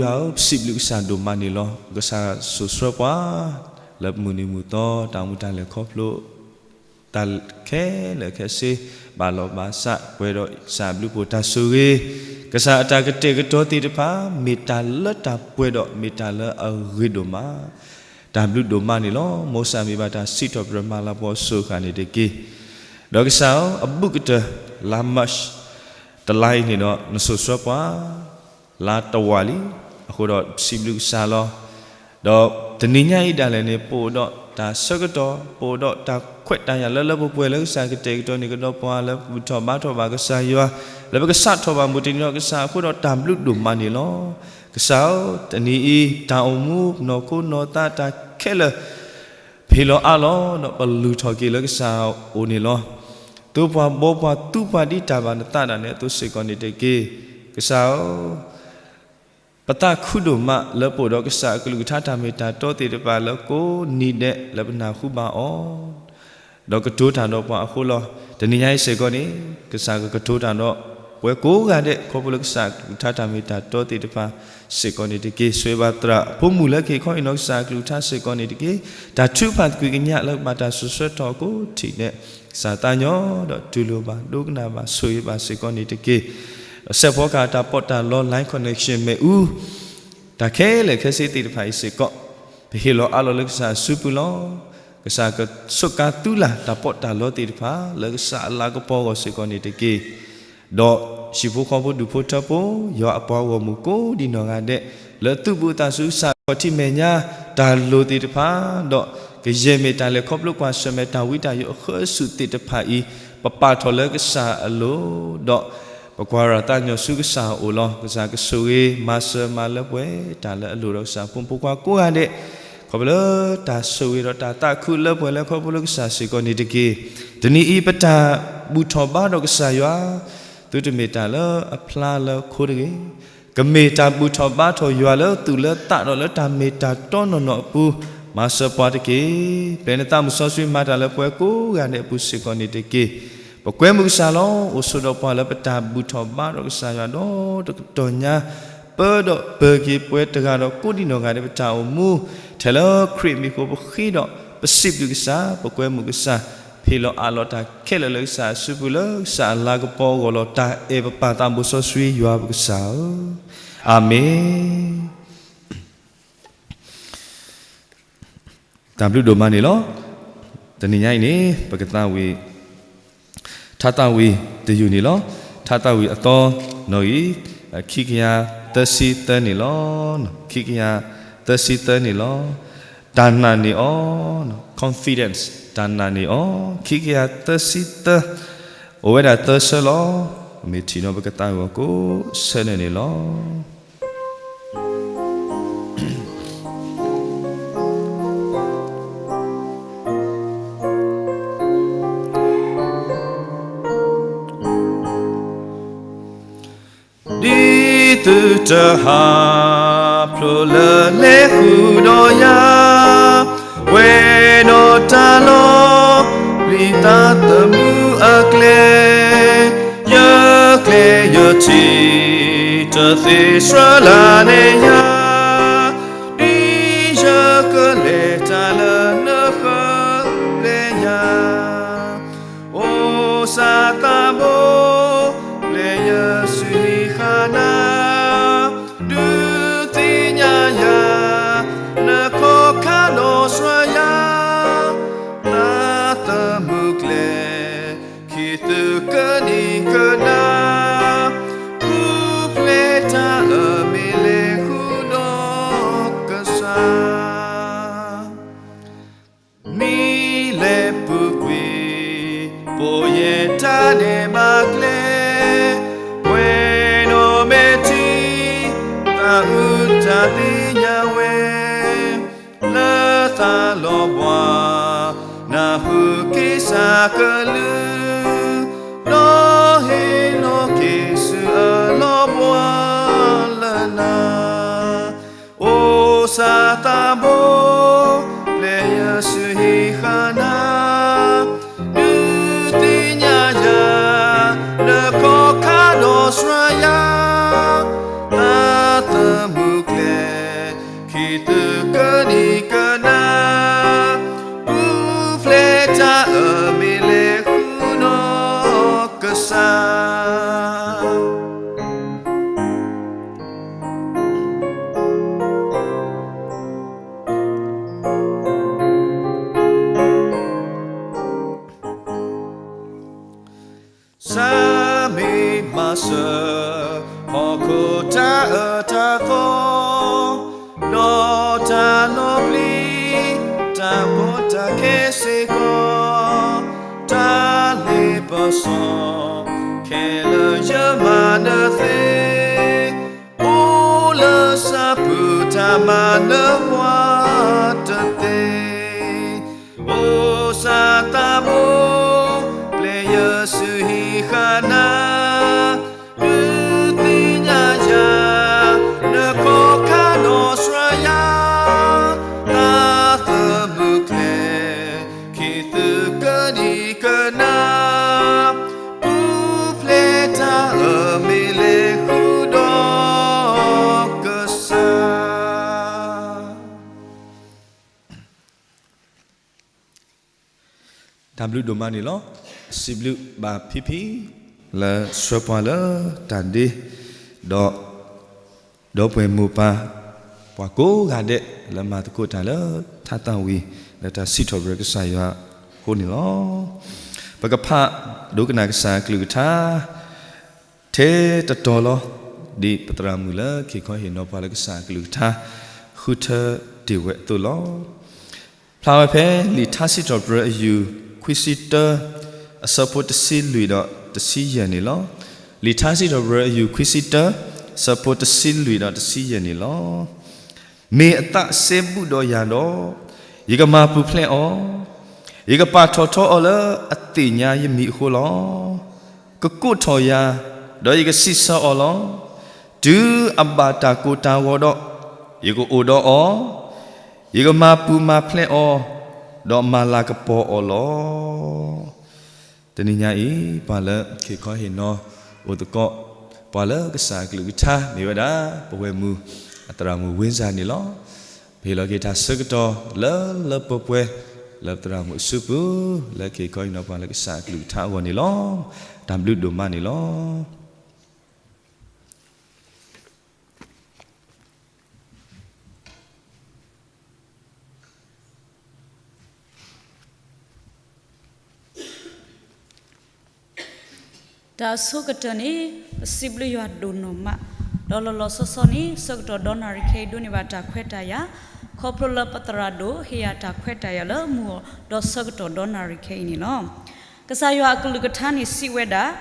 ယွၤဧၢ, ပစံးဘျုးကစၢ်ဒိၣ်မးန့ၣ်လီၤ. ကစၢ်စိာ်ဆှၢပှၤ လၢမုၢ်နံၤမုၢ်သီ တၢ်မူတၢ်လဲၤခီဖျိ တၢ်ခဲလၢာ်ခဲဆ့ ဘၣ်လီၤဘၣ်စး ပှဲၤဒီးကစၢ်အဘျုးအဖှိၣ်တၢ်ဆိၣ်ဂ့ၤ, ကစၢ်အတၢ်ကတဲာ်ကတီၤသ့ၣ်တဖၣ် မ့ၢ်တၢ်လၢတၢ်ပှဲၤဒီး မ့ၢ်တၢ်လၢအဂ့ၤဒိၣ်မး တၢ်ဘျုးဒိၣ်မးန့ၣ်လီၤ. မ်ကစၢ်မ့ၢ်ဘၣ်တၢ်စံးထီၣ်ပတြၢၤမၤလၤကပီၤစိၤဃာ်န့ၣ်တက့ၢ်. ဒီးကစၢ်ဧၢ, အဘူးကတၢၢ် လါ March တလါအံၤန့ၣ်ဒီး နစိာ်ဆှၢပှၤ လါတဝာ်လံ. အဃိဒီးစံးဘျုးကစၢ်လီၤ. ဒီးတနံၤညါအံၤဒၣ်လဲာ်န့ၣ် ပအိၣ်ဒီးတၢ်ဆၢကတီၢ်, ပအိၣ်ဒီးတၢ်ခွဲးတၢ်ယာ်လၢလၢပှဲၤပှဲၤ လၢကစၢ်ကတဲာ်ကတီၤန့ၢ်ကဒီးပှၤ လၢပဘူၣ်ထီၣ်ဘါထီၣ်ဘၣ်ကစၢ်ယွၤ, လၢပကစးထီၣ်ဘၣ်မုၢ်တနံၤဒီးကစၢ်အဃိဒီး တၢ်ဘျုးဒိၣ်မးန့ၣ်လီၤ. ကစၢ်ဧၢ, တနံၤအံၤ တၢ်အိၣ်မူ နီၢ်ခိနီၢ်သးတၢ်ခဲလၢာ် ဖံးလီၤအါလီၤဒီး ပလုၢ်ထီၣ်က့ၤလၢကစၢ်အအိၣ်န့ၣ်လီၤ. သိပှၤဘှီပှၤသူပှၤဒ်တၢ်ဘၣ်နသးဒၣ်နဲအသိးစ့ၢ်ကီးန့ၣ်တက့ၢ်. ကစၢ်ဧၢ, ပသးခုဒိၣ်မးလၢပအိၣ်ဒီးကစၢ်အကလုၢ်ကထါတၢ်မ့ၢ်တၢ်တီသ့ၣ်တဖၣ်လၢကိးနံၤဒဲးလၢပနၢ်ဟူဘၣ်အီၤ ဒီးကတိၤတၢ်ဒီးပှၤအဃိလီၤ. တနံၤညါအံၤစ့ၢ်ကီးန့ၣ် ကစၢ်ကကတိၤတၢ်ဒီးပှၤကိးဂၤဒဲး ခီဖျိလၢကစၢ်အကလုၢ်ကထါတၢ်မ့ၢ်တၢ်တီသ့ၣ်တဖၣ်စ့ၢ်ကီးန့ၣ်တက့ၢ်. ဆိၣ်ဂ့ၤဘၣ်သရၣ်ဖိမုၣ်လၢကဟ့ၣ်ခီဟ့ၣ်နီၤကစၢ်အကလုၢ်ကထါစ့ၢ်ကီးန့ၣ်တက့ၢ်. တၢ်ထုကဖၣ်သကွံာ်ကညးလၢကဘၣ်တၢ်စိာ်ဆှၢထီၣ်အကိးထံးန့ၣ် ကစၢ်သးညီဒီးတူၢ်လိာ်ဘၣ် ဒိကနၣ်ဘၣ် ဆိၣ်ဂ့ၤဘၣ်စ့ၢ်ကီးန့ၣ်တက့ၢ်. ဒီးစဲးဖီကဟၣ်တၢ်ပီးတၢ်လီ line connection မ့ၣ်အူ တၢ်ခဲလၢာ်ခဲဆ့သ့ၣ်တဖၣ်အံၤစ့ၢ်ကီး ပဟ့ၣ်လီၤအါလီၤလၢကစၢ်အစုပူၤလီၤ. ကစၢ်ကဆိးကါသူလၢ်တၢ်ပီးတၢ်လီသ့ၣ်တဖၣ် လၢကစၢ်အလၤကပီၤအဂီၢ်စ့ၢ်ကီးန့ၣ်တက့ၢ်. ဒီးဟံၣ်ဖိဃီဖိဒူၣ်ဖိထၢဖိ ယွၤအပှၤဂီၢ်မုၢ်ကိးဒံးနီၢ်ဂၤဒဲး လၢသူၣ်ဘီၣ်သးစူၤကစၢ်အခီၣ်ထံးမဲာ်ညါ တၢ်လိၤသ့ၣ်တဖၣ် ဒီးကယဲၢ်မ့ၢ်တၢ်လဲၤခီဖျိကွၢ်ဆၢၣ်မဲာ်တၢ်ဝံတၢ်ယိးအဃၢအစူၣ်သ့ၣ်တဖၣ်အံၤ ပပာ်ထီၣ်လၢကစၢ်အလိၤ ဒီးပကွၢ်ရၤသးညီဆူကစၢ်အအိၣ်လီၤ. ကစၢ်ကဆိၣ်ဂ့ၤမၤစၢၤမၤလၢပှဲၤတၢ်လၢအလိၤဒီးကစၢ်ဖိမုၣ်ဖိခွါကိးဂၤဒဲး ခီဖျိလၢတၢ်ဆိၣ်ဂ့ၤဒီးတၢ်သးခုလၢပှဲၤလၢခီဖျိလၢကစၢ်စ့ၢ်ကီးန့ၣ်တက့ၢ်. တနံၤအံၤပတၢ်ဘူၣ်ထီၣ်ဘါထီၣ်ကစၢ်ယွၤ သုတမ့ၢ်တၢ်လၢအဖျါလၢခိတဂ့ၤ, ကမ့ၢ်တၢ်ဘူၣ်ထီၣ်ဘါထီၣ်ယွၤလၢသူၣ်လၢသးဒီးလၢတၢ်မ့ၢ်တၢ်တီနီၢ်နီၢ်အပူၤ မၤစၢၤပှၤတက့ၢ်. ပျဲနသးမုၢ်စီဆှံမၤတၢ်လၢပှၤကိးဂၤဒဲးအပူၤစ့ၢ်ကီးန့ၣ်တက့ၢ်. ပကွဲမုာ်ကစၢ်လီၤ. အိၣ်ဆိးဒီးပှၤလၢပတၢ်ဘူၣ်ထီၣ်ဘါထီၣ်ကစၢ်ယွၤဒီးတကတီၢ်ညါ ပၢဒီးပၢၤက့ၤပှၤတဂၤဒီးကိးဒံးနီၢ်ဂၤဒဲးပတၢ်အိၣ်မူ ထဲလၢခရံာ်မံၤအဃိပဃ့ဒီး ပစံးဘျုးကစၢ်, ပကွဲမုာ်ကစၢ်, ပဟ့ၣ်လီၤအးလီၤတၢ်ခဲလၢာ်လၢကစၢ်အစုပူၤလၢကစၢ်အလၤကပီၤအဂီၢ်လီၤ. တၢ်အဲၣ်ပပၢ်သးဘိစီဆှံယွၤပကစၢ်ဧၢ, အၤမ့ၣ်. တၢ်ဘျုးဒိၣ်မးန့ၣ်လီၤ. တနံၤညါအံၤန့ၣ် ပကသးဝံၣ် ထါသးဝံၣ်တယုၢ်န့ၣ်လီၤ. ထါသးဝံၣ်အသီနီၣ်ဂံၢ် ခံကယၤသၢဆံသၢန့ၣ်လီၤ. ခံကယၤသၢဆံသၢန့ၣ်လီၤ. တၢ်နာ်န့ၢ်အီၤ, confidence, တၢ်နာ်န့ၢ်အီၤ, ခံကယၤသၢဆံသၢ, အိၣ်ဝဲဒၣ်သၢဆၢလီၤ. မ့ၢ်ထံၣ်နီၤ ပကသးဝံၣ်အီၤကိးဆၢန့ၣ်န့ၣ်လီၤ. ဒ်သုတဟးဖျိးလၢလဲၤဃုာ်ဒီးယၤ, ပှဲၤဒီးတၢ်လီၤပျံၤသးသမူအကျဲ, ယကျဲယထံၣ် တသ့ဆှၢလၢန့ၢ်ယၤ, ဒ်ယကလဲၤတၢ်လၢနဃၢၤပျဲယၤ. အိၣ်စၢ်သးဘိ, ပျဲယစုဟံးဃာ်နၤ, ဒုးသ့ၣ်ညါယၤ, နခီၣ်ခါဒီးဆှၢယၤ, သးသမူကျဲ ခံသုးကနံၤကနၣ်, ပူၤဖျဲးတၢ်အမ့ၢ်လဲၤဃုာ်ဒီးကစၢ် မ့ၢ်လဲၤပူၤကွံာ် ပိာ်ယဲၢ်တၢ်ဒဲးဘးကျဲ, ပှဲၤဒီးမဲာ်ထံ သးအုးတၢ်သ့ၣ်ညါဝဲ, လၢသးလီၤဘှါ နၢ်ဟူက့ၤစၢ်ကလုၢ်, ဒီးဟ့ၣ်လီၤက့ၤဆူအလီၤဘှါလၢနၤ အိၣ်စၢ်သးဘိ, ပျဲယစုဟံးဃာ်နၤ, ဒုးသ့ၣ်ညါယၤ, နခီၣ်ခါဒီးဆှၢယၤ, သးသမူကျဲ စီၤ, ခဲလၢာ်ယမၤနၢၤသ့, အိၣ်လၢစၢဖုတၢ်မၤနၢၤပှၤတသ့, အိၣ်စၢသးဘိ, ပျဲယစုဟံးဃာ်နၤ, ဒုးသ့ၣ်ညါယၤ, နခီခါနီၢ်ဆှၢယၤ, တၢ်သမုၢ်ကျဲ, ခံသုကနံၤကနၤ, ပူၤဖျဲးတၢ်အမ့ၢ်လဲၤဃုာ်ဒီးကစၢ် တၢ်ဘျုးဒိၣ်မးန့ၣ်လီၤ. စံးဘျုးဘၣ်ဖံဖံ လၢဆှၢပှၤလၢတၢ်ဒ့, ဒီး ဒီပုၢ်ဝဲၢ်မိၢ်ပၢ် ပှၤကိးဂၤဒဲး လၢမၤသကိးတၢ်လၢထါသၣ်ဝံၤ လၢတၢ်စံးထီၣ်ပတြၢၤကစၢ်ယွၤအဃိန့ၣ်လီၤ. ပကဖးဒိကနၣ်ကစၢ်အကလုၢ်ကထါ ထဲတတီၤလီၤ. ဒ်ပသရၣ်မုၣ်လၢက့ၤခီဟ့ၣ်နီၤပှၤလၢကစၢ်အကလုၢ်ကထါ ဃုထၢတ့ၢ်ဝဲအသိးလီၤ. ဖျါဝဲဖဲလံာ်ထါစံးထီၣ်ပတြၢၤအယူၢ်ခွံဆံတၢ အဆၢဖိတဆံလွံၢ်ဒီးတဆံယဲၢ်န့ၣ်လီၤ. လံာ်ထါစံးထီၣ်ပတြၢၤအယူၢ်ခွံဆံတၢ ဆၢဖိတဆံလွံၢ်ဒီးတဆံယဲၢ်န့ၣ်လီၤ. မ့ၢ်အသးစဲဘူးဒီးယၤဒီး, ယကမၤပူၤဖျဲးအီၤ, ယကပာ်ထီၣ်ထီအီၤလၢအသ့ၣ်ညါယမံၤအဃိလီၤ. ကကိးထီၣ်ယၤ, ဒီးယကစံးဆၢအီၤလီၤ. တုၤအဘၣ်တၢ်ကိၢ်တၢ်ဂီၤဒီး, ယကအိၣ်ဒီးအီၤ, ယကမၤပူၤမၤဖျဲးအီၤ, ဒီးမၤလၤကပီၤအီၤလီၤ. တနံၤညါအံၤ ပှၤလၢက့ၤခီဟ့ၣ်နီၤအိၣ်သကိး ပှၤလၢကစၢ်အကလုၢ်ကထါမ့ၢ်ဝဲဒၣ် ပဝဲၢ်မုၢ် အသရၣ်မုၣ်ဝ့စၢ်န့ၣ်လီၤ. ပဟ့ၣ်လီၤက့ၤတၢ်ဆၢကတီၢ်လၢလၢပှဲၤပှဲၤ လၢပသရၣ်မုၣ်အစုပူၤ လၢက့ၤခီဟ့ၣ်နီၤပှၤလၢကစၢ်အကလုၢ်ကထါအဂီၢ်န့ၣ်လီၤ. တၢ်ဘျုးဒိၣ်မးန့ၣ်လီၤ. တၢ်အဆိကတၢၢ်န့ၣ် ပစံးဘျုးယွၤဒိၣ်နီၢ်မး, ဒီးလီၤလီၤဆီဆီန့ၣ် ဆၢကတီၢ်ဒီနၣ်ရံၣ်ခဲအံၤဒိးန့ၢ်ဘၣ်တၢ်ခွဲးတၢ်ယာ်, ခီဖျိလၢပသရၣ်ဒိၣ်ဟ့ၣ်ယၤတၢ်ခွဲးတၢ်ယာ်လၢမုၢ်အီၤ ဒီးဆၢကတီၢ်ဒီနၣ်ရံၣ်ခဲအံၤန့ၣ်လီၤ. ကစၢ်ယွၤအကလုၢ်ကထါန့ၣ်စံးဝဲဒၣ်,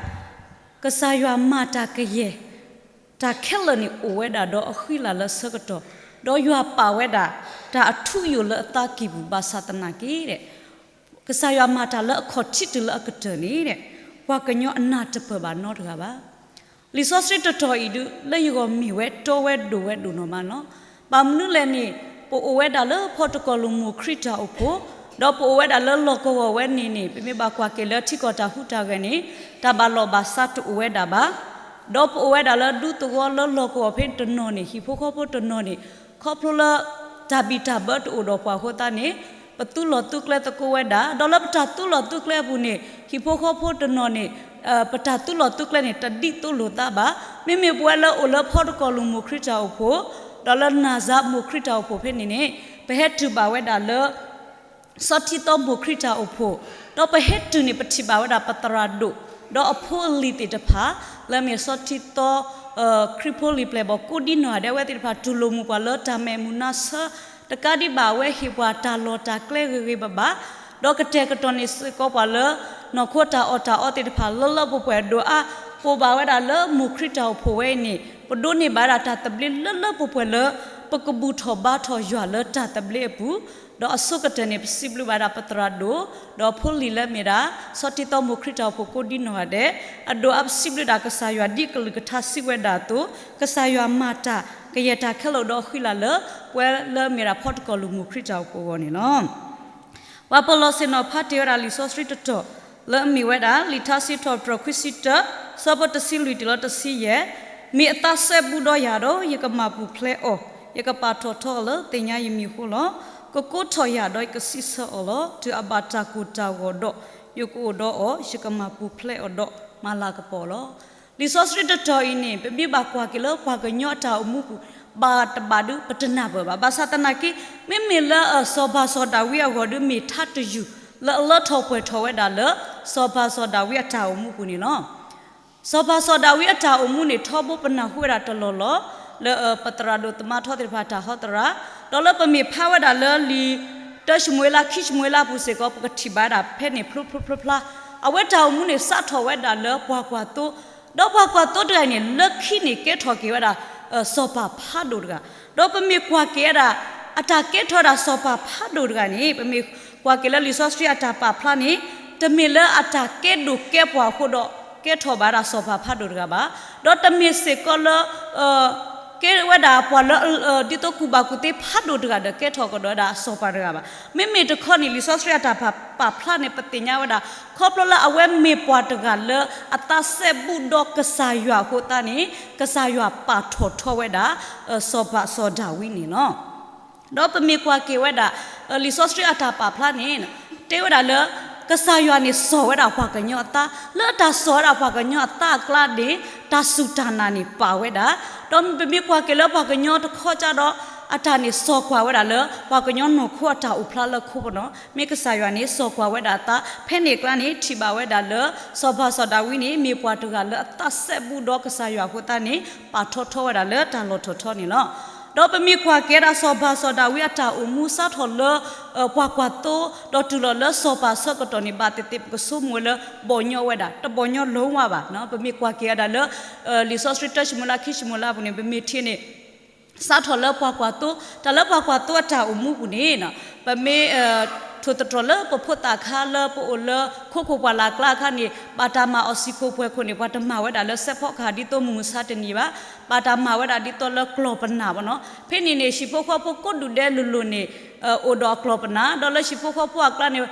ကစၢ်ယွၤမၤတၢ်ကယဲၢ် တၢ်ခဲလၢာ်န့ၣ်အိၣ်ဝဲဒၣ်ဒီးအဃံလၤလၢဆၢကတီၢ်, ဒီးယွၤပာ်ဝဲဒၣ် တၢ်အထူအယိာ်လၢအသးကံၢ်ပူၤ ဘၣ်ဆၣ်သနာ်က့ဒီး ကစၢ်ယွၤမၤတၢ်လၢအခီၣ်ထံးတုၤလၢအကတၢၢ်န့ၣ်ဒီး ပှၤကညီအနၢ်တပၢၢ်ဘၣ်နီတဂၤဘၣ်. လံာ်စီဆှံတတီၤအံၤဒုး လၢယဂီၢ်မ့ၢ်ဝဲတီဝဲဒိၣ်ဝဲဒိၣ်နီၢ်မးလီၤ. ဘၣ်မနုၤလဲၣ်န့ၣ် ပအိၣ်ဝဲဒၣ်လၢဖီတကီၢ်လိာ်မိၢ်ခရံာ်တၢ်အိၣ်ဖှိၣ်, ဒီးပအိၣ်ဝဲဒၣ်လၢလီၢ်ကဝီၤဝဲန့ၣ်န့ၣ် ပမ့ၢ်ဘၣ်ကွၢ်က့ၤလၢထံကီၢ်တၢ်ဟူးတၢ်ဂဲၤန့ၣ် တၢ်ဘၣ်လီၢ်ဘၣ်စးတအိၣ်ဝဲဒၣ်ဘၣ်. ဒီးပအိၣ်ဝဲဒၣ်လၢဒူသဝီလၢလီၢ်ကဝီၤဖဲတနီၤန့ၣ် ဟံၣ်ဖိဃီဖိတနီၤန့ၣ် ခီဖျိလၢ တၢ်ဘံၣ်တၢ်ဘၢတအိၣ်ဒီးပှၤအဃိသတးန့ၣ် ပသူလီၤသူကျဲသကိးဝဲဒၣ်, ဒီးလၢပတၢ်သူလီၤသူကျဲအပူၤန့ၣ် ဟံၣ်ဖိဃီဖိတနီၤန့ၣ် ပတၢ်သူလီၤသူကျဲန့ၣ် တဒ်သိးလိာ်သးဘၣ်. မ့မ့ၢ်ပဝဲလၢအိၣ်လၢဖီတကီၢ်လိာ်မိၢ်ခရံာ်တၢ်အိၣ်ဖှိၣ်, ဒီးလၢနၤစၤမိၢ်ခရံာ်တၢ်အိၣ်ဖှိၣ်ဖဲန့ၣ်န့ၣ် ပဟဲတုၤဘၣ်ဝဲဒၣ်လၢ စီၤထံသီမိၢ်ခရံာ်တၢ်အိၣ်ဖှိၣ်, ဒီးပဟဲတုၤန့ၣ် ပထံၣ်ဘၣ်ဝဲဒၣ်ပသရၣ်ဒိၣ်, ဒီးအဖိအလံၤသ့ၣ်တဖၣ် လၢအမ့ၢ်စီၤထံသီ ခရံာ်ဖိလံၤပျဲၢ်ဘီၣ်ကိးဒံနီၢ်ဂၤဒဲး အဝဲသ့ၣ်တဖၣ်တူၢ်လိာ်မုာ်ပှၤလၢတၢ်မဲာ်မုာ်နါဆၢ, တကးဒံးဘၣ်အဝဲဟ့ၣ်ပှၤတၢ်လီၢ်တၢ်ကျဲဂ့ၤဂ့ၤဘၣ်ဘၣ်, ဒီးကတဲာ်ကတီၤန့ၢ်စ့ၢ်ကီးပှၤလၢ နီၢ်ခိတၢ်အီၣ်တၢ်အီသ့ၣ်တဖၣ်လၢလၢပှဲၤပှဲၤဒိၣ်အါ, ပအိၣ်ဘၣ်ဝဲဒၣ်လၢမိၢ်ခရံာ်တၢ်အိၣ်ဖှိၣ်ဝဲအံၤန့ၣ် ပဒိးန့ၢ်ဘၣ်ဝဲဒၣ်တၢ်သဘျ့လၢလၢပှဲၤပှဲၤလၢ ပကဘူၣ်ထီၣ်ဘါထီၣ်ယွၤလၢတၢ်သဘျ့အပူၤ, ဒီးအဆိကတၢၢ်န့ၣ် ပစံးဘျုးဘၣ်ဒၣ်ပသရၣ်ဒိၣ်, ဒီးဖိလံၤလၢမ့ၢ်ဒၣ် စီၤထံသီမိၢ်ခရံာ်တၢ်အိၣ်ဖှိၣ်ကိးဒံနီၢ်ဂၤဒဲး, အဒိၣ်အါပစံးဘျုးဒၣ်ကစၢ်ယွၤဒ်အကလုၢ်ကထါစံးဝဲဒၣ်အသိး, ကစၢ်ယွၤမၤတၢ်ကယဲၢ်တၢ်ခဲလၢာ်ဒီးအဃံလၤလၢ ပဝဲလၢမ့ၢ်ဒၣ်ဖီတကီၢ်လိာ်မိၢ်ခရံာ်တၢ်အိၣ်ဖှိၣ်အဂီၢ်န့ၣ်လီၤ. ပှၤပလီၢ်ဆ့ၣ်နီၤဖးတ့ၢ်ဝဲဒၣ်လံာ်စီဆှံတတီၤ လၢအမ့ၢ်ဝဲဒၣ် လံာ်ထါစံးထီၣ်ပတြၢၤခွံဆံတၢ ဆၢဖိတဆံလွံၢ်တုၤလၢတဆံယဲၢ်, မ့ၢ်အသးစဲဘူးဒီးယၤဒီး ယကမၤပူၤဖျဲးအီၤ, ယကပာ်ထီၣ်ထီအီၤလၢသ့ၣ်ညါယမံၤအဃိလီၤ. ကကိးထီၣ်ယၤဒီးယကစံးဆၢအီၤလီၤ. တုၤအဘၣ်တၢ်ကိၢ်တၢ်ဂီၤဒီး ယကအိၣ်ဒီးအီၤ, ယကမၤပူၤဖျဲးအီၤဒီးမၤလၤကပီၤလီၤ. လံာ်စီဆှံတတီၤအံၤန့ၣ် ပမ့ၢ်ဘၣ်ကွၢ်က့ၤလၢပှၤကညီအတၢ်အိၣ်မူပူၤ ဘၣ်တဘၣ်ဒုး ပတနၢ်ပၢၢ်ဘၣ်. ဘၣ်ဆၣ်သနာ်က့ မ့မ့ၢ်လၢစီၤပၤစီၤဒၤဝံးအဂီၢ်ဒုး မ့ၢ်ထါတယုၢ်လၢအလၢထီၣ်ပှဲၤထီၣ်ဝဲဒၣ်လၢ စီၤပၤစီၤဒၤဝံးအတၢ်အိၣ်မူပူၤန့ၣ်လီၤ. စီၤပၤစီၤဒၤဝံးအတၢ်အိၣ်မူန့ၣ် ထီဘိပနၢ်ဟူဝဲဒၣ်တလီၢ်လီၢ် လၢပသရၣ်ဒိၣ်သမါထီသ့ၣ်တဖၣ်တၢ်ဟီသရၣ်, ဒီးလၢပမ့ၢ်ဖးဝဲဒၣ်လၢလံာ်တၢၡမူၤအ့လး ခံၡမူၤအ့လးအပူၤစ့ၢ်ကီး ပကထံၣ်ဘၣ်ဝဲဒၣ်ဖဲန့ၣ်ဖျိဖျိဖျါဖျါ အဝဲတၢ်အိၣ်မူန့ၣ် စးထီၣ်ဝဲဒၣ်လၢပှၤကွၢ်သိ, ဒီးပှၤကွၢ်သိတဂၤန့ၣ် လၢခံန့ၣ်ကဲထီၣ်က့ၤဝဲဒၣ် စီၤပၤဖးဒိၣ်တဂၤ, ဒီးပမ့ၢ်ကွၢ်က့ၤဝဲဒၣ် အတၢ်ကဲထီၣ်ဝဲဒၣ်စီၤပၤဖးဒိၣ်တဂၤန့ၣ် ပမ့ၢ်ကွၢ်က့ၤလၢလံာ်စီဆှံအတၢ်ပာ်ဖျါန့ၣ် တမ့ၢ်လၢအတၢ်ကဲဒိၣ်ကဲပှၢ်အဃိဒီး ကဲထီၣ်ဘၣ်ဒၣ်စီၤပၤဖးဒိၣ်တဂၤဘၣ်, ဒီးတမ့ၢ်စ့ၢ်ကီးလၢ ကဲဝဲဒၣ်ပှၤလၢ ဒ်သိးကူၣ်ဘၣ်ကူၣ်သ့ဖးဒိၣ်တဂၤဒီး ကဲထီၣ်ကဒီးဝဲဒၣ်စီၤပၤတဂၤဘၣ်. မ့မ့ၢ်တခီန့ၣ် လံာ်စီဆှံအတၢ်ပာ်ဖျါန့ၣ် ပသ့ၣ်ညါဝဲဒၣ် ခီဖျိလၢအဝဲမ့ၢ်ပှၤတဂၤလၢအသးစဲဘူးဒီးကစၢ်ယွၤအဃိသတးန့ၣ် ကစၢ်ယွၤပာ်ထီၣ်ထီဝဲဒၣ် စီၤပၤစီၤဒၤဝံးန့ၣ်လီၤ. ဒီးပမ့ၢ်ကွၢ်က့ၤဝဲဒၣ် လံာ်စီဆှံအတၢ်ပာ်ဖျါန့ၣ် တဲဝဲဒၣ်လၢ ကစၢ်ယွၤန့ၣ်စီၢ်ဝဲဒၣ်ပှၤကညီအသး, လၢအတၢ်စီၢ်ဝဲဒၣ်ပှၤကညီအသးအကျါန့ၣ် တၢ်စူၢ်တၢ်နာ်န့ၣ်ပာ်ဝဲဒၣ်, ဒီးပမ့ၢ်ကွၢ်က့ၤလၢပှၤကညီတခီကဒီး အတၢ်န့ၣ်စီၢ်ကွၢ်ဝဲဒၣ်လၢ ပှၤကညီနီၢ်ခိအတၢ်အိၣ်ဖျါလၢခိပနီၤ, မ့ၢ်ကစၢ်ယွၤန့ၣ်စီၢ်ကွၢ်ဝဲဒၣ်အသး ဖဲန့ၣ်အကျါန့ၣ် ထံၣ်ဘၣ်ဝဲဒၣ်လၢ စီၤပၤစီၤဒၤဝံးန့ၣ် မ့ၢ်ပှၤတဂၤလၢအသးစဲဘူးဒီးကစၢ်ယွၤအဃိသတးန့ၣ် ပာ်ထီၣ်ထီဝဲဒၣ်လၢတၢ်လီၢ်ထီၣ်ထီန့ၣ်လီၤ. ဒီးပမ့ၢ်ကွၢ်က့ၤဝဲဒၣ်စီၤပၤစီၤဒၤဝံးအတၢ်အိၣ်မူစးထီၣ်လၢ ပှၤကွၢ်သိ ဒီးတုၤလီၤလၢစီၤပၤဆၢကတီၢ်န့ၣ် ဘၣ်သ့ၣ်သ့ၣ်ပကဆိကမိၣ်ဝဲလၢ ဘီၣ်ညီဝဲဒၣ် တဘီၣ်ညီလၢဝါဘၣ်. ပမ့ၢ်ကွၢ်က့ၤဝဲဒၣ်လၢ လံာ်စီဆှံတၢၡမူၤလၢခံၡမူၤလၢပူၤန့ၣ် ပမ့ၢ်ထံၣ်န့ၣ် စးထီၣ်လၢပှၤကွၢ်သိ, တၢ်လၢပှၤကွၢ်သိအတၢ်အိၣ်မူပူၤန့ၣ် ပမ့ၢ် ထိၣ်သတြီၤလၢပဖိသၣ်ခါလၢပအိၣ်လၢ ခိခိၣ်ပှၢ်လၢ်ကျါအခါန့ၣ် ဘၣ်တၢ်မၤအီၤစံၣ်ခိၣ်ပှဲၤခိၣ်န့ၣ် ပှၤတမၤဝဲဒၣ်လၢစဲးဖီကဟၣ်ဒ်သိးမုၢ်မဆါတနံၤဘၣ်, ဘၣ်တၢ်မၤဝဲဒၣ်ဒ်သိးလၢကျီၢ်ပနၢ်ဘၣ်နီၤ. ဖဲန့ၣ်န့ၣ် ဟံၣ်ဖိဃီဖိကိးဒူၣ်ဒဲးလိၤလိၤန့ၣ် အိၣ်ဒီးအကျီၢ်ပနၢ်, ဒီးလၢဟံၣ်ဖိဃီဖိအကျါန့ၣ်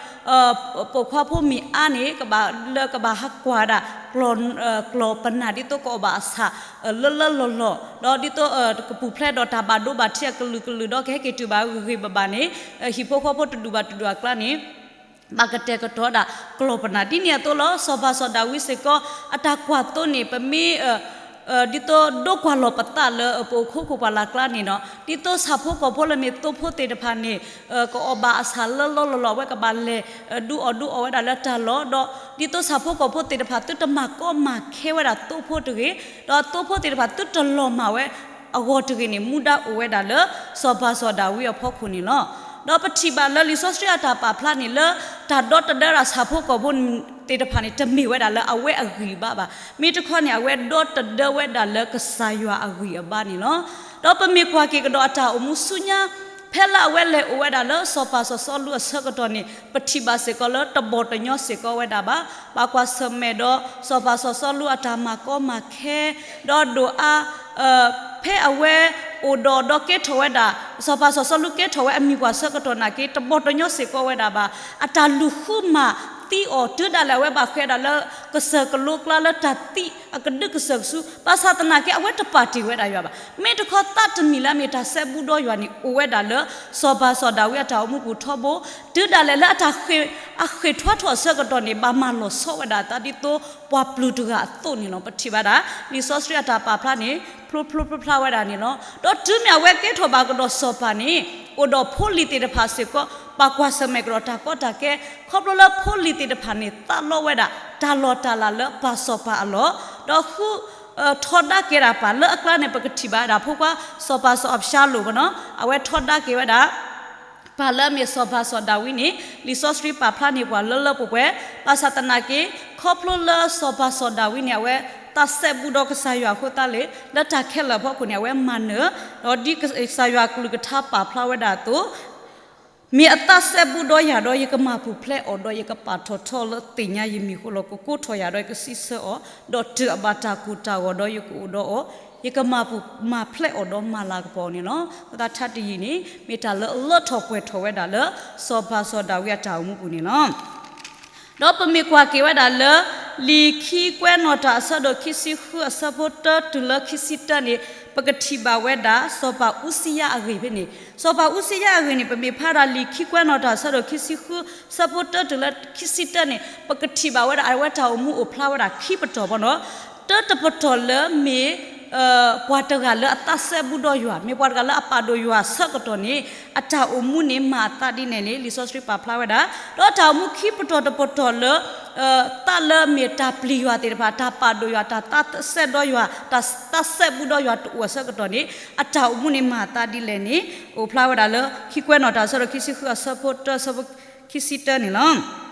ပိာ်ခွါဖိမ့ၢ်အါန့ၣ် ကဘၣ်လၢကဘၣ်ဟးကွၢ်ဒၣ် ကျီၢ်ပနၢ်ဒ်သိးကအီၣ်ဘၣ်အဆၣ် လၢလၢလီၢ်လီၢ်, ဒီးဒ်သိး ကပူၤဖျဲးဒီးတၢ်ဘၣ်ဒိဘၣ်ထံးအကလုာ်ကလုာ် ဒီးကဟဲက့ၤတုၤဘၣ်ဂ့ၤဂ့ၤဘၣ်ဘၣ်န့ၣ် ဟံၣ်ဖိဃီဖိတဒူၣ်ဘၣ်တဒူၣ်အကျါန့ၣ် ဘၣ်ကတဲာ်ကတီၤဒၣ်ကျီၢ်ပနၢ် ဒ်န့ၣ်အသိးလီၤ. စီၤပၤစီၤဒၤဝံးစ့ၢ်ကီး အတၢ်ကွၢ်သိန့ၣ် ပမ့ၢ် ဒ်သိးဒိကွၢ်လီၤပသးလၢပအိၣ်ခိခိၣ်ပှၢ်လၢ်ကျါန့ၣ်နီၤ, ဒ်သိးဆၣ်ဖိကီၢ်ဖိလၢမ့ၢ်သိဖိသ့ၣ်တဖၣ်န့ၣ် ကအီၣ်ဘၣ်အဆၣ်လၢလီၢ်လီၢ်လီၢ် အဝဲကဘၣ်လဲၤ ဒုးအီၣ်ဒုးအီဝဲဒၣ်လၢတၢ်လီၢ်, ဒီးဒ်သိးဆၣ်ဖိကီၢ်ဖိသ့ၣ်တဖၣ် သုတမၤကီမၤခဲဝဲဒၣ်သိဖိတဂ့ၤ, ဒီးသိဖိသ့ၣ်တဖၣ် သုတလီၤမၢ်ဝဲအဂီၢ်တဂ့ၤန့ၣ် မူဒါအိၣ်ဝဲဒၣ်လၢ စီၤပၤစီၤဒၤဝံးအဖီခိၣ်န့ၣ်လီၤ. ဒီးပထံၣ်ဘၣ်လၢလံာ်စီဆှံအတၢ်ပာ်ဖျါန့ၣ်လၢ တၢ်ဒီတဒၢဒၣ်ဆၣ်ဖိကီၢ်ဖိသ့ၣ်တဖၣ်န့ၣ် တမ့ၢ်ဝဲဒၣ်လၢအဝဲအဂံၢ်အဘါဘၣ်. မ့ၢ်တခီန့ၣ် အဝဲဒီတဒၢဝဲဒၣ်လၢကစၢ်ယွၤအဂံၢ်အဘါန့ၣ်လီၤ. ဒီးပမ့ၢ်ကွၢ်က့ၤကဒီးအတၢ်အိၣ်မူဆူညါ ဖဲလၢအဝဲလဲၤအိၣ်ဝဲဒၣ်လၢစီၤပၤစီၤစီလူးအဆၢကတီၢ်န့ၣ် ပထံၣ်ဘၣ်စ့ၢ်ကီးလၢတဘီၣ်တညီစ့ၢ်ကီးဝဲဒၣ်ဘၣ်. ဘၣ်ကွၢ်ဆၢၣ်မဲာ်ဒီး စီၤပၤစီၤစီလူးအတၢ်မၤကီမၤခဲ ဒီးဒိၣ်အါ ဖဲအဝဲအိၣ်ဒီးဒီးကဲထီၣ်ဝဲဒၣ် စီၤပၤစီၤစီလူးကဲထီၣ်ဝဲအမံၤပှၢ်ဆၢကတီၢ်နာ်က့ တဘီၣ်တညီစ့ၢ်ကီးဝဲဒၣ်ဘၣ်. အတၢ်လူၤဃုမၤသံအီၤ တုၤဒၣ်လဲာ်အဝဲဘၣ်ဃဲဒၣ်လၢ ကစၢၢ်ကလိကျါလၢတၢ်သံအကဒုကစၢၢ်ကဆူ ဘၣ်ဆၣ်သနာ်က့ အဝဲတပာ်တ့ၢ်ဝဲဒၣ်ယွၤဘၣ်. မ့ၢ်တခီသးတမံၤလၢအမ့ၢ်တၢ်စဲဘူးဒီးယွၤန့ၣ် အိၣ်ဝဲဒၣ်လၢ စီၤပၤစီၤဒၤဝံးအတၢ်အိၣ်မူပူၤထီဘိ တုၤဒၣ်လဲာ်လၢအတၢ်ဃ့ၢ် အဃ့ၢ်ထွါထီၣ်အဆၢကတီၢ်န့ၣ် ဘၣ်မၤလီၤဆီဝဲဒၣ်အသးဒ်သိးပှၤပျုၤတဂၤအသိးန့ၣ်လီၤ. ပထံၣ်ဘၣ်ဒၣ် လံာ်စီဆှံအတၢ်ပာ်ဖျါန့ၣ် ဖျိဖျိဖျါဖျါဝဲဒၣ်န့ၣ်လီၤ. ဒီးတုၤမ့ၢ်အဝဲကဲထီၣ်ဘၣ်ကဒီးစီၤပၤန့ၣ် အိၣ်ဒီးဖိလံၤသ့ၣ်တဖၣ်စ့ၢ်ကီး ဘၣ်ကွၢ်ဆၢၣ်မဲာ်ကဒီးတၢ်ကီတၢ်ခဲ ခီဖျိလၢဖိလံၤသ့ၣ်တဖၣ်န့ၣ် သးလီဝဲဒၣ် တၢ်လီၢ်တၢ်လၤလၢပၢ်စီၤပၤအလီၢ်, ဒီးဃု ထီဒါက့ၤဒၣ်ပၢ်လၢအကျါန့ၣ် ပကထံၣ်ဘၣ်ဝဲဒၣ် ဖိခွါစီၤပၤစီၤအၤဘၡါလိၣ်နီၤ အဝဲထီဒါက့ၤဝဲဒၣ် ပၢ်လၢအမ့ၢ်စီၤပၤစီၤဒၤဝံးန့ၣ် လံာ်စီဆှံပာ်ဖျါန့ၢ်ပှၤလၢလၢပှဲၤပှဲၤ, ဘၣ်ဆၣ်သနာ်က့ ခီဖျိလၢစီၤပၤစီၤဒၤဝံးန့ၣ် အဝဲသးစဲဘူးဒီးကစၢ်ယွၤအဃိသတးလၢ လၢတၢ်ခဲလၢာ်အဖီခိၣ်န့ၣ် အဝဲမၤနၢၤ, ဒီးဒ်ကစၢ်ယွၤအကလုၢ်ကထါပာ်ဖျါဝဲဒၣ်အသိး မ့ၢ်အသးစဲဘူးဒီးယၤဒီး ယကမၤပူၤဖျဲးအီၤဒီး ယကပာ်ထီၣ်ထီလၢသ့ၣ်ညါယမံၤဃိလီၤ. ကကိးထီၣ်ယၤဒီး ယကစံးဆၢအီၤ, ဒီးတၢ်အဘၣ်တၢ်ကိၢ်တၢ်ဂီၤဒီး ယကအိၣ်ဒီးအီၤ, ယကမၤပူၤမၤဖျဲးအီၤဒီးမၤလၤကပီၤအီၤန့ၣ်လီၤ. အဃိသတးထါတယံာ်န့ၣ် မ့ၢ်တၢ်လၢအလၢထီၣ်ပှဲၤထီၣ်ဝဲဒၣ်လၢ စီၤပၤစီၤဒၤဝံးအတၢ်အိၣ်မူပူၤန့ၣ်လီၤ. ဒီးပမ့ၢ်ကွၢ်က့ၤဝဲဒၣ်လၢ လံာ်ခံကွဲးနီၣ်တၢ်အဆၢဒိၣ်ခံဆံဃုအဆၢဖိတၢ တုၤလၢခံဆံတၢန့ၣ် ပကထံၣ်ဘၣ်ဝဲဒၣ် စီၤပၤအူစံယၤအဂ့ၢ်ဖဲန့ၣ်, စီၤပၤအူစံယၤအဂ့ၢ်န့ၣ် ပမ့ၢ်ဖးဒၣ်လံာ်ခံကွဲးနီၣ်တၢ်အဆၢဒိၣ်ခံဆံဃု ဆၢဖိတၢတုၤလၢခံဆံတၢန့ၣ် ပကထံၣ်ဘၣ်ဝဲဒၣ် အဝဲတၢ်အိၣ်မူအိၣ်ဖျါဝဲဒၣ်ခံပတီၢ်ဘၣ်နီၤ. တၢတပတီၢ်လၢမ့ၢ် ပှၤတဂၤလၢအသးစဲဘူးဒီးယွၤ, မ့ၢ်ပှၤတဂၤလၢအပာ်ဒိၣ်ယွၤဆၢကတီၢ်န့ၣ် အတၢ်အိၣ်မူန့ၣ်မၤအသးဒ်လဲၣ်န့ၣ် လံာ်စီဆှံပာ်ဖျါဝဲဒၣ်, ဒီးတၢ်အိၣ်မူခံပတီၢ်တပတီၢ်လၢ သးလၢမ့ၢ်တၢ်ပျံၤယွၤသ့ၣ်တဖၣ်, တၢ်ပာ်ဒိၣ်ယွၤ, တၢ်သးစဲဒီးယွၤ, တၢ်သးစဲဘူးဒီးယွၤတအိၣ်အဆၢကတီၢ်န့ၣ် အတၢ်အိၣ်မူန့ၣ်မၤအသးဒ်လဲၣ်န့ၣ် အိၣ်ဖျါဝဲဒၣ်လၢ ခံကွဲးနီၣ်တၢ်အဆၢဒိၣ်ခံဆံဃုအဆၢဖိတၢ အဆၢဖိခံဆံတၢန့ၣ်လီၤ.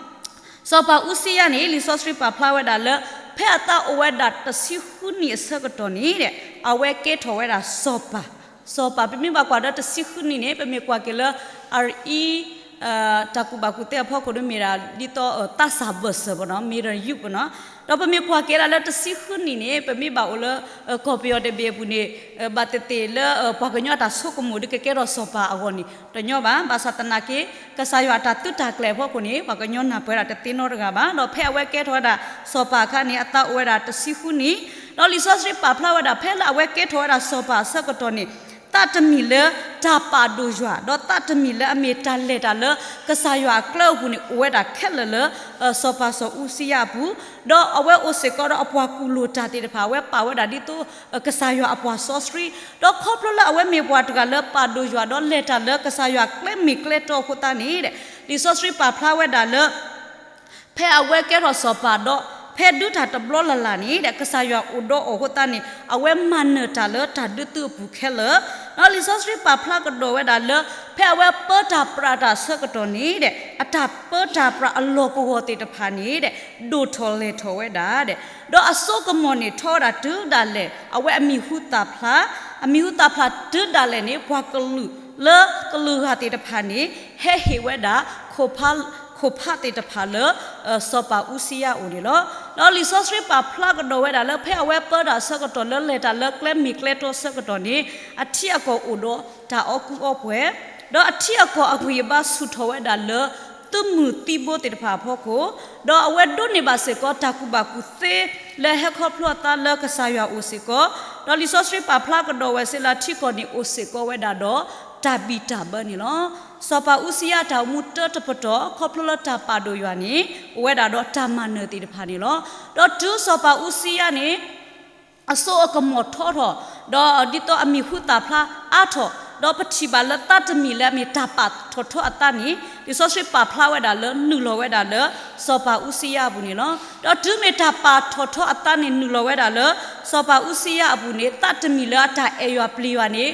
စီၤပၤအူစံယၤန့ၣ် လံာ်စီဆှံပာ်ဖျါဝဲဒၣ်လၢ ဖဲအသးအိၣ်ဝဲဒၣ်တဆံဃုနံၣ်အဆၢကတီၢ်န့ၣ်ဒီး အဝဲကဲထီၣ်ဝဲဒၣ်စီၤပၤ, စီၤပၤ ပမ့ၢ်ဘၣ်ကွၢ်ဒီးတဆံဃုနံၣ်န့ၣ် ပမ့ၢ်ကွၢ်က့ၤလၢ အံၤ တၢ်ကူၣ်ဘၣ်ကူၣ်သ့အဖီခိၣ်ဒီးမ့ၢ်ဒၣ်ဒ်သိး သးစၢ်ဘၢၣ်စၢၣ်ဘၣ်နီၤ မ့ၢ်ဒီးယုၢ်ပနီၤ, ဒီးပမ့ၢ်ကွၢ်က့ၤဒၣ်လၢတဆံဃုနံၣ်န့ၣ် ပမ့ၢ်ဘၣ်အိၣ်လၢ ကီၢ်ပယီၤတဘ့ၣ်အပူၤန့ၣ် ဘၣ်သ့ၣ်သ့ၣ်လၢ ပှၤကညီအတၢ်ဆိကမိၣ်ဒီးကကဲထီၣ်စီၤပၤအဂီၢ်န့ၣ် တညီဘၣ်. ဘၣ်ဆၣ်သနာ်က့ ကစၢ်ယွၤအတၢ်သုးတၢ်ကျဲၤအဖီခိၣ်န့ၣ် ပှၤကညီနၢ်ပၢၢ်ဒၣ်တသ့နီတဂၤဘၣ်. ဒီးဖဲအဝဲကဲထီၣ်ဝဲဒၣ်စီၤပၤအခါန့ၣ် အသးအိၣ်ဝဲဒၣ်တဆံဃုနံၣ်, ဒီးလံာ်စီဆှံပာ်ဖျါဝဲဒၣ် ဖဲလၢအဝဲကဲထီၣ်ဝဲဒၣ်စီၤပၤအဆၢကတီၢ်န့ၣ် သးတမံၤလၢတၢ်ပာ်ဒိၣ်ယွၤ ဒီးသးတမံၤလၢအမ့ၢ်တၢ်လဲၤတၢ်လၢကစၢ်ယွၤအကျဲအပူၤန့ၣ် အိၣ်ဝဲဒၣ်ခဲလၢာ်လၢ စီၤပၤစီၤအူစံယၤအပူၤ, ဒီးအဝဲအိၣ်စ့ၢ်ကီးဒီးအပှၤကူၣ်လိာ်တၢ်သ့ၣ်တဖၣ် အဝဲပာ်ဝဲဒၣ်ဒ်သိး ကစၢ်ယွၤအပှၤစီဆှံ, ဒီးခီဖျိလၢအဝဲမ့ၢ်ပှၤတဂၤလၢပာ်ဒိၣ်ယွၤ ဒီးလဲၤတၢ်လၢကစၢ်ယွၤကျဲမ့ၢ်ကျဲတီအဃိသတးန့ၣ်ဒီး လံာ်စီဆှံပာ်ဖျါဝဲဒၣ်လၢ ဖဲအဝဲကဲထီၣ်စီၤပၤဒီး ဖဲဒုးတၢ်တဘျီလၢ်လၢ်န့ၣ်ဒီး ကစၢ်ယွၤအိၣ်ဒီးအီၤအဃိသတးန့ၣ် အဝဲမၤနၢၤတၢ်လၢတၢ်ဒုးသုအပူၤခဲလၢာ်, ဒီးလံာ်စီဆှံပာ်ဖျါကဒီးဝဲဒၣ်လၢ ဖဲအဝဲပၢတၢ်ပြးတၢ်ဆၢကတီၢ်န့ၣ်ဒီး အတၢ်ပၢတၢ်ပြးအလီၢ်ကဝီၤသ့ၣ်တဖၣ်န့ၣ်ဒီး ဒိၣ်ထီၣ်လဲၢ်ထီၣ်ဝဲဒၣ်ဒီး ဒီးအစိကမီၤန့ၣ်ထီဝဲဒၣ်တုၤဒၣ်လဲာ် အဝဲအမံၤဟူသၣ်ဖျါ, အမံၤဟူသၣ်ဖျါတုၤဒၣ်လဲာ်န့ၣ် ပှၤကလုာ်လၢကလုာ်ဂၤသ့ၣ်တဖၣ်န့ၣ် ဟဲဟ့ၣ်ဝဲဒၣ် ခိၣ်ဖးသ့ၣ်တဖၣ်လၢ စီၤပၤအူစံယၤအအိၣ်န့ၣ်လီၤ. ဒီးလံာ်စီဆှံပာ်ဖျါကဒီးဝဲဒၣ်လၢ ဖဲအဝဲပၢတၢ်ဆၢကတီၢ်လၢလဲၤတၢ်လၢကျဲမ့ၢ်ကျဲတီဆၢကတီၢ်န့ၣ် အထံအကီၢ်အိၣ်ဒီးတၢ်အီၣ်ကူအီပှဲၤ, ဒီးအထံအကီၢ်အဂံၢ်အဘါဆူၣ်ထီၣ်ဝဲဒၣ်လၢ သုးမုၢ်သံဘိသ့ၣ်တဖၣ်အဖီခိၣ်, ဒီးအဝဲဒိးန့ၢ်ဘၣ်စ့ၢ်ကီးတၢ်ကူၣ်ဘၣ်ကူၣ်သ့ လၢဟဲခီဖျိအသးလၢကစၢ်ယွၤအိၣ်စ့ၢ်ကီး, ဒီးလံာ်စီဆှံပာ်ဖျါကဒီးဝဲစ့ၢ်လၢထံကီၢ်န့ၣ်အိၣ်စ့ၢ်ကီးဝဲဒၣ်ဒီး တၢ်ဘံၣ်တၢ်ဘၢန့ၣ်လီၤ. စီၤပၤအူစံယၤအတၢ်အိၣ်မူတၢတပတီၢ် ခီဖျိလၢတၢ်ပာ်ဒိၣ်ယွၤန့ၣ် အိၣ်ဝဲဒၣ်ဒီးတၢ်မၤနၢၤသ့ၣ်တဖၣ်န့ၣ်လီၤ. ဒီးတုၤစီၤပၤအူစံယၤန့ၣ် အစိအကမီၤထီထီၣ်, ဒီးဒ်သိးအမံၤဟူသၣ်ဖျါအါထီၣ်, ဒီးပထံၣ်ဘၣ်လၢသးတမံၤလၢအမ့ၢ်တၢ်ပာ်ထီၣ်ထီအသးန့ၣ် လံာ်စီဆှံပာ်ဖျါဝဲဒၣ်လၢနုာ်လီၤဝဲဒၣ်လၢ စီၤပၤအူစံယၤအပူၤန့ၣ်လီၤ. ဒီးတုၤမ့ၢ်တၢ်ပာ်ထီၣ်ထီအသးန့ၣ်နုာ်လီၤဝဲဒၣ်လၢ စီၤပၤအူစံယၤအပူၤန့ၣ် သးတမံၤလၢအတၢ်အဲၣ်ယွၤပျံၤယွၤန့ၣ်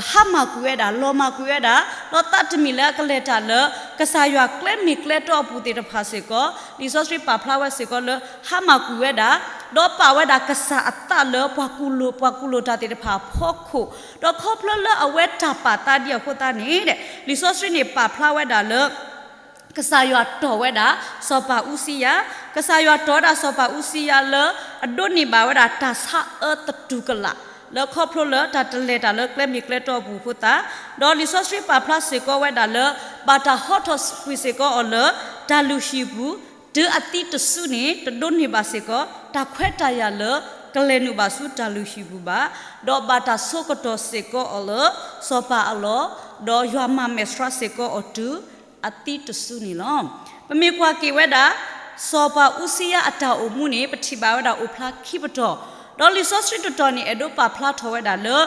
ဟါမၢ်ကွံာ်ဝဲဒၣ် လီၤမၢ်ကွံာ်ဝဲဒၣ်, ဒီးသးတမံၤလၢအကလဲၤတၢ်လၢ ကစၢ်ယွၤကျဲမ့ၢ်ကျဲတီအပူၤသ့ၣ်တဖၣ်စ့ၢ်ကီး လံာ်စီဆှံပာ်ဖျါဝဲစ့ၢ်ကီးလၢ ဟါမၢ်ကွံာ်ဝဲဒၣ်, ဒီးပာ်ဝဲဒၣ်ကစၢ်အသးလၢပှၤကူၣ်လိာ်ပှၤကူၣ်လိာ်တၢ်သ့ၣ်တဖၣ်အဖီခိၣ်, ဒီးခီဖျိလၢအဝဲတၢ်ပာ်သးဒ်အဃိသတးန့ၣ် လံာ်စီဆှံန့ၣ်ပာ်ဖျါဝဲဒၣ်လၢ ကစၢ်ယွၤတီၢ်ဝဲဒၣ် စီၤပၤအူစံယၤ, ကစၢ်ယွၤတီၢ်ဝဲဒၣ်စီၤပၤအူစံယၤလၢ အဒိးန့ၢ်ဘၣ်ဝဲဒၣ်တၢ်ဆါအၢသတူၢ်ကလာ် လၢခီဖျိလၢတၢ်တလဲၤတၢ်လၢကျဲမ့ၢ်ကျဲတီအပူၤအဃိသတး, ဒီးလံာ်စီဆှံပာ်ဖျါစ့ၢ်ကီးဝဲဒၣ်လၢ ဘၣ်တၢ်ဟီထီၣ်ကွံာ်စ့ၢ်ကီးအီၤလၢ တၢ်လုၢ်ဟံၣ်ပူၤ, တုၤအသံတစုန့ၣ် တဒိးန့ၢ်ဘၣ်စ့ၢ်ကီး တၢ်ခွဲးတၢ်ယာ်လၢ ကလဲၤနုာ်ဘၣ်ဆူတၢ်လုၢ်ဟံၣ်ပူၤဘၣ်, ဒီးဘၣ်တၢ်ဆိကတီၢ်စ့ၢ်ကီးအီၤလၢ စီၤပၤအလီၢ်, ဒီးယွၤမၤမဲာ်ဆှးစ့ၢ်ကီးအီၤတုၤ အသံတစုန့ၣ်လီၤ. ပမ့ၢ်ကွၢ်က့ၤဝဲဒၣ် စီၤပၤအူစံယၤအတၢ်အိၣ်မူန့ၣ် ပထံၣ်ဘၣ်ဝဲဒၣ်အိၣ်ဖျါခံပတီၢ်, ဒီးလံာ်စီဆှံတတီၢ်န့ၣ် အဲၣ်ဒိးပာ်ဖျါထီၣ်ဝဲဒၣ်လၢ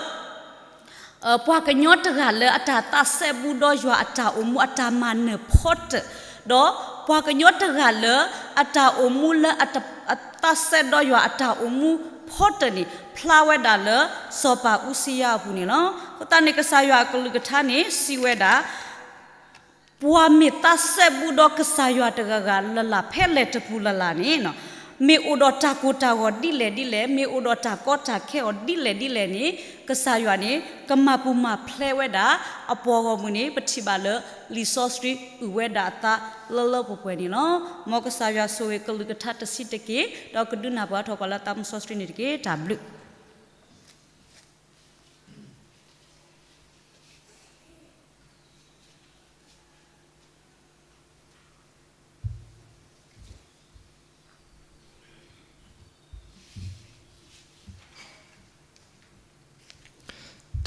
ပှၤကညီတဂၤလၢအတၢ်သးစဲဘူးဒီးယွၤအတၢ်အိၣ်မူအတၢ်မၤနၢၤဖီတၢၣ်, ဒီးပှၤကညီတဂၤလၢအတၢ်အိၣ်မူလၢအတ အသးစဲဒီးယွၤအတၢ်အိၣ်မူဖီတၢၣ်န့ၣ် ဖျါဝဲဒၣ်လၢစီၤပၤအူစံယၤအပူၤန့ၣ်လီၤ. အဃိသတးန့ၣ် ကစၢ်ယွၤအကလုၢ်ကထါန့ၣ် စံးဝဲဒၣ် ပှၤမ့ၢ်သးစဲဘူးဒီးကစၢ်ယွၤတဂၤဂၤလၢ်လၢ် ဖဲလဲၣ်တပူၤလၢ်လၢ်န့ၣ် မ့ၢ်အိၣ်ဒီးတၢ်ကိၢ်တၢ်ဂီၤဒ်လဲၣ်ဒ်လဲၣ်, မ့ၢ်အိၣ်ဒီးတၢ်ကီတၢ်ခဲအီၤဒ်လဲၣ်ဒ်လဲၣ်န့ၣ် ကစၢ်ယွၤန့ၣ် ကမၤပူၤမၤဖျဲးဝဲဒၣ် အပှၤဂီၢ်မုၢ်န့ၣ် ပထံၣ်ဘၣ်လၢလံာ်စီဆှံအုၣ်ဝဲဒၣ်အသးလၢလၢပှဲၤပှဲၤန့ၣ်လီၤ. မ်ကစၢ်ယွၤဆိၣ်ဂ့ၤကလုၢ်ကထါတဆံးတက့ၢ်, ဒီးကဒုးနၢ်ပၢၢ်ထီၣ်ပှၤလၢသးမုၢ်စီဆှံန့ၣ်တက့ၢ်. တၢ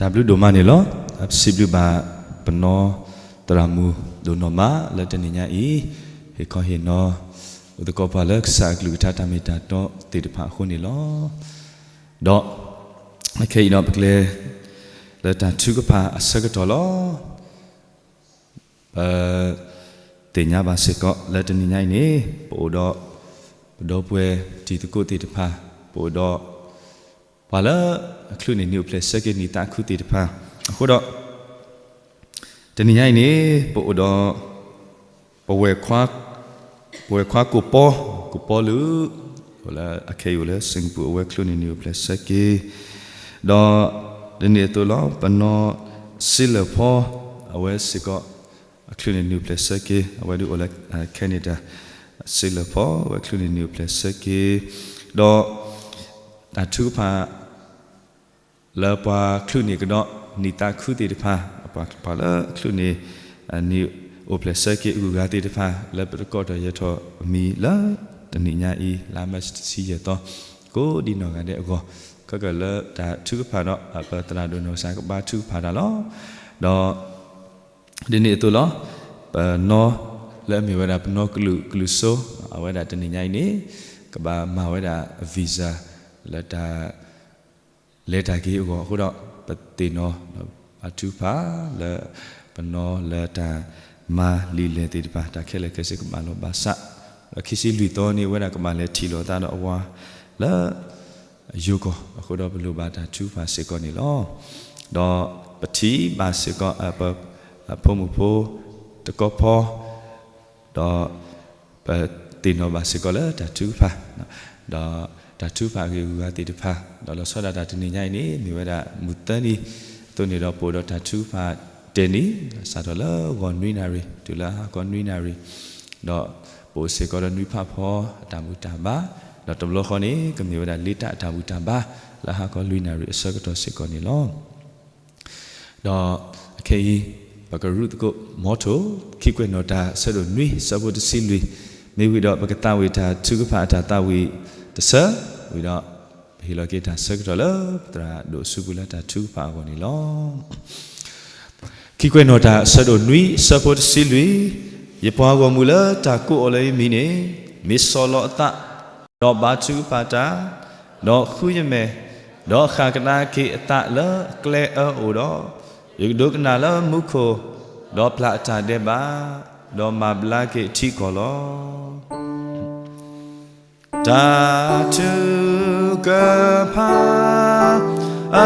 ်ဘျုး တၢ်ဘျုးဒိၣ်မးန့ၣ်လီၤ. အစံးဘျုးဘၣ်ပနီၢ်သရၣ်မုၣ်ဒိၣ်နီၢ်မးလၢတနံၤညါအံၤ ဟ့ၣ်ခီဟ့ၣ်နီၤ အိၣ်သကိးပှၤလၢကစၢ်အကလုၢ်ကထါတၢ်မ့ၢ်တၢ်တီသ့ၣ်တဖၣ်အဃိန့ၣ်လီၤ. ဒီးခဲအံၤဒီးပကျဲလၢတၢ်ထုကဖၣ်အဆၢကတီၢ်လီၤ. ပသ့ၣ်ညါဘၣ်စ့ၢ်ကီးလၢတနံၤညါအံၤန့ၣ် ပအိၣ်ဒီးပဒီပုၢ်ဝဲၢ်တံၤသကိးသ့ၣ်တဖၣ်, ပအိၣ်ဒီး ပှၤလၢအချုးန့ၢ်နံၣ်အိၣ်ဖျဲၣ်ဆၢက့ၤနံၣ်သးခုသ့ၣ်တဖၣ်အဃိဒီး တနံၤညါအံၤန့ၣ် ပအိၣ်ဒီး ပဝဲၢ်ခွါ ပဝဲၢ်ခွါကိးပီ, ကိးပီလူး, အိၣ်လၢအခဲအံၤအိၣ်လၢ Singapore အဝဲချုးန့ၢ်နံၣ်အိၣ်ဖျဲၣ်ဆၢက့ၤ, ဒီးဒ်န့ၣ်အသိးလီၤ ပနီၢ်စ့လၢၢ်ဖီ, အဝဲစ့ၢ်ကီး အချုးန့ၢ်နံၣ်အိၣ်ဖျဲၣ်ဆၢက့ၤ, အဝဲဒၣ်အိၣ်လၢ Canada, စ့လၢၢ်ဖီ အဝဲချုးန့ၢ်နံၣ်အိၣ်ဖျဲၣ်ဆၢက့ၤ, ဒီး တၢ်ထုကဖၣ် လၢပှၤချုးန့ၢ်ကဒီး နံၣ်သးခုသ့ၣ်တဖၣ်, ပှၤလၢအချုးန့ၢ် နံၣ်အိၣ်ဖျဲၣ်ဆၢက့ၤအဂုၤအဂၤသ့ၣ်တဖၣ် လၢပတကိးဒီးယဲၢ်ထီၣ်အမံၤလၢတနံၤညါအံၤ လါမၢ်ၡးတဆံယဲၢ်သီ, ကိးဒံနီၢ်ဂၤဒဲးအဂီၢ်, ခဲကၢၣ်လၢတၢ်ထုကဖၣ်ဒီး ပသရၣ်ဒိၣ်နီၢ်ကစၢ်ကဘါထုကဖၣ်တၢ်လီၤ. ဒီး ဒ်န့ၣ်အသိးလီၤ, ပနီၢ်လၢအမ့ၢ်ဝဲဒၣ်ပနီၢ်ကလုာ်ကလုာ်စိ, အဝဲဒၣ်တနံၤညါအံၤန့ၣ် ကဘၣ်မၤဝဲဒၣ် visa လၢတၢ် လဲၤတၢ်က့ၤအဂီၢ်အဃိဒီး ပသ့ၣ်နီၣ် ဘါထုကဖၣ်လၢ ပနီၢ်လၢတၢ်မၤလံာ်လဲၢ်သ့ၣ်တဖၣ် တၢ်ခဲလၢာ်ခဲဆ့ကဘၣ်လီၤဘၣ်ဆၣ်, ဒီးခံဆံလွံၢ်သီန့ၣ် အဝဲဒၣ်ကဘၣ်လဲၤထံၣ်လိာ်အသးဒီးအဝၤလၢ ယိၤကီၢ်အဃိဒီး ပလိၣ်ဘၣ်တၢ်ထုကဖၣ်စ့ၢ်ကီးန့ၣ်လီၤ. ဒီးပထံၣ်ဘၣ်စ့ၢ်ကီး ပဖိမုၣ်ဖိ တကီဖီ ဒီး ပသ့ၣ်နီၣ်ဘၣ်စ့ၢ်ကီးလၢတၢ်ထုကဖၣ်, ဒီးတၢ်ထုကဖၣ်အဂ့ၢ်အဂၤသ့ၣ်တဖၣ်, ဒီးလီၤဆီဒၣ်တၢ်တနံၤညါအံၤန့ၣ် မ့ၢ်ဝဲဒၣ်မုၢ်သၢနံၤအသိးန့ၣ်ဒီး ပအိၣ်ဒီးတၢ်ထုကဖၣ်တနံၤ စးထီၣ်လၢဂီၤနွံနၣ်ရံၣ် တုၤလၢဟါခီနွံနၣ်ရံၣ်, ဒီးပအိၣ်စ့ၢ်ကီးဒီးနွံဖးဖီအတၢ်ဘူၣ်တၢ်ဘါ, ဒီးတဘျီဃီန့ၣ် ကမ့ၢ်ဝဲဒၣ်လ့တၢ်အတၢ်ဘူၣ်တၢ်ဘါ လၢဟါခီလွံၢ်နၣ်ရံၣ်အဆၢကတီၢ်စ့ၢ်ကီးန့ၣ်လီၤ. ဒီးအခဲအံၤ ပကရူၢ်သကိး မီထိၣ် ခံကွဲးနီၣ်တၢ်အဆၢဒိၣ်နွံ ဆၢဖိတဆံလွံၢ်, မ့ၢ်ဝံၤဒီးပကသးဝံၣ်တၢ်ထုကဖၣ်အတၢ်သးဝံၣ်တဆၢ, ဝံၤဒီး ပဟ့ၣ်လီၤက့ၤတၢ်ဆၢကတီၢ်လၢပသရၣ်ဒိၣ်အစုပူၤလၢတၢ်ထုကဖၣ်အဂီၢ်န့ၣ်လီၤ. ခံကွဲးနီၣ်တၢ်အဆၢဒိၣ်နွံ ဆၢဖိတဆံလွံၢ်, ယပှၤဂီၢ်မုၢ်လၢတၢ်ကိးအီၤလၢယမံၤန့ၣ် မ့ၢ်ဆီၣ်လီၤအသး ဒီးဘါထုကဖၣ်တၢ်, ဒီးဃုယမဲာ်, ဒီးဃၣ်ကဒါက့ၤအသးလၢအကျဲအၢအိၣ်ဒီး, ယကဒိကနၣ်လၢမူခိၣ်, ဒီးပျၢ်အတၢ်ဒဲးဘး, ဒီးမၤဘျါက့ၤအထံအကီၢ်လီၤ. တၢ်ထုကဖၣ်အ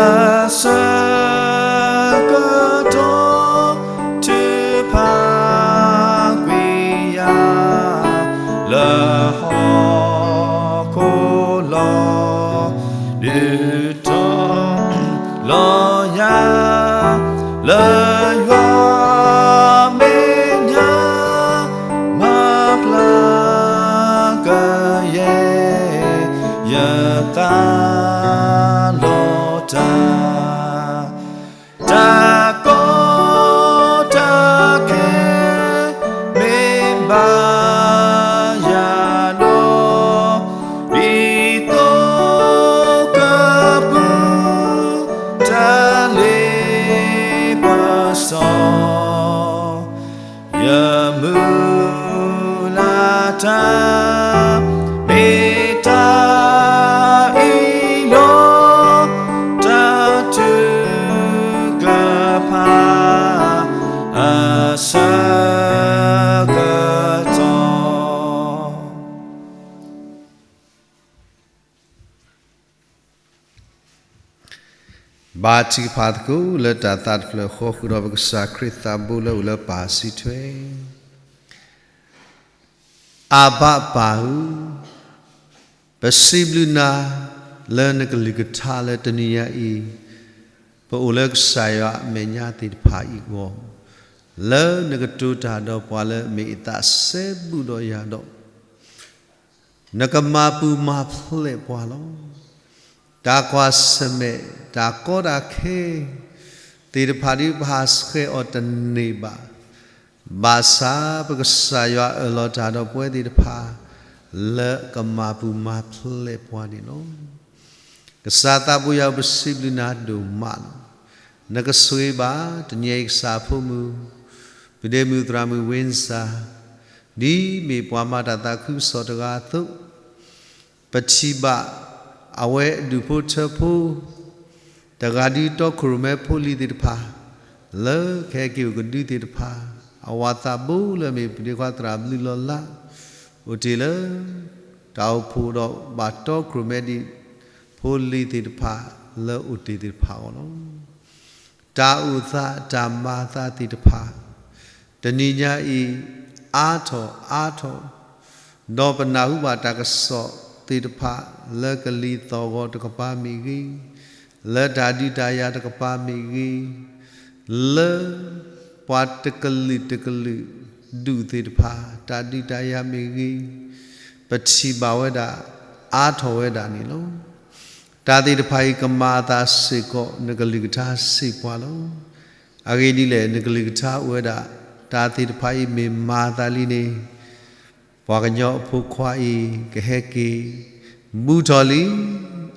ဆၢကတီၢ် ထုကဖၣ်ကွံာ်ယၤ လၢဟီၣ်ခိၣ်လီၤ. ဒုးတီၤလီၤယၤ လၢယွၤမဲာ်ညါ မၤဘျါကယဲၢ် ယသးလီၤတၢ် တၢ်ကီတၢ်ခဲ မ့ၢ်ဘၣ်ယၤဒီး ဒ်သိးကပူၤ တၢ်လ့ပစီ ယမုၢ်လၢ်တၢ် မ့ၢ်တၢ်အ့ၣ်လိာ် တၢ်ထုကဖၣ်အဆၢကတီၢ် ဘါထုကဖၣ်သကိးလၢတၢ်သးတဖျၢၣ်ဃီ ဃုာ်ဒီးပကစၢ်ခရံာ်သးဘိလၢအိၣ်လၢပၢ်စုထွဲ အဘၣ်ပၢ်ဧၢ, ပစံးဘျုးနၤ လၢနကလုၢ်ကထါလၢတနံၤညါအံၤ, ပအိၣ်လၢကစၢ်ယွၤအမဲာ်ညါသ့ၣ်တဖၣ်အံၤအဂီၢ်, လၢနကတိၤတၢ်ဒီးပှၤလၢအမ့ၢ်အသးစဲဘူးဒီးယၤဒီး နကမၤပူၤမၤဖျဲးပှၤလီၤ. တၢ်ကွၢ်ဆၢၣ်မဲာ် တၢ်ကီတၢ်ခဲ သ့ၣ်တဖၣ်ဒ်ပဟးဆှဲးအီၤတန့ၢ်ဘၣ်, ဘၣ်ဆၣ်ပကစၢ်ယွၤအၢၣ်လီၤတၢ်ဒီးပဝဲသ့ၣ်တဖၣ် လၢကမၤပူၤမၤဖျဲးပှၤန့ၣ်လီၤ. ကစၢ်သးဘိယွၤဧၢ ပစံးဘျုးနၤဒိၣ်မးလီၤ. နကဆိၣ်ဂ့ၤဘၣ် တနံၤအံၤကစၢ်အဖိမုၣ် ဖုဒ့မုၣ်သရၣ်မုၣ်ဝ့စၢ် ဒ်မ့ၢ်ပှၤမၤတၢ်သးခုကစီၣ်တဂၤအသိး, ပထံၣ်ဘၣ် အဝဲအဒူၣ်ဖိထၢဖိ တဂၤဒုးတီခိၣ်ရိၣ်မဲဖိလံၤသ့ၣ်တဖၣ် လၢကဟဲက့ၤအိၣ်ကဒုသ့ၣ်တဖၣ်, အဝၤသးဘိလၢအမ့ၢ်ဖုဒ့ခွါသရၣ်ဘျုးလီၤလး အိၣ်တ့ၢ်လၢ တၢ်အိၣ်ဖှိၣ်ဒီးဘၣ်တီခိၣ်ရိၣ်မဲဒံး ဖိလံၤသ့ၣ်တဖၣ် လၢအိၣ်တ့ၢ်သ့ၣ်တဖၣ်အဂီၢ်လီၤ. တၢ်အိၣ်သးတၢ်မၤသးသ့ၣ်တဖၣ် တနံၤညါအံၤ အါထီၣ်အါထီၣ် ဒီးပနၢ်ဟူဘၣ်တၢ်ကစီၣ်သ့ၣ်တဖၣ် လၢကလံၤသီၣ်ဂီၤတကပၤမ့ၢ်ဂ့ၤ, လၢတၢ်ဒုးတၢ်ယၤတကပၤမ့ၢ်ဂ့ၤ, လၢပှၤတကလုာ်တကလုာ်ဒူၣ်သ့ၣ်တဖၣ် တၢ်ဒုးတၢ်ယၤမ့ၢ်ဂ့ၤ, ပထံၣ်ဘၣ်ဝဲဒၣ် အါထီၣ်ဝဲဒၣ်န့ၣ်လီၤ. တၢ်သ့ၣ်တဖၣ်အံၤကမၤအသးစ့ၢ်ကီး နကလုၢ်ကထါစံးပှၤလီၤ. အဂ့ၢ်ဒ်လဲၣ်, နကလုၢ်ကထါအိၣ်ဝဲဒၣ် တၢ်သ့ၣ်တဖၣ်အံၤမ့ၢ်မၤအသးလံန့ၣ် ပှၤကညီအဖိခွါအံၤ ကဟဲက့ၤ ဘူးထီၣ်လံ,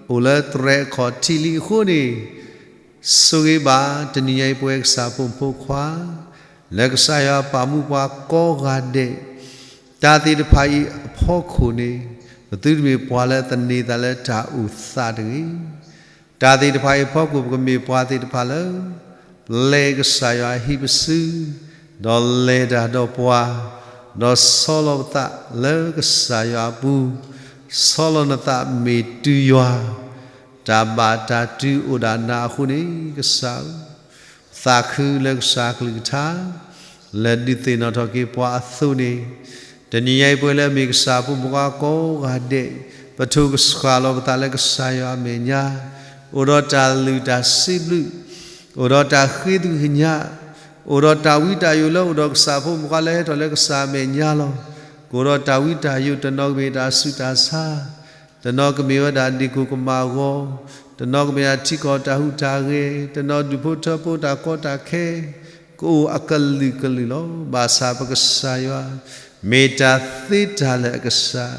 အိၣ်လၢသရဲးခီၣ်ထံးလံအဃိန့ၣ်, ဆိၣ်ဂ့ၤဘၣ် တနံၤညါအံၤပဝဲကစၢ်ဖိမုၣ်ဖိခွါ, လၢကစၢ်ယွၤပာ်မူပှၤကိးဂၤဒဲး, တၢ်သ့ၣ်တဖၣ်အံၤအဖီခိၣ်န့ၣ်, ပသုတမ့ၢ်ပှၤလၢသန့ၤသးလၢတၢ်အိၣ်သးတဂ့ၤ. တၢ်သ့ၣ်တဖၣ်အံၤအဖီခိၣ် ပကမ့ၢ်ပှၤသ့ၣ်တဖၣ်လၢ ပျဲကစၢ်ယွၤအဟံၣ်ပစု, ဒီးလဲၤတၢ်ဒီးပှၤ, ဒီးဆီလီၤပသးလၢကစၢ်ယွၤအပူၤ, ဆီလီၤနသးမ့ၢ်တုၤယွၤ, တၢ်ဘၣ်တၢ်တုၤအိၣ်ဒၣ်နၤအဃိန့ၣ် ကစၢ်ဧၢ, ပသးခုလၢကစၢ်ကလုၢ်ကထါ လၢဒုးသ့ၣ်နီၣ်ထီၣ်က့ၤပှၤအသိးန့ၣ်, တနံၤညါအံၤပဝဲလၢအမ့ၢ်ကစၢ်ဖိမုၣ်ဖိခွါကိးဂၤဒဲး, ပထိၣ်ကဆှၣ်လီၤပသးလၢကစၢ်ယွၤအမဲာ်ညါ, အိၣ်ဒီးတၢ်လုၢ်တၢ်စံးဘျုး, အိၣ်ဒီးတၢ်ဃ့သကွံာ်ကညး, အိၣ်ဒီးတၢ်ဝံတၢ်ယိးလၢအိၣ်ဒီးကစၢ်ဖိမုၣ်ဖိခွါလၢဟဲထီၣ်လၢကစၢ်အမဲာ်ညါလီၤ. ကအိၣ်ဒီးတၢ်ဝံတၢ်ယိး တနီၤကမ့ၢ်တၢ်ဆူးတၢ်ဆါ, တနီၤကမ့ၢ်ဝဲဒၣ်ဒ့ၣ်ကိၢ်ကမၣ်အဂီၤ, တနီၤကမ့ၢ်ဒၣ်ထံကီၢ်တၢ်ဟူးတၢ်ဂဲၤ, တနီၤဒူၣ်ဖိထၢဖိတၢ်ကီတၢ်ခဲ, ကအိၣ်အကလုာ်ကလုာ်လီၤ. ဘၣ်ဆၣ်ပကစၢ်ယွၤ မ့ၢ်တၢ်သ့တၢ်လၢာ်အကစၢ်,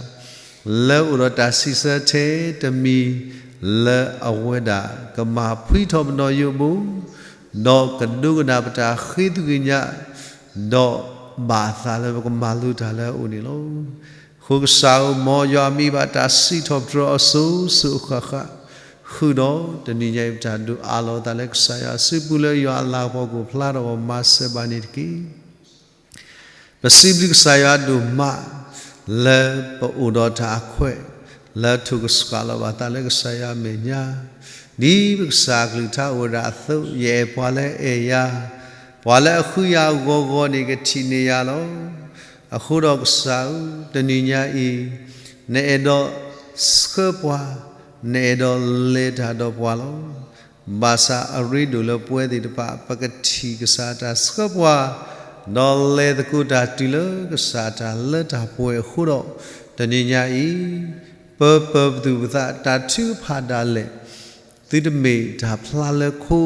လၢအိၣ်ဒီးတၢ်စံးဆၢထဲတမံၤ, လၢအဝဲဒၣ်ကမၤဖှံထီၣ်ပနီၢ်ယိးဘိ, ဒီးကဒိကနၣ်ပတၢ်ဃ့သကွံာ်ကညး, ဒီးဘၣ်အသးလၢပကမၤလိတၢ်လၢအအိၣ်န့ၣ်လီၤ. အဃိကစၢ်ဧၢ, မ်ယွၤမံဘၣ်တၢ်စံးထီၣ်ပတြၢၤအီၤစိၤစိၤအဃၣ်ဃၣ်, ဃုာ်ဒီးတနံၤညါအံၤပတၢ်ဒုးအးလီၤအသးလၢကစၢ်ယွၤအစုပူၤလၢယွၤအလၤကပီၤကအိၣ်ဖျါထီၣ် မၤစၢၤဘၣ်န့ၣ်တက့ၢ်. ပစံးဘျုးကစၢ်ယွၤဒိၣ်မး လၢပအိၣ်ဒီးတၢ်အခွဲး လၢထိၣ်ကဆှၣ်လီၤဘၣ်သးလၢကစၢ်ယွၤအမဲာ်ညါ, ဒ်ပကစၢ်ကလုၢ်ကထါအိၣ်ဝဲဒၣ်အသိး, ယအဲၣ်ပှၤလၢအဲၣ်ယၤ, ပှၤလၢအဃုယၤဂီၤဂီၤန့ၣ် ကထံၣ်န့ၢ်ယၤလီၤ. အဃိဒီးကစၢ်ဧၢ, တနံၤညါအံၤ နအဲၣ်ဒိးဆှၢပှၤ, နအဲၣ်ဒိးလဲၤတၢ်ဒီးပှၤလီၤ. ဘၣ်ဆၣ်အရ့ဒိၣ်လၢပဝဲသ့ၣ်တဖၣ် ပကထံၣ်ကစၢ်တၢ်ဆှၢပှၤ, ဒီးလဲၤသကိးတၢ်တုၤလၢကစၢ်တၢ်လၢတၢ်ပှဲၤအဃိဒီး, တနံၤညါအံၤ ပပၢၤပသူၣ်ပသးတၢ်ထုကဖၣ်ဒၣ်လဲာ်, သုတမ့ၢ်တၢ်ဖျါလၢခိ,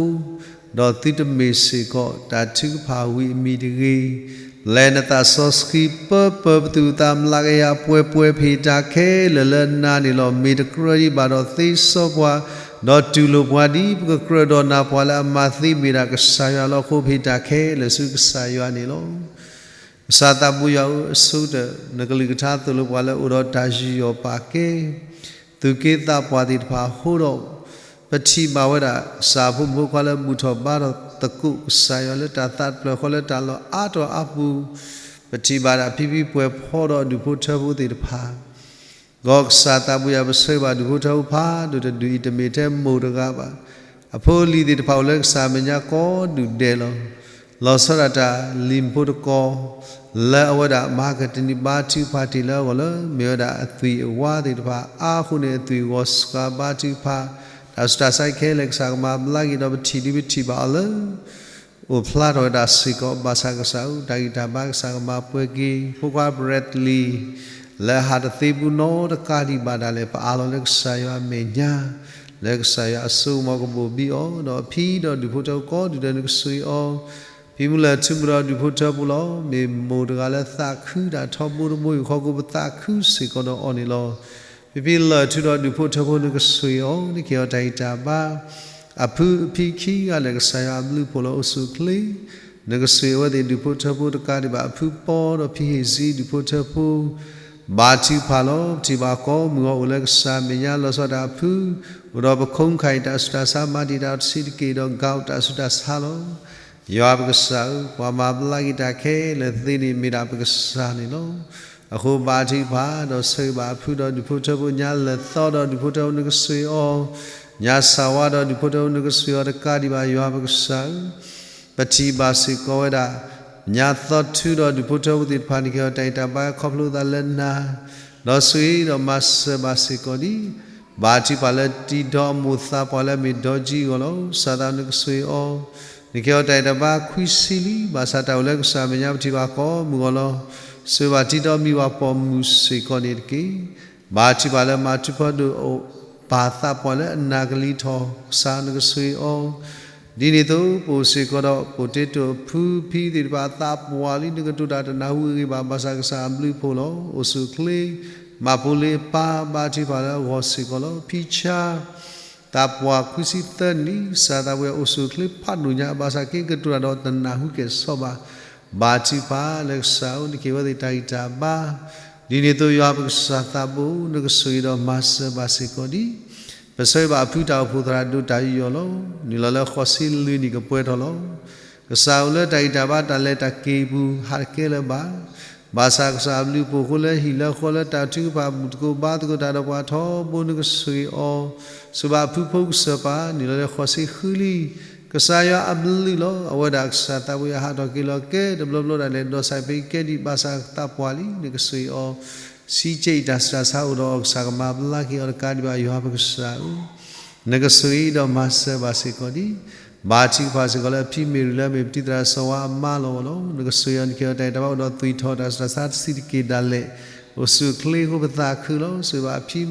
ဒီးသုတမ့ၢ်စ့ၢ်ကီးတၢ်ထုကဖၣ်ဝံၤအမံၤတဂ့ၤ. ပျဲနသးစီဆှံ ပၢပၢၤပသူၣ်ပသးမျးကယၤပှဲၤပှဲၤ ပဟ့ၣ်တၢ်ခဲလၢာ်လၢနၤန့ၣ်လီၤ. မ့ၢ်တကြၢးဒံးဘၣ်ဒီးသ့စီပှၤ, ဒီးတူၢ်လိာ်ပှၤဒ်ပကကြၢးဒီးနၤ, ပှၤလၢအမၤသ့မ့ၢ်ဒၣ်ကစၢ်ယွၤလီၤ. အဃိ ပဟ့ၣ်တၢ်ခဲလၢာ်ဆူကစၢ်ယွၤန့ၣ်လီၤ. ကစၢ်သးဘိယွၤဧၢ, အဆိကတၢၢ် နကလုၢ်ကထါသိၣ်လိပှၤလၢအိၣ်ဒီးတၢ်ယူးယီၣ်ပာ်ကဲ သူၣ်က့သးပှၢ်သ့ၣ်တဖၣ်အဃိဒီး, ပထံၣ်ဘၣ်ဝဲဒၣ် ကစၢ်ဖိမုၣ်ဖိခွါလၢဘူၣ်ထီၣ်ဘါထီၣ်သကိးကစၢ်ယွၤလၢတၢ်သးတဖျၢၣ်ဃီလၢတၢ်လီၢ်အါတီၤအါပူၤ, ပထံၣ်ဘၣ်ဒၣ်ဖံဖံပှဲၤဖီဒီးဒူၣ်ဖိထၢဖိသ့ၣ်တဖၣ် ဒီးကစၢ်သးဘိယွၤ ပဆၢဂ့ၤဘၣ်ဒူၣ်ဖိထၢဖိဖးဒိၣ်တဒူၣ်အံၤ တမ့ၢ်ထဲမိၢ်တဂၤဘၣ်. အဖိအလံၤသ့ၣ်တဖၣ်အိၣ်လၢကစၢ်အမဲာ်ညါကိးဒူၣ်ဒဲးလီၤ. လီၤဆီဒၣ်တၢ်လံၤဖိတကီၢ် လၢအဝဲဒၣ်မၤကတနံၣ်ဘါထုကဖၣ်တ့ၢ်လၢအဂီၢ်လၢ မ့ၢ်ဝဲဒၣ်အသွံၣ်အဝါသ့ၣ်တဖၣ်အါဃိန့ၣ် အသွံၣ်ဂီၤစှၤဘါထုကဖၣ်, တၢ်ဆူးတၢ်ဆါခဲလၢာ်ကစၢ်ကမၤဘျါက့ၤဒီး ပထံၣ်ဒုးပထံၣ်ဘၣ်အီၤလၢ အိၣ်ဖျါထီၣ်ဝဲဒၣ်စ့ၢ်ကီး ဘၣ်ဆၣ်ကစၢ်ဧၢ တၢ်ဂံၢ်တၢ်ဘါကစၢ်ကမၤပှဲၤက့ၤ ဖိခွါ Bradley လၢအဟးတသ့ပူၤနီတကးဒံးဘၣ်ဒၣ်လဲာ် ပအးလီၤလၢကစၢ်ယွၤအမဲာ်ညါ လၢကစၢ်ယွၤအစိကမီၤကဘိၣ်ဘံအီၤ ဒီးအဖံဒီးဒူၣ်ဖိထၢဖိကိးဒူၣ်ဒဲး နကဆိၣ်ဂ့ၤအီၤ ဖံမုၢ်လၢ်ထူမုၢ်ဒီးဒူၣ်ဖိထၢဖိလီၤ. မ့ၢ်မိၢ်တဂၤလၢသးခုတၢ်ထီဘိတဘိအံၤအဃိ ပသးခုစ့ၢ်ကီးဒီးအီၤန့ၣ်လီၤ. ဖံဖံလၢ်ထူဒီးဒူၣ်ဖိထၢဖိ နကဆိၣ်ဂ့ၤအီၤ နကဟ့ၣ်အီၤတၢ်ဂံၢ်တၢ်ဘါ အဖုအဖံခံဂၤလၢာ် ကစၢ်ယွၤအဘျုးအဖှိၣ်လၢအိၣ်ဆူၣ်အိၣ်ချ့ နကဆိၣ်ဂ့ၤအဝဲသ့ၣ်ဒူၣ်ဖိထၢဖိတကးဒံးဘၣ် အဖုပီဒီးဖံဟ့ၣ်စံဒူၣ်ဖိထၢဖိ ဘါထုကဖၣ်လီၤ. ပထံၣ်ဘၣ်ကိးမုၢ်ဂီၤအိၣ်လၢကစၢ်အမဲာ်ညါ လီၤဆီဒၣ်တၢ်အဖု အိၣ်ဒီးပခိၣ်ခါအံၤ တၢ်ဆူးတၢ်ဆါ မၤတံာ်တာ်အီၤတဆံးတက့ၢ်ဒီး ကအိၣ်တၢ်ဆူးတၢ်ဆါလီၤ. ယွၤပကစၢ်ဧၢ, ပှၤမၤဘျါက့ၤတၢ်ခဲလၢာ်သ့န့ၣ် မ့ၢ်ဒၣ်ပကစၢ်န့ၣ်လီၤ. အဃိဘါထုကဖၣ်ဒီးဆၢဂ့ၤဘၣ်အဖုဒီးဒူၣ်ဖိထၢဖိ ညါလၢာ်သီဒီးဒူၣ်ဖိထၢဖိ နကဆိၣ်ဂ့ၤအီၤ ညါစၢ်ဝါဒီးဒူၣ်ဖိထၢဖိ နကဆိၣ်ဂ့ၤအီၤတကးဒံးဘၣ် ယွၤပကစၢ်ဧၢ, ပထံၣ်ဘၣ်စ့ၢ်ကီးဝဲဒၣ် ညါသီထူဒီးဒူၣ်ဖိထၢဖိသ့ၣ်တဖၣ်န့ၣ် ကဟ့ၣ်အီၤတၢ်အံၣ်တၢ်ဘါခီဖျိသးလၢနၤ, ဒီးဆိၣ်ဂ့ၤဒီးမၤစၢၤဘၣ်စ့ၢ်ကီးဒံး, ဘၣ်ထံးဖးလၢတံၤဒီးအမိၢ်သးပှၢ်လၢအမ့ၢ်ဒီကံအဂီၢ်လီၤ. ကစၢ်သးနကဆိၣ်ဂ့ၤအီၤ, နကဟ့ၣ်အီၤတၢ်အံၣ်တၢ်ဘါခွံဆံလံ, ဘၣ်ဆၣ်တၢ်အိၣ်လၢကစၢ်အမဲာ်ညါပထံၣ်ဘၣ်ကိးမုၢ်ဂီၤလီၤ. ဆိၣ်ဂ့ၤဘၣ်တံၤဒီးမံၤဘၣ်ပိာ်မုၣ်စ့ၢ်ကီးန့ၣ်တက့ၢ်. ဘၣ်ထံးဖးလၢမၤထူဖီဒိၣ်ပၢ်သးပှၢ်လၢအနၢ်ကလံၤထီၣ် ကစၢ်နကဆိၣ်ဂ့ၤအီၤ, ဒ်န့ၣ်အသိး ပိာ်စ့ၢ်ကီးဒီးပိာ်တ့တိာ်အဖုဖံသ့ၣ်တဖၣ်အသးပှၢ်လံ နကတိၤတၢ်တနၢ်ဟူဂ့ၤဂ့ၤဘၣ် ဘၣ်ဆၣ်ကစၢ်အဘျုးအဖှိၣ်လီၤ. အိၣ်ဆူၣ်အိၣ်ချ့ မၤဖိလ့အပၢ် ဘၣ်ထံးဖးလၢအဂီၢ်စ့ၢ်ကီးလီၤ. ဖံဆါ သးပှၢ်ခွံဆံသၢနံၣ်လံ, ကစၢ်သးပှၢ်အိၣ်ဆူၣ်အိၣ်ချ့ဖးဒိၣ်ညါ ဘၣ်ဆၣ်က့ကတိၤတၢ်ဒီးတနၢ်ဟူကဲၣ်ဆိးဘၣ်. ဘၣ်ထံးဖးလၢကစၢ်ဧၢ နကဟ့ၣ်ဝဲသ့ၣ်တၢ်ဂံၢ်တၢ်ဘါ, ဒ်န့ၣ်အသိးယွၤပကစၢ်သးဘိ နကဆိၣ်ဂ့ၤဒီးမၤစၢၤဘၣ်စ့ၢ်ကီးဒံး. ပဆၢဂ့ၤဘၣ်အဖုတၢ်အိၣ်ဖှိၣ်သရၣ်ဒိၣ်တၢ်ယူးယီၣ်လီၤ. နုာ်လီၤလၢဃိးဆံလွံၢ်နံၣ်ကပှဲၤထီၣ်လီၤ. ကစၢ်အိၣ်လၢတၢ်ဂံၢ်တၢ်ဘါတၢ်လဲၤတၢ်က့ၤအပူၤ ဟးတကဲလၢၤဘၣ်. ဘၣ်ဆၣ်ကစၢ်အဘျုးအဖှိၣ်အဃိ လၢဟံၣ်လၢဃီလၢတၢ်ထုကဖၣ်ဘူၣ်သကိးဘါသကိးတၢ်ဒီးပှၤထီဘိ နကဆိၣ်ဂ့ၤအီၤ, ဆိၣ်ဘၣ်အဖုဖိကစၢၢ်ပၢ် နုာ်လီၤလၢဃိးဆံဃုလံ. ကစၢ်ယွၤအဘျုးလီၤ. အဝဲဒၣ်ကစၢ်သးပှၢ်ယွၤဟးထီၣ်က့ၤလီၤကဲ တဘျီဘျီဒၣ်လဲာ် ဒီးစဲးဖံးကဲဒံး ဘၣ်ဆၣ်သးပှၢ်လံ နကဆိၣ်ဂ့ၤအီၤ ဆံးကဲအံၤတၢ်ဆူးတၢ်ဆါအိၣ်ဒီးအီၤ ကစၢ်ကမၤဘျါက့ၤအီၤတကးဒံးဘၣ် ယွၤပကစၢ်ဧၢ, နကဆိၣ်ဂ့ၤဒီးမၤစၢၤဘၣ်စ့ၢ်ကီးဒံး. ဘၣ်ထံးဖးစ့ၢ်ကီးလၢအဖံမ့ၢ်ရံၤ လၢအမ့ၢ်ပတံၤသရၣ်စီၤဝါအမါလီၤအဂီၢ်လီၤ. နကဆိၣ်ဂ့ၤအီၤ နကဟ့ၣ်အီၤတၢ်အံၣ်တၢ်ဘါအိၣ်ဒီးသွံၣ်ထီၣ်တၢ်ဆူးတၢ်ဆါတဆံးတက့ၢ်ဒၣ်လဲာ်, အိၣ်ဆူၣ်အိၣ်ချ့အဃိပသးခုလီၤ. ဆိၣ်ဂ့ၤဘၣ်အဖံ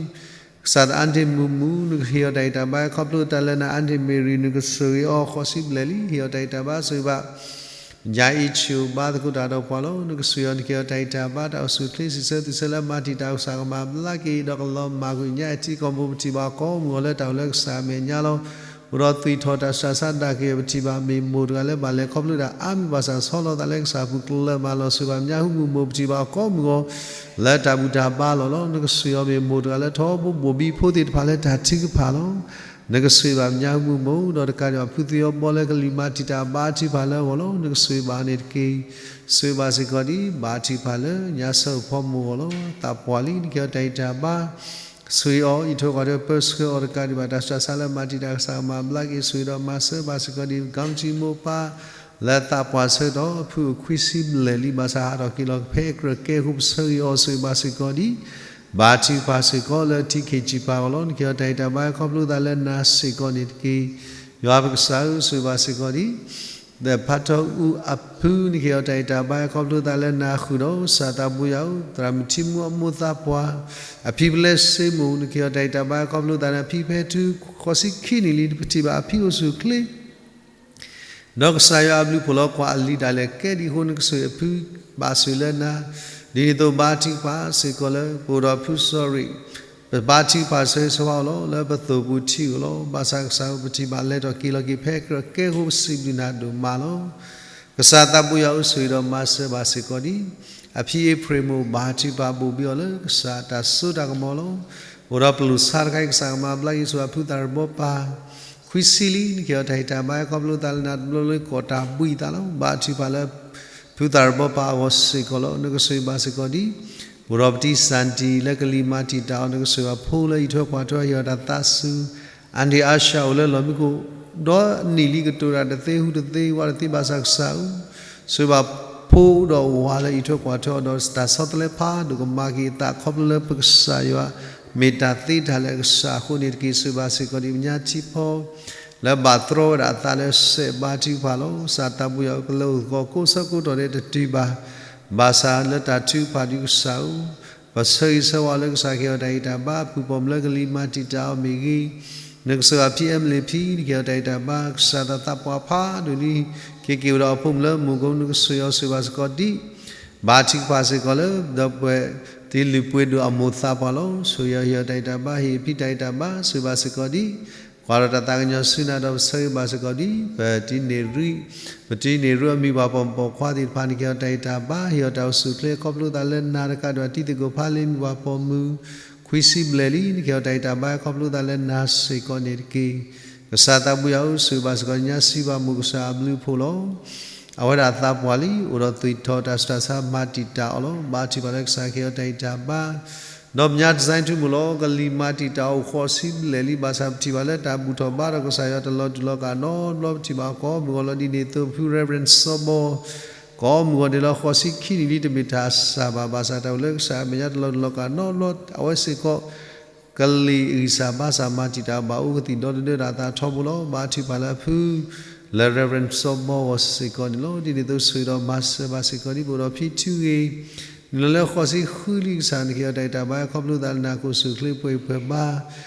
ကစၢ်သးအါတ့ၢ်မုာ်မုာ် နကဟ့ၣ်အီၤတၢ်အံၣ်တၢ်ဘါ ခီဖျိတၢ်လၢနၤအါတ့ၢ်မ့ၢ်ရံၤ နကဆိၣ်ဂ့ၤအီၤဃိးဆံဘျဲၣ်လံ ဟ့ၣ်အီၤတၢ်အံၣ်တၢ်ဘါ ဆိၣ်ဂ့ၤဘၣ် ညါအံၤဆူၣ်ဘါသကိးတၢ်ဒီးပှၤလီၤ. နကဆိၣ်ဂ့ၤအီၤ နကဟ့ၣ်အီၤတၢ်အံၣ်တၢ်ဘါ တၢ်အိၣ်ဆူၣ်အိၣ်ချ့စံးဆၢသုးဆၢလၢအမၤတံာ်တာ်ကစၢ်ကမၤဘျါက့ၤ ဒီးကလီၤမၢ်ကွံာ်ညါအံၤထံကီၢ်ပူၤ ပထံၣ်ဘၣ်ကိးမုၢ်ဂီၤလၢတၢ်အိၣ်လၢကစၢ်အမဲာ်ညါလီၤ. အိၣ်ဒီးသွံၣ်ထီၣ်တၢ်ဆူးတၢ်ဆါဒၣ်က့ၤ ပထံၣ်ဘၣ်မ့ၢ်မိၢ်တဂၤလၢဘၣ်လဲၤခီဖျိတၢ်အါမံၤ ဘၣ်ဆၣ်ဆီလီၤသးလၢကစၢ်အပူၤ ကလၢၤမၢ်လီၤ. ဆိၣ်ဂ့ၤဘၣ်မညါဟူမုၢ်မိၢ် ပထံၣ်ဘၣ်အီၤကိးမုၢ်ဂီၤ လၢတၢ်ဘူၣ်တၢ်ဘါလီၤလီၤ. နကဆိၣ်ဂ့ၤအီၤမ့ၢ်မိၢ်တဂၤလၢထီဘိဘိၣ်ဘံဖိသ့ၣ်တဖၣ်လၢတၢ်ထုကဖၣ်လီၤ. နကဆိၣ်ဂ့ၤဘၣ်မညါဟူမုၢ်မိၢ် ဒီးတကးဒံးဘၣ်ဖုသယီဘီလၢကလံၤမၤတံာ်တာ်ဘါထုကဖၣ်လၢအဂီၢ်လီၤ. နကဆိၣ်ဂ့ၤဘၣ်အီၤန့ၣ်တက့ၢ်. ဆိၣ်ဂ့ၤဘၣ်စ့ၢ်ကီးဒံး ဘါထုကဖၣ်လၢညါဆၢဖီမုၢ်အဂီၢ်လီၤ. သးပှၢ်လံ နကဟ့ၣ်အီၤတၢ်အံၣ်တၢ်ဘါ ဆိၣ်ဂ့ၤအီၤ အံးထွဲကွၢ်ထွဲပၢဆှၢအီၤတကးဒံးဘၣ် တၢ်ဆူးတၢ်ဆါလၢမၤတံာ်တာ်ကစၢ်ကမၤဘျါက့ၤ ဆိၣ်ဂ့ၤဒီးမၤစၢၤဘၣ်စ့ၢ်ကီးဒံး ကီမတံမိၢ်ပၢ် လၢသးပှၢ်ဆၢကတီၢ် အဖုအိၣ်ခွံဆံဘျဲၣ်လံ ဘၣ်ဆၣ်ဟးထီၣ်က့ၤလီၤဖဲအကြၢးကဲအဃိ ပဆၢဂ့ၤအီၤ ဆိၣ်ဂ့ၤဘၣ်စ့ၢ်ကီးဒံး ဘါထုကဖၣ်စ့ၢ်ကီးလၢထံခ့ၣ်စံးပာ်အီၤလီၤ. နကဟ့ၣ်အီၤတၢ်အံၣ်တၢ်ဘါ ခီဖျိသးလၢနၤစ့ၢ်ကီးန့ၣ်တက့ၢ်. ယွၤပကစၢ်ဧၢ ဆိၣ်ဂ့ၤဘၣ်စ့ၢ်ကီးဒံး ဒီးဖးထီအူအဖု နကဟ့ၣ်အီၤတၢ်အံၣ်တၢ်ဘါ ခီဖျိသးလၢနၤဃုာ်ဒီး ကစၢ်သးဘိယွၤဧၢ သရၣ်မုၣ်ထံမူအမိၢ်သးပှၢ် အဖံပလဲစ့မိၢ် နကဟ့ၣ်အီၤတၢ်အံၣ်တၢ်ဘါ ခီဖျိသးလၢအဖံဖဲထူဃိးဆံခံနံၣ်လံ ပထံၣ်ဘၣ်အဖံအိၣ်ဆူၣ်အိၣ်ချ့ ဒီးကစၢ်ယွၤအဘျုးအဖှိၣ်လီၤ. ကွၢ်အလံၤဒၣ်လဲာ်ကဲဒံးအဃိ နကဆိၣ်ဂ့ၤအဖုဘၣ်ဆိၣ်လၢနၤ, ဒ်န့ၣ်အသိးဘါထုကဖၣ်စ့ၢ်ကီးလၢ ပအိၣ်ဒီးဖုစီၤရံး ပဘါထုကဖၣ်ဆၢဂ့ၤဆၢဝါအီၤလီၤ. လၢပသိၣ်ပူၤထံအဂီၢ်လီၤ. ဘၣ်ဆၣ်ကစၢ်ဧၢ ပထံၣ်ဘၣ်လဲၤထီၣ်က့ၤလီၤက့ၤဖဲအကြၢးကဲအဃိ ပစံးဘျုးနၤဒိၣ်မးလီၤ. ကစၢ်သးဘိယွၤဧၢ ဆိၣ်ဂ့ၤဒီးမၤစၢၤဘၣ်စ့ၢ်ကီးဒံး အဖံအ့ဖြ့ၣ်မိၢ် ဘါထုကဖၣ်ဘိၣ်ဘံအီၤလၢကစၢ်တၢ်စိတၢ်ကမီၤလီၤ. အိၣ်ဒီးပလူၤဆါတခါအံၤ ကစၢ်ကမၤဘျါက့ၤ ဆိၣ်ဂ့ၤဘၣ်ဖုသးရဘီပၢ် ခွံဆံလံ နကဟ့ၣ်အီၤတၢ်ဟ့ၣ်တၢ်ဘါ ခီဖျိသးလၢနၤ တဘျီလၢကီၢ်တၢ်ဘှံးအသးလီၤ. ဘါထုကဖၣ်လၢ ဖုသးရဘီပၢ်အဂီၢ်စ့ၢ်ကီးလီၤ. နကဆိၣ်ဂ့ၤဘၣ်စ့ၢ်ကီးဒံး အိၣ်ဒီးပတံၤစၣ်တံၢ်လၢကလံၤမၤတံာ်တာ်အီၤ နကဆိၣ်ဂ့ၤဘၣ်ဖိလၢအံးထွဲကွၢ်ထွဲ ဟ့ၣ်အီၤတၢ်သးစူၤ အါန့ၢ်အါဆၢအိၣ်လၢလီၢ်မံခိၣ် ဒီနံၣ်လံ ကတိၤတၢ်တသ့ ဟူတသ့ ဝးတသ့ ဘၣ်ဆၣ်ကစၢ်ဧၢ ဆိၣ်ဂ့ၤဘၣ်ဖိဒီးဝၤလၢအံးထွဲကွၢ်ထွဲအီၤဒီး တၢ်ဆီတလဲဖးဒိၣ်ကမၤက့ၤအသး ခီဖျိလၢပကစၢ်ယွၤ မ့ၢ်တၢ်သ့တၢ်လၢာ်အကစၢ်အဃိန့ၣ်တက့ၢ်. ဆိၣ်ဂ့ၤဘၣ်စ့ၢ်ကီးဒံး ပညါထံဖီ လၢဘၣ်တြီဝဲဒၣ်အသးလၢစဲး ဘါထုကဖၣ်လီၤ. ကစၢ်သးဘိယွၤဧၢ ပလၢအိၣ်သကိးကိးဆၢကိးကတီၢ်ဒဲးတတုၤဘၣ် ဘၣ်ဆၣ်လၢတၢ်ထုကဖၣ်ဒံးကစၢ်ဧၢ ပဆၢဂ့ၤဆၢဝါလၢကစၢ်ကဟ့ၣ်အီၤတၢ်ဂံၢ်တၢ်ဘါ အဖုၣ်ပိာ်မုၣ်လၢကလံၤမၤတံာ်တာ်အီၤမ့ၢ်ဂ့ၤ, နကဆိၣ်ဂ့ၤဘၣ်ဖံအဲမလ့း ဖံ နကဟ့ၣ်အီၤတၢ်ဂံၢ်တၢ်ဘါ ကစၢ်သးပှၢ်ဖးဒိၣ်လံ က့ၤက့ၤဝဲဒီးအဖိမုၣ်လၢမူခိၣ် နကဆိၣ်ဂ့ၤအီၤ ဆိၣ်ဂ့ၤဘၣ်စ့ၢ်ကီးဒံး ဘါထုကဖၣ်စ့ၢ်ကီးလၢ ဒီပုၢ်ဝဲၢ်တံၤလုၢ်ပှ့ၤဒိၣ်အမိၢ်သးပှၢ်လီၤ. ဆိၣ်ဂ့ၤအီၤ ဟ့ၣ်အီၤတၢ်ဂံၢ်တၢ်ဘါ ဟ့ၣ်ဖံတၢ်ဂံၢ်တၢ်ဘါ ဆိၣ်ဂ့ၤဘၣ်စ့ၢ်ကီးဒံး ကွၢ်ဒီးတၢ်သးကညီၤဆူနၤဒီး ပဆၢဂ့ၤဘၣ်စ့ၢ်ကီးဒံး ပတံၤန့ၢ်ရူ ပတံၤန့ၢ်ရူအမံၤပှၢ်ပိာ်မုၣ်ပိာ်ခွါသ့ၣ်တဖၣ် နကဟ့ၣ်အီၤတၢ်ဂံၢ်တၢ်ဘါ ဟ့ၣ်အီၤတၢ်အိၣ်ဆူၣ်အိၣ်ချ့ ခီဖျိသးလၢနၤတကးဒံးဘၣ် တံၤသကိးဖးလ့မံၤပှၢ်ပိာ်မုၣ် ခွံဆံဘျဲၣ်လံ နကဟ့ၣ်အီၤတၢ်ဂံၢ်တၢ်ဘါ ခီဖျိသးလၢနၤစ့ၢ်ကီးန့ၣ်တက့ၢ်. ကစၢ်သးဘိယွၤဧၢ ဆိၣ်ဂ့ၤဘၣ်စ့ၢ်ကီး ညါစံးဘၣ်မိၢ်ကစၢ်အဘျုးအဖှိၣ်လီၤ. အဝဲဒၣ်သးပှၢ်လံ အိၣ်ဒီးသွံၣ်ထီၣ်တၢ်ဆူးတၢ်ဆါမၤတံာ်တာ်အီၤလီၤ. ဘါထုကဖၣ်လၢကစၢ်ကဟ့ၣ်အီၤတၢ်ဂံၢ်တၢ်ဘါ ဒီးပညါတစဲးထူမုၢ်လီၤ. ကလံၤမၤတံာ်တာ်အိၣ်ဃိးဆံဘျဲၣ်လံ ဘၣ်ဆၣ်ပထံၣ်ဘၣ်လၢတၢ်ဘူၣ်ထီၣ်ဘါထီၣ်ကစၢ်ယွၤတလီၤတူာ်လီၤကာ်နီတဘျီ ပထံၣ်ဘၣ်အီၤကိးမုၢ်ဂီၤလီၤ. ဒ်န့ၣ်အသိး ဖု Reverend စီၤဘီ ကိးမုၢ်ဂီၤဒဲးလၢဃိးဆံခံနံၣ်လံ တမ့ၢ်တၢ်စၢ်ဘၣ်, ဘၣ်ဆၣ်တၢ်အိၣ်လၢကစၢ်အမဲာ်ညါတလီၤတလီၤကးနီတဘျီ, အဝဲစ့ၢ်ကီး ကလံၤအဂံၢ်စၢ်ဘါစၢ်မၤတံာ်တာ်ဘၣ်အိၣ်ကသံၣ်ဒီတဒၢ ဒီးအသးထီဘိလီၤ. ဘါထုကဖၣ်လၢအဖု လၢ Reverend စီၤဘီဂီၢ်စ့ၢ်ကီးန့ၣ်လီၤ. ဒ်န့ၣ်အသိးဆိၣ်ဂ့ၤဒီးမၤစၢၤဘၣ်စ့ၢ်ကီး ဒ်ပအိၣ်ဒီးဖံထူဂ့ၤ နုာ်လီၤလၢဃိးဆံဃုလံကစၢ် နကဟ့ၣ်အီၤတၢ်ဂံၢ်တၢ်ဘါ ခီဖျိသးလၢနၢ်ကိၣ်ဆူၣ်ချ့ပှဲၤပှဲၤဘါ, ဒ်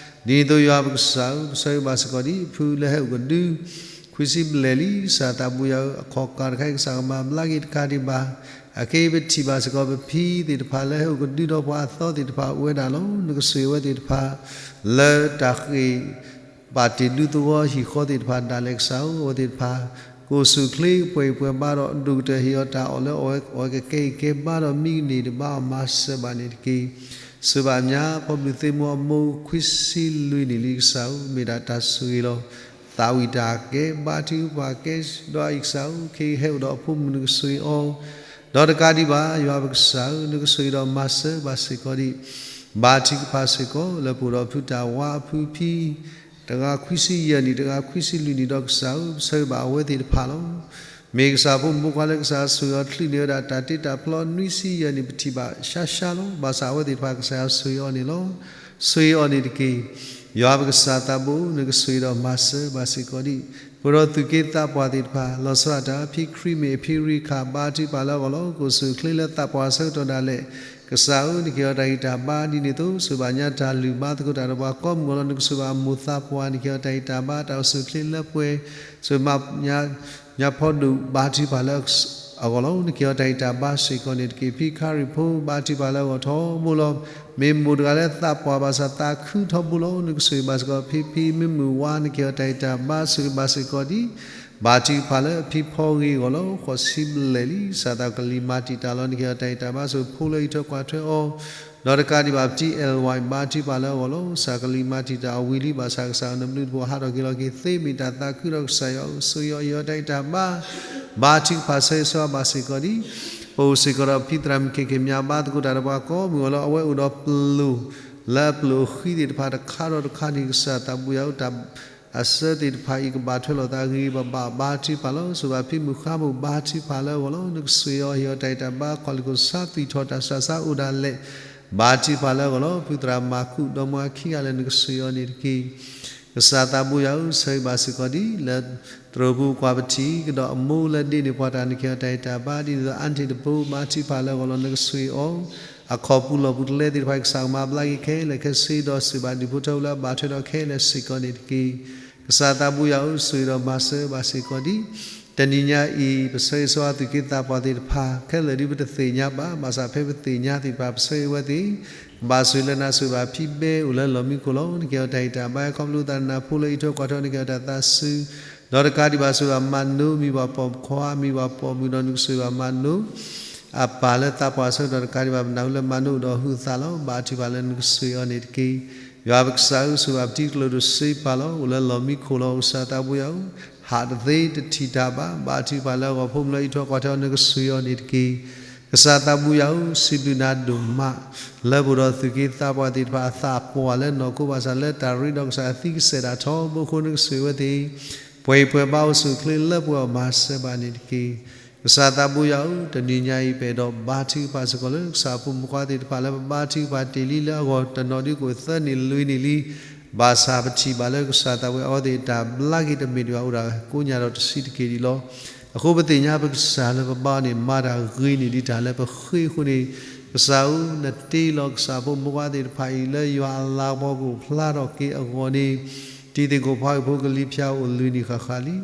န့ၣ်အသိးယွၤပကစၢ်ဧၢ ပဆၢဂ့ၤဘၣ်စ့ၢ်ကီးဒ်အဖုလၢဟဲအိၣ်ကဒု ခွံဆံဘျဲၣ်လံ ကစၢ်သးဘိယွၤဧၢ, အခီၣ်ကၢ်တခါအံၤ ကစၢ်ကမၤဘျါက့ၤတကးဒံးဘၣ်. အခဲအံၤပထံၣ်ဘၣ်စ့ၢ်ကီး ပဖံသ့ၣ်တဖၣ်လၢဟဲအိၣ်ကဒုဒီးပှၤအသီသ့ၣ်တဖၣ်အိၣ်ဝဲဒၣ်လီၤ. နကဆိၣ်ဂ့ၤအဝဲသ့ၣ်တဖၣ် လၢတၢ်ဃ့ၢ် ပာ်တ့ၢ်ဒူသဝီဟံၣ်ဃီသ့ၣ်တဖၣ်ဒၣ်လဲာ်ကစၢ်ဧၢ, အဝဲသ့ၣ်တဖၣ် ကိၣ်ဆူၣ်ချ့ပှဲၤပှဲၤဘါဒီး ဒိၣ်ကတၢၢ်ဟ့ၣ်အီၤတၢ်အီၣ်လၢအဝဲကကဲအံၤကဲဘါဒီး မံကန့ၢ်တဘါအီၤ မၤစၢၤဘၣ်န့ၣ်တက့ၢ်. စူၢ်ဘၣ်ညါ ဖီဘျုးသ့ၣ်မူအမိၢ်ခွံဆံလွံၢ်နံၣ်လံကစၢ်ဧၢ, မ့ၢ်ဒၣ်တၢ်ဆိၣ်ဂ့ၤလီၤ. သးဝံၣ်တၢ်ကဲ ဘါထုကဖၣ်ကဲဒီးအံၤကစၢ်ဧၢ, ခဲအံၤဟဲအိၣ်ဒီးအဖိမုၣ် နကဆိၣ်ဂ့ၤအီၤ ဒီးတကးဒံးဘၣ် ယွၤပကစၢ်ဧၢ, နကဆိၣ်ဂ့ၤဒီးမၤစၢၤဘၣ်စ့ၢ်ကီးဒံး ဘါထုကဖၣ်စ့ၢ်ကီး လၢပအိၣ်ဒီးဖုတၢ်ဝါအဖုဖံ တဂၤခွံဆံယဲၢ်နံၣ်, တဂၤခွံဆံလွံၢ်နံၣ်ဒီးကစၢ်ဧၢ, ပဆၢဂ့ၤဘၣ်အဝဲသ့ၣ်တဖၣ်လီၤ. မ့ၢ်ကစၢ်ဖိမုၣ်ဖိခွါလၢကစၢ်ဆိၣ်ဂ့ၤအီၤ ချုးန့ၢ်ဝဲဒၣ်တၢ်တ့တၢ်ဖျီနွံဆံယဲၢ်နံၣ် ပထံၣ်ဘၣ်ရှါရှါလီၤ. ဘၣ်ဆၣ်အဝဲသ့ၣ်တဖၣ် ကစၢ်ယွၤဆိၣ်ဂ့ၤအီၤန့ၣ်လီၤ. ဆိၣ်ဂ့ၤအီၤန့ၣ်တက့ၢ်. ယွၤပကစၢ်သးဘိ နကဆိၣ်ဂ့ၤဒီးမၤစၢၤဘၣ်စ့ၢ်ကီးဒံး ပအိၣ်ဒီးသူၣ်က့သးပှၢ်သ့ၣ်တဖၣ် လီၤဆီဒၣ်တၢ် ဖံခရံာ်မ့ၢ် ဖံရံခၣ် ဘါထုကဖၣ်လၢအဂီၢ်လီၤ. ကိၣ်ဆူၣ်ချ့လၢသးပှၢ်အဆၢကတီၢ်ဒၣ်လဲာ် ကစၢ်ဧၢ နကဟ့ၣ်အီၤတၢ်ဂံၢ်တၢ်ဘါ ဒ်န့ၣ်အသိး စူၢ်ဘၣ်ညါတၢ်လုၢ်ဘါသကိးတၢ်ဒီးပှၤကိးမုၢ်ဂီၤလီၤ. နကဆိၣ်ဘၣ်အမိၢ်သးပှၢ် နကဟ့ၣ်အီၤတၢ်ဂံၢ်တၢ်ဘါ တၢ်အိၣ်ဆူၣ်ချ့လၢပှဲၤ စူၢ်မၤညါ ညါဖီဒိၣ် ဘါထုကဖၣ်လၢအဂီၢ်လီၤ. နကဟ့ၣ်အီၤတၢ်ဂံၢ်တၢ်ဘါစ့ၢ်ကီးန့ၣ်တက့ၢ်. ဖံခါရံၣ်ဖိ ဘါထုကဖၣ်လၢအဂီၢ်ထီဘိလီၤ. မ့ၢ်မိၢ်တဂၤလၢသးပှၢ်ဘၣ်ဆၣ်သးခုထီဘိလီၤ. နကဆိၣ်ဂ့ၤဘၣ်စ့ၢ်ကီး ဖံဖံမုၢ်မုၢ်ဝါ နကဟ့ၣ်အီၤတၢ်ဂံၢ်တၢ်ဘါ ဆိၣ်ဂ့ၤဘၣ်စ့ၢ်ကီးဒံး ဘါထုကဖၣ်လၢအဖံဖီဂ့ၤအဂီၢ်လီၤ. ဃိးဆံဘျဲၣ်လံ ကစၢ်သးကလံၤမၤတံာ်တာ်လီၤ. နကဟ့ၣ်အီၤတၢ်ဂံၢ်တၢ်ဘါ ဆိၣ်ဂ့ၤဖိလၢအံးထွဲကွၢ်ထွဲအီၤ ဒီးတကးဒံးဘၣ် ပတံၢ်အဲၣ်ဝါ ဘါထုကဖၣ်လၢအဂီၢ်လီၤ. ကစၢ်ကလံၤမၤတံာ်တာ်အီၤဝံၤလံ ဘၣ်ဆၣ်ကစၢ်အနဘျုးတဘိ ဟးထီၣ်က့ၤလီၤက့ၤသ့ မ့ၢ်တၢ်သးခုဒီးကစၢ်ယွၤအအိၣ် ဆိၣ်ဂ့ၤအီၤ ဟ့ၣ်အီၤတၢ်ဂံၢ်တၢ်ဘါ ဘါထုကဖၣ်ဆၢဂ့ၤဆၢဝါဘၣ်စ့ၢ်ကီးဒံး ပအိၣ်စ့ၢ်ကီးဒီးဖံသရၣ်မုၣ် က့ၤက့ၤမၠါ ဘါသကိးတၢ်ဒီးပှၤကိးမုၢ်ဂီၤလီၤ. အဝဲအိၣ်ဒီးပျိၢ် လၢအပျိၢ်အဃံသ့ၣ်တဖၣ်တခါဒီးတခါန့ၣ် ကစၢ်သးဘိယွၤဧၢ တၢ်အစၢသ့ၣ်တဖၣ်အံၤ ကဘၣ်ထွဲလိာ်သးဂ့ၤဂ့ၤဘၣ်ဘၣ် ဘါထုကဖၣ်လီၤ. ဆိၣ်ဂ့ၤဘၣ်ဖံမုၣ်ဃါမိၢ် ဘါထုကဖၣ်လၢအဂီၢ်လီၤ. နကဆိၣ်ဂ့ၤအီၤ ဟ့ၣ်အီၤတၢ်ဂံၢ်တၢ်ဘါ ခီၣ်လ့ၢ်ခိၣ်ဆါ သွံၣ်ထီၣ်တၢ်ဆူးတၢ်ဆါအိၣ်ဒၣ်လဲာ် ဘါထုကဖၣ်လၢအဂီၢ်လီၤ. ဖုသရၣ်မၤကူး ဒီမါခံဂၤလၢာ် နကဆိၣ်ဂ့ၤအီၤန့ၣ်တက့ၢ်. ကစၢ်သးဘိယွၤဧၢ ဆိၣ်ဂ့ၤဘၣ်စ့ၢ်ကီးဒံး လၢသရိာ်ပူၤကွၢ်ပထံၣ်ကဒီးအမိၢ်လၢဒ့န့ၢ်ပှၤတၢ် နကဟ့ၣ်အီၤတၢ်ဂံၢ်တၢ်ဘါ ဒ်န့ၣ်အသိး အါန့ၢ်တဘိ ဘါထုကဖၣ်လၢအဂီၢ်လီၤ. နကဆိၣ်ဂ့ၤအီၤ အခီၣ်ပူၤလီၢ်ပူၤကလဲသ့ၣ်တဖၣ် ကစၢ်ကမၤဘျါက့ၤခဲလၢာ်ခဲဆ့ ဒီးစံးဘၣ်ဒူၣ်ဖိထၢဖိလၢအဘၣ်ထွဲဒီးခဲလၢာ်စ့ၢ်ကီးန့ၣ်တက့ၢ်. ကစၢ်သးဘိယွၤဧၢ ဆိၣ်ဂ့ၤဒီးမၤစၢၤဘၣ်စ့ၢ်ကီးဒံး တနံၤညါအံၤ ပဆၢဂ့ၤဆၢဝါသူၣ်က့သးပှၢ်သ့ၣ်တဖၣ် ခဲလၢာ်ဒ်ပတသ့ၣ်ညါဘၣ်, ဘၣ်ဆၣ်ဖဲပသ့ၣ်ညါသ့ၣ်တဖၣ် ပဆၢဂ့ၤဝဲသ့ၣ်, ကဘၣ်ဆိၣ်ဂ့ၤလၢနၤ ဆိၣ်ဂ့ၤဘၣ်ဖံဘဲအိၣ်လၢလီၢ်မံခိၣ်လီၤ. နကဟ့ၣ်အီၤတၢ်ဂံၢ်တၢ်ဘါ ခီဖျိသးနၢ်ဖိလၢအံးထွဲကွၢ်ထွဲ နကဟ့ၣ်အီၤတၢ်သးစူၤ, ဒီးတကးဒံးဘၣ်ဆိၣ်ဂ့ၤဘၣ်မၤနိ မံၤဘၣ်ပိာ်ခွါ မံၤဘၣ်ပိာ်မုၣ်ဒီး နကဆိၣ်ဂ့ၤဘၣ်မၤနိ အပၢ်လၢသးပှၢ်အဆၢကတီၢ် တကးဒံးဘၣ် ပနၢ်ဟူလၢမၤနိအိၣ်ဒီးဟုးသးလီၤ. ဘါထုကဖၣ်လၢနကဆိၣ်ဂ့ၤအီၤန့ၣ်တက့ၢ်. ယွၤပကစၢ်ဧၢ ဆိၣ်ဂ့ၤဘၣ်ပတံၤကျိၤဒိၣ်စ့ပၢ်လီၤ. အိၣ်လၢလီၢ်မံခိၣ်လီၤ. ကစၢ်သးဘိယွၤဧၢ, ဟးတသ့တထံၣ်တၢ်ဘၣ်. ဘါထုကဖၣ်လၢအဂီၢ် ဖိမုၣ်လၢအံးထွဲကွၢ်ထွဲအီၤ နကဆိၣ်ဂ့ၤအီၤန့ၣ်တက့ၢ်. ကစၢ်သးဘိယွၤဧၢ, စံးဘျုးနၤဒိၣ်မး လၢပအိၣ်ဒီးသူၣ်က့သးပှၢ်သ့ၣ်တဖၣ်အသးပှၢ်လၢနီၢ်ခိ ဘၣ်ဆၣ်လၢတၢ်ရ့ဒီးကစၢ်အသံကစဲးဒၣ်ထီဘိအဃိ နကဆိၣ်ဂ့ၤဝဲသ့ၣ် ပှဲၤအံၤပှဲၤဘါအိၣ်ဆူၣ်အိၣ်ချ့လၢပှဲၤအီၤ မၤစၢၤဘၣ်န့ၣ်တက့ၢ်. ကစၢ်သးဘိယွၤဧၢ, တနံၤညါအံၤ ပအဲၣ်ဒိးဘါထုကဖၣ်စ့ၢ်ကီးလၢ ကစၢ်အဖိမုၣ်ဖိခွါသ့ၣ်တဖၣ်လၢ ပဘါထုကဖၣ်တ့ၢ်လံလၢအဂီၢ် တနီၤဒုးကအိၣ်သၢနံၣ်လွံၢ်နံၣ်လံ. ဘၣ်ဆၣ်ပထံၣ်ဘၣ်လၢကစၢ်သးဘိယွၤ အဝဲသ့ၣ်တၢ်ဘျါက့ၤတမ့ၢ်ဒံးဘၣ် အိၣ်ဒၣ်ကိးညါဒီးတဆံးတက့ၢ်ဒံးလီၤ. အဃိပသ့ၣ်ညါပကစၢ်လၢ ပဘါအီၤန့ၣ် မၤတၢ်ဂ့ၤန့ၢ်ဒံးတၢ်လၢပဃ့အဃိန့ၣ်, ကစၢ်ဧၢ, နတ့လီၤကစၢ်အဖိမုၣ်ဖိခွါသ့ၣ်တဖၣ်အံၤ လၢယွၤအလၤကပီၤကအိၣ်ဖျါထီၣ်က့ၤအဂီၢ်န့ၣ်, တံၤသကိးဖးအုၣ်ဖိကလံၤဖၠါအိၣ်လွံၢ်နံၣ်ဃၣ်ဃၣ်လံ.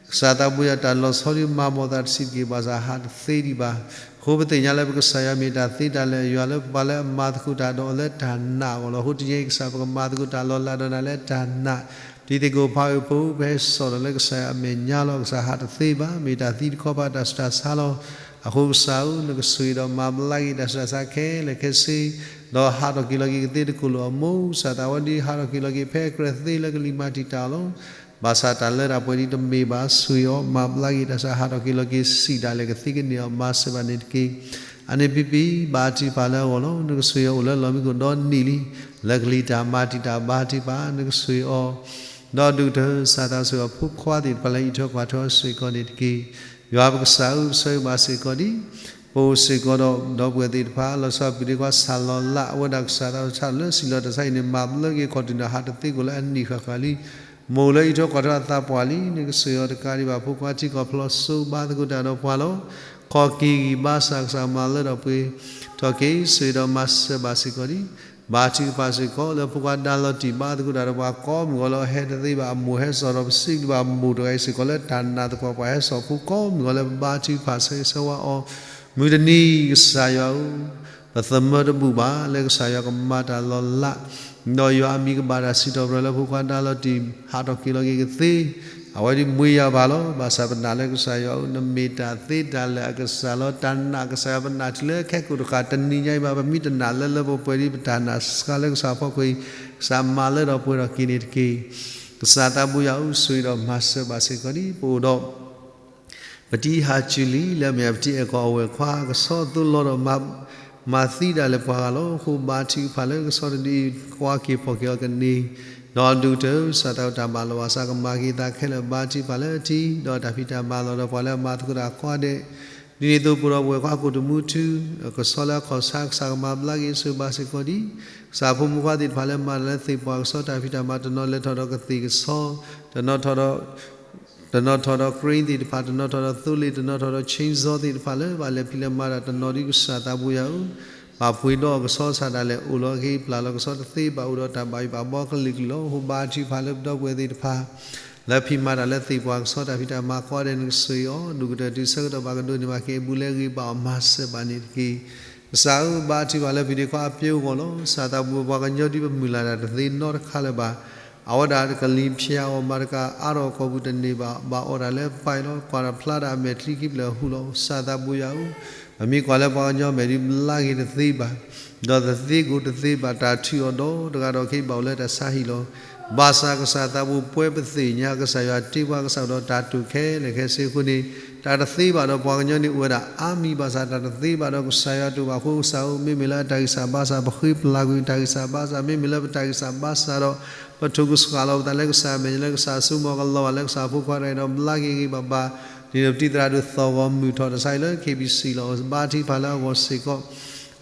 ကစၢ်သးဘိယွၤ တၢ်လီၤဆီဒုးမၤမီၢ်သးတဆံးတက့ၢ် ဘၣ်ဆၣ်ဟးတသ့ဒံးဘၣ်. အဃိပသ့ၣ်ညါလၢပကစၢ်ယွၤမ့ၢ်တၢ်သ့တၢ်လၢာ် ယွၤလၢပပာ်လၢအမၤသကိးတၢ်ဒီးအီၤလၢတၢ်နာ်အဂီၢ်လီၤ. အဃိတနံၤအံၤ ကစၢ်ပကမၤသကိးတၢ်လီၤလးဒီးနၤလၢတၢ်နာ်, တံၤသကိးဖးအုၣ်ဖိ ပဟဲစိာ်ဒီးလၢကစၢ်ယွၤအမဲာ်ညါလီၤ. ကစၢ်ဟးတသ့ဘၣ်. မ့ၢ်တၢ်သံတခီပၤ တၢ်ဆူးတၢ်ဆါလီၤ. အဃိကစၢ်ဧၢ, နကဆိၣ်ဂ့ၤဒီးမၤဘျါက့ၤတၢ်ဆူးတၢ်ဆါခဲလၢာ်ခဲဆ့, ဒီးဟးထီၣ်က့ၤလီၤက့ၤကသ့တကိၢ်လိာ်အမိၢ်, ကစၢ်သးဝဲဒၣ်ဟးထီၣ်က့ၤလီၤက့ၤဖဲအကြၢးသ့လၢကလံၤမၤတံာ်တာ်အီၤလီၤ. ဘၣ်ဆၣ်တၢ်လၢတၢ်ပှဲၤဒ်တမ့ၢ်ဘၣ် ဆိၣ်ဂ့ၤအီၤ မၤဘျါက့ၤတၢ်ဆူး ဟးထီၣ်က့ၤလီၤက့ၤစံးဒၣ်လဲာ်ကသ့ကန့ၢ်အီၤ မၤစၢၤဘၣ်န့ၣ်တက့ၢ်. အန့ၣ်ဖံဖံ ဘါထုကဖၣ်လၢအဂီၢ်လီၤ. နကဆိၣ်ဂ့ၤအီၤအိၣ်လၢလီၢ်မံခိၣ်ဒီနံၣ်လံ, လၢကလံၤတၢ်မၤတံာ်တာ်ဘါထုကဖၣ် နကဆိၣ်ဂ့ၤအီၤ, ဒီးဒိၣ်ကတၢၢ် ကစၢ်သးဆိၣ်ဂ့ၤအဖိခွါသ့ၣ်တဖၣ်လၢအံးထွဲကွၢ်ထွဲအီၤစ့ၢ်ကီးန့ၣ်တက့ၢ်. ယွၤပကစၢ်ဧၢ, ပဆၢဂ့ၤဘၣ်စ့ၢ်ကီးဒံး ပအိၣ်စ့ၢ်ကီးဒီး ဒီပုၢ်ဝဲၢ်သ့ၣ်တဖၣ် လီၤဆီပူၤဒ့ခွါ ဆၢလီၤလၢ် အဝဲဒၣ်ကစၢ်သးဝံၣ်ထးလၢစံၣ်လီၤတၢ်ဆါအံၤန့ၣ် မၤဘျၢက့ၤခီၣ်ထံးန့ၣ် ဟးတသ့ကိၣ်လၢအနံၣ်ဃၣ်ဃၣ်လံ. မ့ၢ်အိၣ်လၢအံးထွဲကွၢ်ထွဲအသးပှၢ်လံ. နကစၢ်ယွၤတကးဒံးဘၣ် ဖိခွါထံကီၢ်ဖျီစိဘါသကိးတၢ်ဒီးပှၤလီၤ. ခီၣ်က့ၤဂံၢ်ဘါစၢ် ကစၢ်မၤလၢထီၣ်ပှဲၤထီၣ်က့ၤ ဆိၣ်ဂ့ၤဒီးမၤစၢၤဘၣ်စ့ၢ်ကီးဒံး ဘါထုကဖၣ်စ့ၢ်ကီးလၢဖိခွါဒါလီၤတံၢ်ဘါသကိးတၢ်ဒီးပှၤကိးမုၢ်ဂီၤလၢအဟဲတသ့ဘၣ်အမိၢ်ဟဲစိာ်ဒီးပစံးဘျုးဘၣ်မိၢ်တဂၤအံၤစ့ၢ်ကီးလၢတၢ်နာ်သပှၢ်ပှၢ် ဟဲစိာ်ဖိကိးမုၢ်ဂီၤလၢပဘါထုကဖၣ်ဆၢဂ့ၤဆၢဝါအီၤ မုၢ်တနံၤကစၢ်ယွၤဧၢ, ပသမၢတဘူၣ်ဘၣ်လၢကစၢ်ယွၤကမၤတၢ်လီၤလး ဒီးယွၤအမံၤကဘၣ်တၢ်စံးထီၣ်ပတြၢၤလၢဖိခွါဒါလီၤတံၢ် ဟးထီၣ်က့ၤလီၤက့ၤကသ့ အဝဲဒ်မွံယၤဘၣ်လီၤ. ဘၣ်ဆၣ်ပနာ်လၢကစၢ်ယွၤဧၢ, နမ့ၢ်တၢ်သ့တၢ်လၢာ်အကစၢ်လီၤ. တၢ်နာ်ကစၢ်ယွၤ ပနာ်ထံၣ်လၢခဲကိာ်တဃၣ် တနံၤညါအံၤဘၣ် ပမ့ၢ်တနာ်လၢလၢပှဲၤပှဲၤဒ်ပတၢ်နာ်စှၤလၢကစၢ်ဖီခိၣ်အံၤ ကစၢ်မၤလၢထီၣ်ပှဲၤထီၣ်က့ၤန့ၣ်တက့ၢ်. ကစၢ်သးဘိယွၤဧၢ, ဆိၣ်ဂ့ၤဒီးမၤစၢၤဘၣ်စ့ၢ်ကီးဒံး ပအိၣ်ဒီး ပတံၤဟးစူၤလံ လၢအမ့ၢ်ပတံၤအဲၣ်ကီၢ်အဝဲၢ်ခွါ ကဆီအသိလီၤဒီး မၤသံဒၣ်လဲာ်ပှၤဂၤလီၤ. အဃိဘါထုကဖၣ်လၢကဆီတဒုအံၤ ကွၢ်က့ၤဖီၣ်က့ၤအီၤကန့ၢ် ဒီးဒိၣ်ကတၢၢ် ကစၢ်သးဝံၣ်တၢ်ဘၣ်လီၤဘၣ်စး ကမၤက့ၤသးခဲလၢာ် ဘါထုကဖၣ်လၢအထံ ဒီးတၢ်ဖံးတၢ်မၤလီၤဒီးပှၤလၢအမၤသကိးတၢ်ကိးဂၤဒဲး ဒ်န့ၣ်အသိး ပအိၣ်ဒီးပဝဲၢ်ခွါကိၣ်တမူထူ ကဆီလၢအခီၣ်ဆါ ကစၢ်ကမၤဘျါက့ၤ ဆိၣ်ဂ့ၤဘၣ်စ့ၢ်ကီးဒံး ကစၢ်ဖိမုၣ်ဖိခွါသ့ၣ်တဖၣ်လၢမၤတၢ်လၢသ့ၣ်ပှၢ်ကဆီ တၢ်ဖံးတၢ်မၤ တနီၤလဲၤထီၣ်ဒီးကသ့ၣ်ကဆီ တနီၤထီၣ်ဒီး တနီၤထီၣ်ဒီး grain သ့ၣ်တဖၣ် တနီၤထီၣ်ဒီးသိလ့ၣ် တနီၤထီၣ်ဒီး chainsaw သ့ၣ်တဖၣ်လၢ ဘၣ်လဲၤဖံးလဲၤမၤတၢ်တနီၤဒံး ကစၢ်သးဘိယွၤဧၢ, ဘၣ်ပှ့ၤဒီးကဆီစးဒၣ်လဲာ် အိၣ်လီၤက့ၤပျၢ်လီၤကဆီတသ့ဘၣ် အိၣ်ဒီးတၢ်ဘၣ်ယိၣ်ဘၣ်ဘီကလုာ်ကလုာ်လီၤ. အဃိဘါထုကဖၣ်လၢပဒီပုၢ်ဝဲၢ်သ့ၣ်တဖၣ် လၢဖံးမၤတၢ်လၢသ့ၣ်ပှၢ်ကဆီ တၢ်ဖံးတၢ်မၤကိးဂၤဒဲး နကဆိၣ်ဂ့ၤအီၤ ဒိၣ်ကတၢၢ်တုၤဆၢကတီၢ်ဘၣ်ကဒိးန့ၢ်ဘၣ်က့ၤအဘူးအလဲ ဂ့ၤဘၣ်အီၤ မၤစၢၤဘၣ်န့ၣ်တက့ၢ်. ကစၢ်ဧၢ, ဘါထုကဖၣ်လၢပဒ့ခွါအပျဲၢ်အဂီၢ်လီၤ. ကစၢ်သးဘိပှၤကညီဒ်ပမုၢ်လၢ်တၢ်တသ့နီတခါလၢၤဘၣ်. အဝဲဒၣ်ကလံၤဖၠးအီၤ မၤတကးအါထီၣ်ကီၢ်ပူၤတန့ၢ်ဘၣ်, ဘၣ်အီၣ်တၢ်လၢပၢ်အံၤလီၤ. ကွၢ်တၢ်ဖျါတၢ်အမဲာ်ချံခံဖျၢၣ်ဟူလီၤ. ကစၢ်သးဘိယွၤဧၢ, ပမ့ၢ်ကွၢ်လၢပှၤကညီမဲာ်ဒ်ဘျါက့ၤတသ့ဘၣ်, ဒီးတသ့ကိးတသ့ဘၣ်, တၢ်ထုးအီၤဒီးတဂၤဒီးက့ၤဘၣ်အိၣ်လၢတၢ်ဆါဟံၣ်လီၤ. ဘၣ်ဆၣ်ကစၢ်သးဘိပှဲၤပသ့ၣ်ညါ ကစၢ်ယွၤတ့ပှၤကစၢ်ဒီးတၢ်တိာ်ခဲလၢာ်ခဲဆ့အဃိန့ၣ် တၢ်တသ့ဘၣ်ဒီးပှၤကညီန့ၣ်အိၣ်ဝဲဒၣ်အါမံၤဘၣ်ဆၣ် တၢ်တသ့ဘၣ်ဒီးကစၢ်ယွၤတအိၣ်ဘၣ်အဃိ ကစၢ်ဧၢ မ့မ့ၢ်လၢအတၢ်ဂံၢ်စၢ်ဘါစၢ် ပဃ့ပျၢ်ကွံာ်တၢ်ဂံၢ်စၢ်ဘါစၢ် မ့မ့ၢ်လၢပတၢ်ဂံၢ်စၢ်ဘါစၢ်ဒီး ပထိၣ်ကဆှၣ်လီၤပသးလၢကစၢ်အမဲာ်ညါ လၢကစၢ်အစိကမီၤကလီၤဘၣ် လၢကစၢ်အဖိခွါတဂၤအံၤဒီး ဘျါက့ၤဂ့ၤဂ့ၤဘၣ်ဘၣ် ဒ်န့ၣ်ပတံၤသရၣ်ဒိၣ်သီၣ်ဂီၤမုၢ်ထီၣ်တၢ်ဆါအံၤလၢ KBC လီၤ. ဘါထုကဖၣ်လၢအဂီၢ်စ့ၢ်ကီး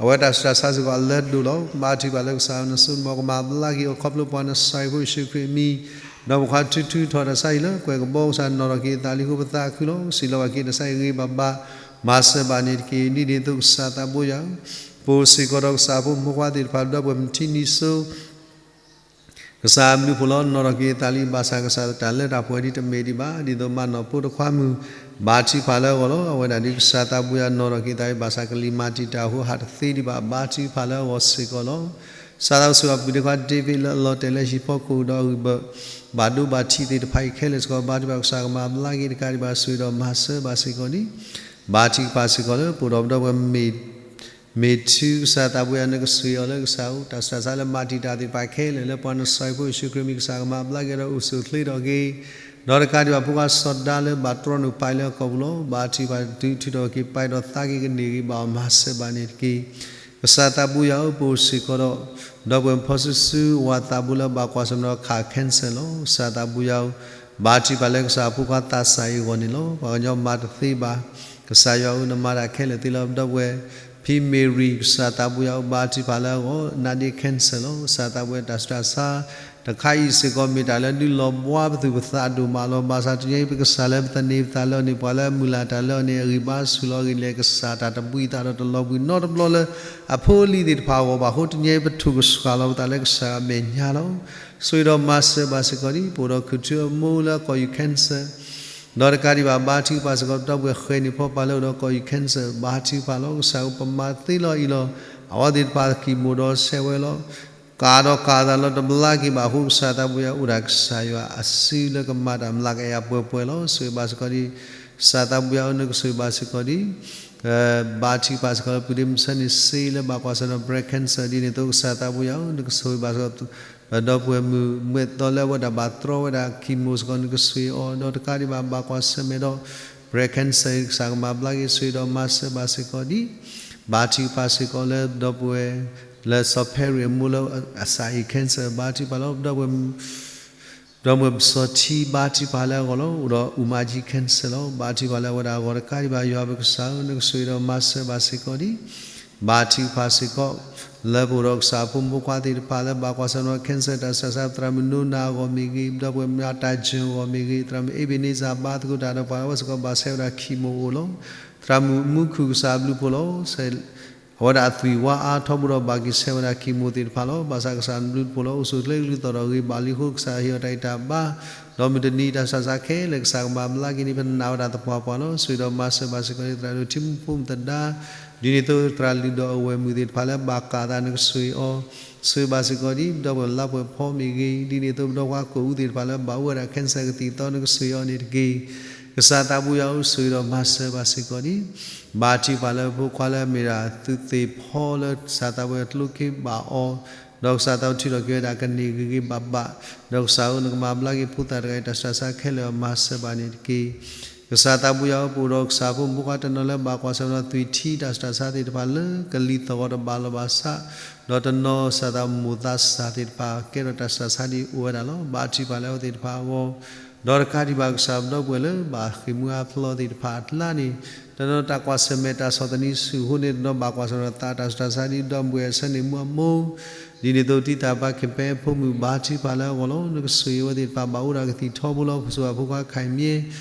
အဝဲတၢ်ဆူးတၢ်ဆါစ့ၢ်ကီးအလၢဒိၣ်လီၤ. ဘါထုကဖၣ်လၢကစၢ်နစိကမီၤကမၤဘျါက့ၤအီၤ ခီဖျိပှၤနစၢ်အံၤဖိယ့ၣ်ၡူးခရံာ်အမံၤ ဒီးပခွါထူထူထီၣ်တၢ်ဆါအံၤလၢ ကွဲၢ်ကဘီကစၢ်နီၣ်ထီၣ်က့ၤအသးလံအဃိ ပသးခုလီၤ. စံးလီၤဘၣ်က့ၤတၢ်ဆါအံၤဂ့ၤဘၣ်ဘၣ် မၤစၢၤဘၣ်န့ၣ်တက့ၢ်. ဒ်န့ၣ်အသိးကစၢ်သးဘိယွၤဧၢ, ပအိၣ်စ့ၢ်ကီးဒီးကစၢ်ဖိမုၣ်ဖိခွါသ့ၣ်တဖၣ် ဒီပုၢ်ဝဲၢ်မုၢ်ထံနံၤစိ ကစၢ်အဘျုးဖှိၣ်လီၤ နီၣ်ထီၣ်က့ၤအသးလံ ဘၣ်ဆၣ်ကစၢ်တၢ်လၢတၢ်ပှဲၤဒ်တမ့ၢ်ဒံးဘၣ် ဒ်သိးမၤနီၣ်ဖိတခွါမုၢ် ဘါထုကဖၣ်လၢအဂီၢ်လီၤ. အဝဲဒၣ်ဒ်ကစၢ်သးဘိယွၤနီၣ်ထီၣ်က့ၤအသးလံ ဘၣ်ဆၣ်ကလံၤမၤတံာ်တာ်အဃိ ဟးတသ့ဒံးဘၣ် ဘါထုကဖၣ်လၢအဂီၢ်စ့ၢ်ကီးလီၤ. ကစၢ်သးဘိယွၤဆိၣ်ဂ့ၤပဒ့ခွါ David လၢအလီၤတဲာ်လၢဟံၣ်ဖိဃီပူၤဒီးအဂံၢ်ဘါ ဘၣ်ဒိဘၣ်ထံးသ့ၣ်တဖၣ်အံၤခဲလၢာ်စ့ၢ်ကီး ဘါထုကဖၣ်ကစၢ်ကမၤဘျါက့ၤတကးဒံးဘၣ် ဆိၣ်ဂ့ၤဒီးမၤစၢၤဘၣ်စ့ၢ်ကီးန့ၣ် ဘါထုကဖၣ်စ့ၢ်ကီးလၢပအိၣ်ဒီးပဒီပုၢ်ဝဲၢ်မ့ၢ် မ့ၢ်ထုကစၢ်သးဘိယွၤ နကဆိၣ်ဂ့ၤအီၤလၢကစၢ်ဧၢ, တၢ်ဆူးတၢ်ဆါလၢမၤတံာ်တာ်သ့ၣ်တဖၣ်ခဲလၢာ်လၢပှၤနစၢ်အံၤဖိယ့ၣ်ၡူးခရံာ်မံၤ ကစၢ်ကမၤဘျါက့ၤဒီးအိၣ်ဆူၣ်အိၣ်ချ့ထီၣ်က့ၤ, ဒီးတကးဒံးဘၣ်ဖိခွါစီၤဒါလၢဘၣ်တြီနုာ်ပာ်အံၤလၢအကီၢ်ပူၤလီၤ. ဘါထုကဖၣ်တုၤထုးထီၣ်က့ၤပာ်အံၤဒီးသးက့ၤကန့ၢ်ဂ့ၤဘၣ်အီၤ မၤစၢၤဘၣ်န့ၣ်တက့ၢ်. ကစၢ်သးဘိယွၤဧၢ, ပအိၣ်စ့ၢ်ကီးဒီး ဒီပုၢ်ဝဲၢ်ဖီဆူဆူ ဝၤသးဘိလၢဘၣ်ကွၢ်ဆၢၣ်မဲာ်ဒီးခး cancer လီၤ. ကစၢ်သးဘိယွၤဧၢ, ဘါထုကဖၣ်လၢကစၢ်ဖိခွါသးစၢ်အံၤအဂီၢ်န့ၣ်လီၤ. ပှၤကညီမၤတသ့ဘၣ် ကစၢ်ယွၤဧၢ, နမၤတၢ်ခဲလၢာ်သ့လၢပဒီပုၢ်ဝဲၢ် ဖံမ့ၤရံၤ ကစၢ်သးဘိယွၤဧၢ, ဘါထုကဖၣ်လၢအဂီၢ် နာ်ဒ့ cancer လီၤ. ကစၢ်သးဘိယွၤ တၢ်ဆူးတၢ်ဆါ တခါအံၤစ့ၢ်ကီး မ့ၢ်တၢ်လၢဒုးလီၤဘှါပသူၣ်ပသးဒိၣ်မးလီၤ. ဘၣ်ဆၣ်တနံၤအံၤ ပကစၢ်လၢပသန့ၤပသးလၢအီၤန့ၣ် ပှၤလၢအမုၢ်လၢ်တၢ်လၢအီၤန့ၣ် အဂံၢ်ဘါဆူၣ်လီၤအဂ့ၢ်န့ၣ် ကစၢ်တၢ်တဘှံးသးဒီးတလီၤဘှံးနီတဘျီလၢ အဖိအလံၤသ့ၣ်တဖၣ်အဂီၢ်ဘၣ်အဃိ တနံၤအံၤ ပထိၣ်ကဆှၣ်လီၤပသးလၢကစၢ်အမဲာ်ညါလီၤ. ဆိၣ်ဂ့ၤဒီးမၤစၢၤဘၣ်စ့ၢ်ကီးဒံး ပအိၣ်ဒီးခုၣ်ထူအမိၢ်လၢအကီၢ်ယူၢ် cancer ဒီးတကးဒံးဘၣ် ဘါထုကဖၣ်စ့ၢ်ကီး ပဒီပုၢ်ဝဲၢ်ဃဲၤန့ၣ်ဖီပာ်လၢအိၣ်ဒီးကီၢ်ယူၢ် cancer ဘါထုကဖၣ်လီၤ. ကစၢ်ဧၢ, ပမၤသ့လီၤအံၤလီၤ. အဝဲသ့ၣ်တဖၣ်ကံၢ်မိၣ်ဒီးဆဲးဝဲလီၤ. ကးဒီးကးသးလီၤ တဘျါက့ၤဘၣ်အဃိ ကစၢ်သးဘိယွၤအိၣ်ဒၣ်ကစၢ်ယွၤအစုလၢကမၤတၢ်မျးကယၤပှဲၤပှဲၤလီၤ. ဆိၣ်ဂ့ၤဘၣ်စ့ၢ်ကီးဒံး ကစၢ်သးဘိယွၤဧၢ, နကဆိၣ်ဂ့ၤဘၣ်စ့ၢ်ကီးဒံး ဘါထုကဖၣ်စ့ၢ်ကီးလၢ ပုၢ်ဒ့မုၣ်ဆၢန့ၣ် စ့လၢဘၣ်ကွၢ်ဆၢၣ်မဲာ်ဒီး breast cancer ဒ်န့ၣ်အသိး ကစၢ်သးဘိယွၤဧၢ, နကဆိၣ်ဂ့ၤဘၣ်စ့ၢ်ကီး ဒီပုၢ်ဝဲၢ်မုၣ်မ့ၢ်သီလၢအဝဲဒၣ်ဘၣ်တြီဝဲဒၣ် chemo စ့ၢ်ကီး နကဆိၣ်ဂ့ၤအီၤ ဒီးတကးဒံးဘၣ် ဘၣ်ကွၢ်ဆၢၣ်မဲာ်ဒီး breast cancer ကစၢ်ကမၤဘျါက့ၤ ဆိၣ်ဂ့ၤဒီးမၤစၢၤဘၣ်စ့ၢ်ကီးဒံး ဘါထုကဖၣ်စ့ၢ်ကီးလၢဒီပုၢ်ဝဲၢ် လၢစီၤဖဲရံၣ်အမိၢ်လၢအစၢ်အံၤ cancer ဘါထုကဖၣ်လီၤ. ဒီပုၢ်ဝဲၢ် ဒီးမ့ၢ်ပစီၤထံဘါထုကဖၣ်လၢအဂီၢ်လီၤ. အိၣ်ဒီးအူမၤကံ cancer လီၤ. ဘါထုကဖၣ်လၢအဝဲဒၣ်အဂီၢ်တကးဒံးဘၣ် ယွၤပကစၢ်ဧၢ နကဆိၣ်ဂ့ၤဒီးမၤစၢၤဘၣ်စ့ၢ်ကီးဒံး ဘါထုကဖၣ်စ့ၢ်ကီး လၢပအိၣ်ဒီးကစၢ်ဖိမုၣ်ဖိခွါသ့ၣ်တဖၣ်လၢဘၣ်ကွၢ်ဆၢၣ်မဲာ်ဒီး cancer တၢ်စူၢ်တၢ်နာ်အဂီၢ်မ့ၢ်ဂ့ၤ, ဒီပုၢ်ဝဲၢ်မတၤတၢ်ကၢၢ်အဂီၢ်မ့ၢ်ဂ့ၤ, သရၣ်မုၣ် Ebenezer ဘါသကိးတၢ်ဒီးပှၤလၢအဝဲစ့ၢ်ကီးဘၣ်ဆဲးဝဲဒၣ် chemo အိၣ်လီၤ. သရၣ်မုၣ်မူခိၣ် ကစၢ်အဘျုးဖှိၣ်လီၤ. အဝဲဒၣ်အသွံၣ်ဝါအါထီဘိဒီးဘၣ်က့ၤဆဲးဝဲဒၣ် chemo သ့ၣ်တဖၣ်လီၤ. ဘၣ်ဆၣ်ကစၢ်အဘျုးဖှိၣ်လီၤ အိၣ်ဆူၣ်အိၣ်ချ့ကလုၢ်သီၣ်ဒီးဂ့ၤဘၣ်လံအဃိ ကစၢ်ဟ့ၣ်အီၤတၢ်ဂံၢ်တၢ်ဘါ ဒီးမုၢ်တနံၤတၢ်ဆူးတၢ်ဆါခဲလၢာ် ကစၢ်ကမၤဘျါက့ၤန့ၣ် ပနာ်ဝဲဒၣ်သပှၢ်ပှၢ်လီၤ. ဆိၣ်ဂ့ၤဒီးမၤစၢၤဘၣ်စ့ၢ်ကီးန့ၣ် သရၣ်ဒိၣ်ထံမူဖိမုၣ်သဒါ, ဒ်န့ၣ်အသိးသရၣ်လုၢ်ဒီးအဝဲၢ်မုၣ်သ့ၣ်တဖၣ်လၢဘၣ်ကးသး နကဆိၣ်ဂ့ၤအီၤ, ဆိၣ်ဂ့ၤဘၣ်စ့ၢ်ကီးဒံး ပဒီပုၢ်ဝဲၢ်လါပှဲၤဖီမ့ၢ်ဂ့ၤ, ဒ်န့ၣ်အသိးပဒီကွၢ်ကိာ်အူသ့ၣ်တဖၣ်လၢဘၣ်အိၣ်ဝဲဒၣ် cancer ကသံၣ်သီ နကဆိၣ်ဂ့ၤအီၤန့ၣ်တက့ၢ်. ကစၢ်သးဘိယွၤဧၢ ဆိၣ်ဂ့ၤဒီးမၤစၢၤဘၣ်စ့ၢ်ကီးဒံး ဘါထုကဖၣ်လၢဖိခွါလၢအမ့ၢ်ဒၣ်သုးသ့ၣ်ဖီလၢကစၢ်သးဘိယွၤကျိခ့ဘၣ်အီၤ, ဒီးကစၢ်သးဘိထုးထီၣ်က့ၤဝဲဒၣ်ကန့ၢ်ဂ့ၤဂ့ၤဘၣ်ဘၣ်, ဒီးကစၢ်ဧၢ နကမၤဘျါက့ၤဖိသၣ်တဂၤအံၤ တၢ်ဆူးတၢ်ဆါခဲလၢာ်အီၤ မၤစၢၤဘၣ်န့ၣ်တက့ၢ်. ကစၢ်သးဘိယွၤဧၢ ပအိၣ်ဒီးကစၢ်ဖိမုၣ်ဖိခွါတနီၤလၢဘၣ်ကွၢ်ဆၢၣ်မဲာ်ဒီးသွံၣ်ထံတၢ်ဆူးတၢ်ဆါသ့ၣ်တဖၣ်လၢ ကလံၤသီၣ်ဂီၤတဘၣ်လီၢ်ဘၣ်ဆၣ်, ဒီးတနီၤကစၢ်သးမိၢ်သးစၢ်သ့ၣ်တဖၣ် ကဲထီၣ်တၢ်ဆူးတၢ်ဆါဒ်အိၣ်ဝဲဒၣ်လီၤ. ဘါထုကဖၣ်လၢအဝဲသ့ၣ်တဖၣ်အဂီၢ် ဒီးတကးဒံးဘၣ်ကစၢ်ပဒီပုၢ်ဝဲၢ်လၢဘၣ်ဃ့ၢ်မှံဟးဖျိးသ့ၣ်တဖၣ်အကျါန့ၣ်, တနီၤတၢ်ကွၢ်ဆၢၣ်မဲာ်တၢ်ဆီၣ်သနံးဆူၣ်အဃိန့ၣ် တနီၤဘၣ်ကွၢ်ဆၢၣ်မဲာ်ဒီးသးတၢ်ဆူးတၢ်ဆါဒ်ဒီပုၢ်ဝဲၢ်အဆၢန့ၣ် မူအမိၢ်, ဒ်န့ၣ်အသိးတံၤသၣ်ဘါ ခင်ဖဲအဖိမုၣ် ဘါထုကဖၣ်လၢအဂီၢ်လီၤ. နကဆိၣ်ဂ့ၤအဝဲသ့ၣ်တဖၣ် ဘၣ်အိၣ်ဒၣ်ကသံၣ်ထီဘိလီၤ. ပဆိၣ်ဘၣ်ဖိခွါ ခိုင်မြဲ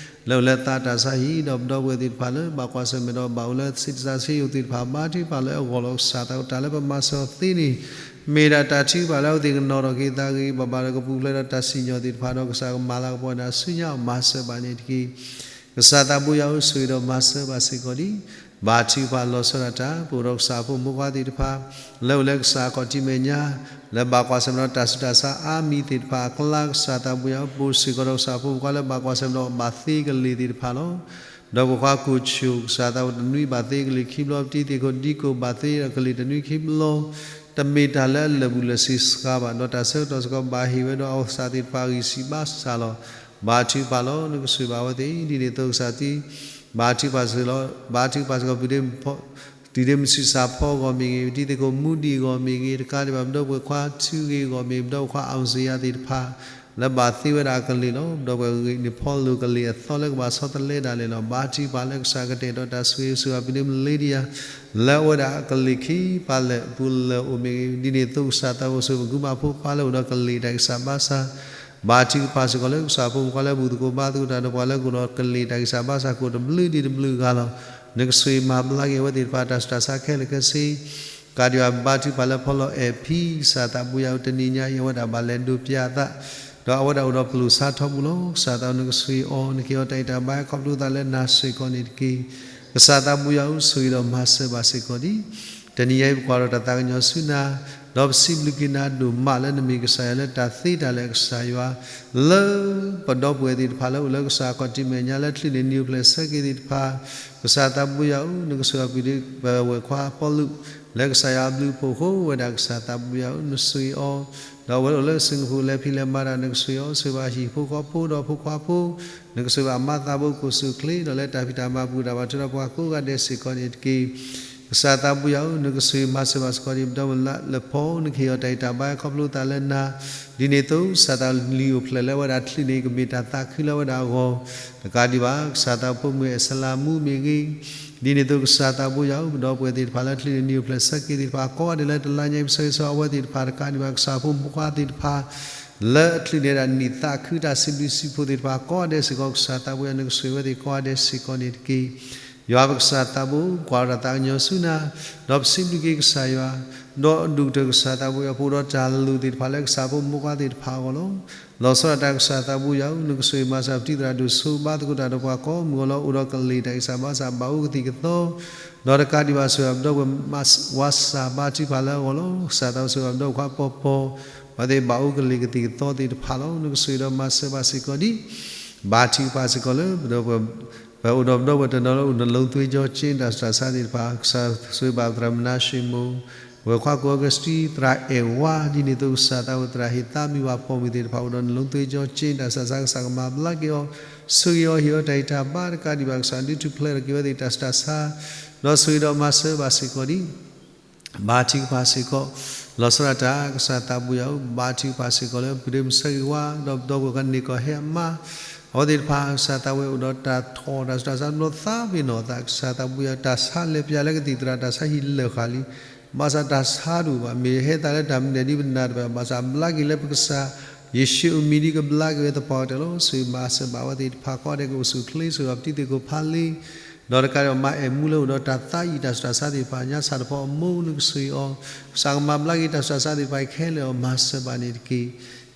လၢအိၣ်လၢသးတၢ်ဆါဟံၣ် ဒီးပဒီပုၢ်ဝဲၢ်သ့ၣ်တဖၣ်လၢဘၣ်ကွၢ်ဆၢၣ်မဲာ်ဒီးဘၣ်အိၣ်လၢစ့တစးဆ့ယိၣ်သ့ၣ်တဖၣ် ဘါထုကဖၣ်လၢအဂီၢ်လီၤ. ကစၢ်သးဘိ တၢ်လၢပမၤစၢၤအီၤသ့န့ၣ် မ့ၢ်ဒၣ်တၢ်ထုကဖၣ်လၢအဝဲသ့ၣ်ကနီၤထီၣ်က့ၤသးဂ့ၤဂ့ၤဘၣ်ဘၣ်ဒီး ကပူၤဖျဲးဒီးတၢ်စံၣ်ညီၣ်သ့ၣ်တဖၣ်ဒီး ကစၢ်ကမၤလၤကပီၤဝဲဒၣ်ဆူညါအီၤ မၤစၢၤဘၣ်န့ၣ်တက့ၢ်. ကစၢ်သးဘိယွၤဧၢ ဆိၣ်ဂ့ၤဒီးမၤစၢၤဘၣ်စ့ၢ်ကီးဒံး ဘါထုကဖၣ်လီၤဆီဒၣ်တၢ် ပအိၣ်ဒီးကစၢ်ဖိမုၣ်ဖိခွါသ့ၣ်တဖၣ် လၢအိၣ်လၢကစၢ်အခီၣ်ထံးမဲာ်ညါ လၢဘၣ်ကွၢ်ဆၢၣ်မဲာ်ဒီးတၢ်ဆူးတၢ်ဆါအါမံၤသ့ၣ်တဖၣ်အကျါ ကစၢ်သးဘိယွၤဧၢ ပအိၣ်စ့ၢ်ကီးဒီးကစၢ်ဖိမုၣ်ဖိခွါလၢဘၣ်ကွၢ်ဆၢၣ်မဲာ်ဒီးဘၣ်သ့ကလံၤသ့ၣ်တဖၣ်လီၤ. ဒီးပဖိခွါကိၣ်ဆိၣ် ကစၢ်သးဘိတနွံဘၣ်သ့ကလံၤခံဘျီ ပတံၤသကိးဒံကိၣ် ဘၣ်သ့ဒီးကလံၤတနွံခံဘျီ တမ့ၢ်တၢ်လၢအလၢာ်ဘူၣ်လၢာ်စ့စှၤဘၣ်, ဒီးတၢ်ဆၢကတီၢ်စ့ၢ်ကီးဘၣ်ဟ့ၣ်ဝဲဒီးအကစၢ်သ့ၣ်တဖၣ်အဂံၢ်စၢ်ဘါစၢ်လီၤ. ဘါထုကဖၣ်လီၤ နကဆိၣ်ဂ့ၤဘၣ်အဝဲသ့ၣ် ဒ်န့ၣ်အသိးကစၢ်သံ ဘါထုကဖၣ်စ့ၢ်ကီး ဘါထုကဖၣ်စ့ၢ်ကီး ပုၢ်ဒ့မုၣ်ဆူးစၢ်ဖီအဂီၢ်မ့ၢ်ဂ့ၤ, ပတံၤသကိးမူဒံးအဂီၢ်မ့ၢ်ဂ့ၤ, တကးဒံးဘၣ် ပဒီပုၢ်ဝဲၢ်ခွါထုဂ့ၤအဂီၢ်မ့ၢ်ဂ့ၤ, ပဒီပုၢ်ဝဲၢ်ခွါအီၣ်စ့ယါသ့ၣ်တဖၣ် လၢဘၣ်သ့ဝဲဒၣ်အကလံၤလီၤ. ပဒီပုၢ်ဝဲၢ်ဂ့ၤန့ၣ် ဖီလိာ်ကလံၤအသီလၢကဘၣ်ဆီတလဲဒၣ်လဲာ်လီၤ. ဘါထုကဖၣ်လၢကစၢ်ကတဲာ်ကတီၤတၢ်ဆိၣ်ဂ့ၤ ဆိၣ်ဂ့ၤဘၣ် ပုၢ်ဒ့မုၣ် Lydia လၢအဝဲဒၣ်အကလံၤခံပာ်လၢပူၤလၢအိၣ်မ့ၢ်ဂ့ၤ, ဒ်န့ၣ်အသိးကစၢ်သးဘိဆိၣ်ဂ့ၤပကုမါဖိခွါလၢအိၣ်ဒီးကလံၤတၢ်ဂံၢ်စၢ်ဘါစၢ် ဘါထုကဖၣ်စ့ၢ်ကီးလၢကစၢ်ဖိမုၣ်ဖိခွါလၢဘူၣ်သကိးဘါသကိးတၢ်ဒီးပှၤလၢကအိၣ်ဒီးကလံၤတၢ်ဂံၢ်စၢ်ဘါစၢ် ကိးတဘျုးဒံးတဘျုးဂၤလီၤ. နကဆိၣ်ဂ့ၤမၤဘျါက့ၤအဝဲသ့ၣ်တဖၣ်တၢ်ဆူးတၢ်ဆါခဲလၢာ်ခဲဆ့ ကးဒံးဘၣ် ဘါထုကဖၣ်လၢဖီလီၤအဲၣ်ဖံ ကစၢ်သးဘိယွၤဧၢ တနံၤညါအံၤ အဝဲဒၣ်ဘၣ်လဲၤဒိးပျးအသး ဒီးအဝဲဒၣ်အိၣ်ဒီးပလိာ်ဆါထီဘိလီၤ. ကစၢ်သးဘိ နကဆိၣ်ဂ့ၤအီၤ နကဟ့ၣ်အီၤတၢ်ဂံၢ်တၢ်ဘါ ခီဖျိသးလၢနၤစ့ၢ်ကီးန့ၣ်တက့ၢ်. ကစၢ်သးဘိယွၤဧၢ ဆိၣ်ဂ့ၤဒီးမၤစၢၤဘၣ်စ့ၢ်ကီးဒံး တနံၤညါအံၤ ပကွၢ်ဒီးတၢ်သးကညီၤဆူနၤ, ဒီးပစံးဘျုးက့ၤနၤဒိၣ်မးလၢနမ့ၢ်ကစၢ်ယွၤလၢတၢ်သ့တၢ်လၢာ်အကစၢ်ယွၤ လၢပဒီပုၢ်ဝဲၢ်သ့ၣ်တဖၣ်လၢအိၣ်လၢကစၢ်အခီၣ်ထံးမဲာ်ညါလၢချံးန့ၢ်နံၤအိၣ်ဖျဲၣ်ဆၢက့ၤသ့ၣ်တဖၣ်, ကစၢ်သးဘိယွၤဧၢ နကဆိၣ်ဂ့ၤပုၢ်ဒ့မုၣ်ဝဲၢ်ခွါအပီလူး လၢကစၢ်ယွၤအဘျုးအဖှိၣ်အဃိဝဲဒၣ် ကစၢ်သးဘိယွၤဧၢ နဆိၣ်ဂ့ၤအီၤ, ဒီးအဝဲအိၣ်လၢ Singapore လဲၤဖံးလဲၤမၤတၢ် နကဆိၣ်ဂ့ၤအီၤ ဆိၣ်ဂ့ၤဘၣ်ဟံၣ်ဖိဃီဖိဒီးဖိခွါဖိ, နကဆိၣ်ဂ့ၤဘၣ်မါသးဘိ ကိၣ်စူၣ်ချ့ ဒီးလၢတၢ်ဖံးတၢ်မၤပူၤတၢ်ဘၣ်ထွဲဒီးပှၤကိးဂၤဒဲးစ့ၢ်ကီးန့ၣ်တက့ၢ်. ကစၢ်သးဘိယွၤဧၢ နကဆိၣ်ဂ့ၤမၤစၢၤဘၣ်စ့ၢ်ကီးဒံး ပဒီပုၢ်ဝဲၢ်လၢဖီ နကဟ့ၣ်အီၤတၢ်ဂံၢ်တၢ်ဘါခီဖျိသးလၢနၤ, ဒ်န့ၣ်အသိး ကစၢ်သးဘိ နံၤအိၣ်ဖျဲၣ်လၢအဝဲဒၣ်ချံးန့ၣ် ကမ့ၢ်တၢ်သးခုလၢအဝဲဒၣ်အဂီၢ်, တကးဒံးဘၣ် ကစၢ်သးဘိ ဖိမုၣ်အဲၣ်စလၤမူမ့ၢ်ဂ့ၤ, ဒ်န့ၣ်အသိး ကစၢ်သးဘိယွၤဧၢ ပဒီပုၢ်ဝဲၢ်သ့ၣ်တဖၣ်လၢချံးန့ၢ်နံၤအိၣ်ဖျဲၣ်ဆၢက့ၤသ့ၣ်တဖၣ် ကိးဂၤဒဲးလၢတလါညါအံၤ ပဆၢဂ့ၤဆၢဝါအဝဲသ့ၣ်တဖၣ် တကးဒံးဘၣ် ကစၢ်ဖိမုၣ်ဖိခွါသ့ၣ်တဖၣ် လၢအချံးန့ၢ်ဒၣ်နံၣ်သးခုတၢ်စံးဘျုးစံးဖှိၣ်သ့ၣ်တဖၣ် ကိးဂၤဒဲးစ့ၢ်ကီး ကစၢ်သးဘိယွၤ နကဆိၣ်ဂ့ၤဝဲသ့ၣ်ကိးဂၤဒဲးစ့ၢ်ကီးန့ၣ်တက့ၢ်. ယွၤပကစၢ်သးဘိ ကွၢ်ဒီးတၢ်သးကညီၤဆူနၤ, ဒီးပစံးဘျုးက့ၤကစၢ်ယွၤ, ဒီးဒိၣ်ကတၢၢ်ကစၢ်သးဘိယွၤ ပအိၣ်ဒီးတၢ်လိၣ်သ့ၣ်တဖၣ်လၢကစၢ်ဖိမုၣ်ဖိခွါသ့ၣ်တဖၣ်အဂီၢ်လီၤ. လီၤဆီဒၣ်တၢ်ကစၢ်သးဘိယွၤဧၢ နကဆိၣ်ဂ့ၤမၤစၢၤပတံၤသရၣ်ဒိၣ်ဆိ ဘါသကိးတၢ်ဒီးပှၤကိးမုၢ်အဂီၢ်လီၤ အိၣ်ဒီးကလံၤတၢ်ဂံၢ်စၢ်ဘါစၢ် ဘၣ်အိၣ်ကသံၣ်ကသီ, ဒီးတကးဒံးဘၣ်ဆိၣ်ဂ့ၤဘၣ်ပဒီပုၢ်ဝဲၢ် ဝါစၢ် ဘါထုကဖၣ်လၢအဂီၢ်လီၤ. ကစၢ်သးဘိဆိၣ်ဂ့ၤဘၣ်ပဒီပုၢ်ဝဲၢ်ခွါပီၤပီၤ အဝဲသ့ၣ်ဘၣ်အိၣ်ကလံၤကသံၣ်ကသီသ့ၣ်တဖၣ်လီၤ. နကဆိၣ်ဂ့ၤဒီးမၤစၢၤဘၣ်စ့ၢ်ကီးဒံး ဘါထုကဖၣ်စ့ၢ်ကီးလၢပဒီပုၢ်ဝဲၢ် ပအိၣ်ဒီးပဒီပုၢ်ဝဲၢ်တနီၤလၢအိၣ် နှလုံးသွင်းခြင်း တၢ်ဆူးတၢ်ဆါသ့ၣ်တဖၣ် ကစၢ်ဆိၣ်ဂ့ၤဘၣ်သရၣ်မနၤၡ့ၣ်မိၣ်, ဝဲၢ်ခွါကိၣ်အီကူးစတံ သရၣ်အဲၣ်ဝါ ဒ်န့ၣ်အသိးကစၢ်သးဘိ သရၣ်ဟ့ၣ်သးမုၢ်ဝၤပိာ်မုၣ်သ့ၣ်တဖၣ် အိၣ်ဒီး နှလုံးသွင်းခြင်း တၢ်ဆူးတၢ်ဆါ ကစၢ်ကမၤဘျါက့ၤအီၤ, ဆိၣ်ဂ့ၤအီၤ ဟ့ၣ်အီၤတၢ်ဂံၢ်တၢ်ဘါ တကးဒံးဘၣ် ကစၢ်ဒုးထူၣ်ဖျဲးထီၣ်က့ၤဝဲသ့ၣ်တၢ်ဆူးတၢ်ဆါ, ဒီးဆိၣ်ဂ့ၤဒီးမၤစၢၤဘၣ်စ့ၢ်ကီးဒံး ဘါထုကဖၣ်စ့ၢ်ကီး လီၤဆီဒၣ်တၢ် ကစၢ်သးဘိယွၤဧၢ, ဘါထုကဖၣ်စ့ၢ်ကီးလၢ ပုၢ်ဒ့မုၣ်ဆၢဂ့ၤဝါ ဒီးပဒီပုၢ်ဝဲၢ်ကန့ၢ်ကီၢ်ဟဲအမါ အဝဲသ့ၣ်တဖၣ် ကစၢ်သးဘိယွၤ အိၣ်ဒီးတၢ်ထီၣ်တၢ်စူၢ်တၢ်စါတဘျီသးပ့ၤနီၣ်သး ကစၢ်သးဘိယွၤ တၢ်ဆါလဲၤပၠးလၢကသံၣ်သရၣ် တၢ်ဆါဟံၣ်လၢာ်ဃာ်လံ, ဘၣ်ဆၣ်တၢ်ဆါတအိၣ်ဘၣ် မ့ၢ်ဟဲသးလၢတၢ်မနုၤဒ်ပနၢ်တဖၣ် ဘၣ်ဆၣ်ဘျါက့ၤလၢပကစၢ် ယ့ၣ်ၡူးအမံၤဒ်ကဘျါက့ၤဝဲသပှၢ်ကတၢၢ်လီၤ. ဆိၣ်ဂ့ၤမၤစၢၤဘၣ်အဝဲသ့ၣ်တဖၣ် ကိးဂၤဒဲးကအိၣ်ဆူၣ်အိၣ်ချ့ ဆိၣ်ဂ့ၤဒီးပတံၤသကိးဖးလံ ဒီးတကးဒံးဘၣ် မါအဲၣ်မူလၢအိၣ်ဒီးတၢ်သးအံၤ တၢ်ဆူးတၢ်ဆါသ့ၣ်တဖၣ် ညါဆၣ်တဖီအမိၢ် နကဆိၣ်ဂ့ၤအီၤ, ကစၢ်ကမၤဘျါက့ၤတၢ်ဆူးတၢ်ဆါသ့ၣ်တဖၣ်ခဲလၢာ်အီၤ မၤစၢၤဘၣ်န့ၣ်တက့ၢ်.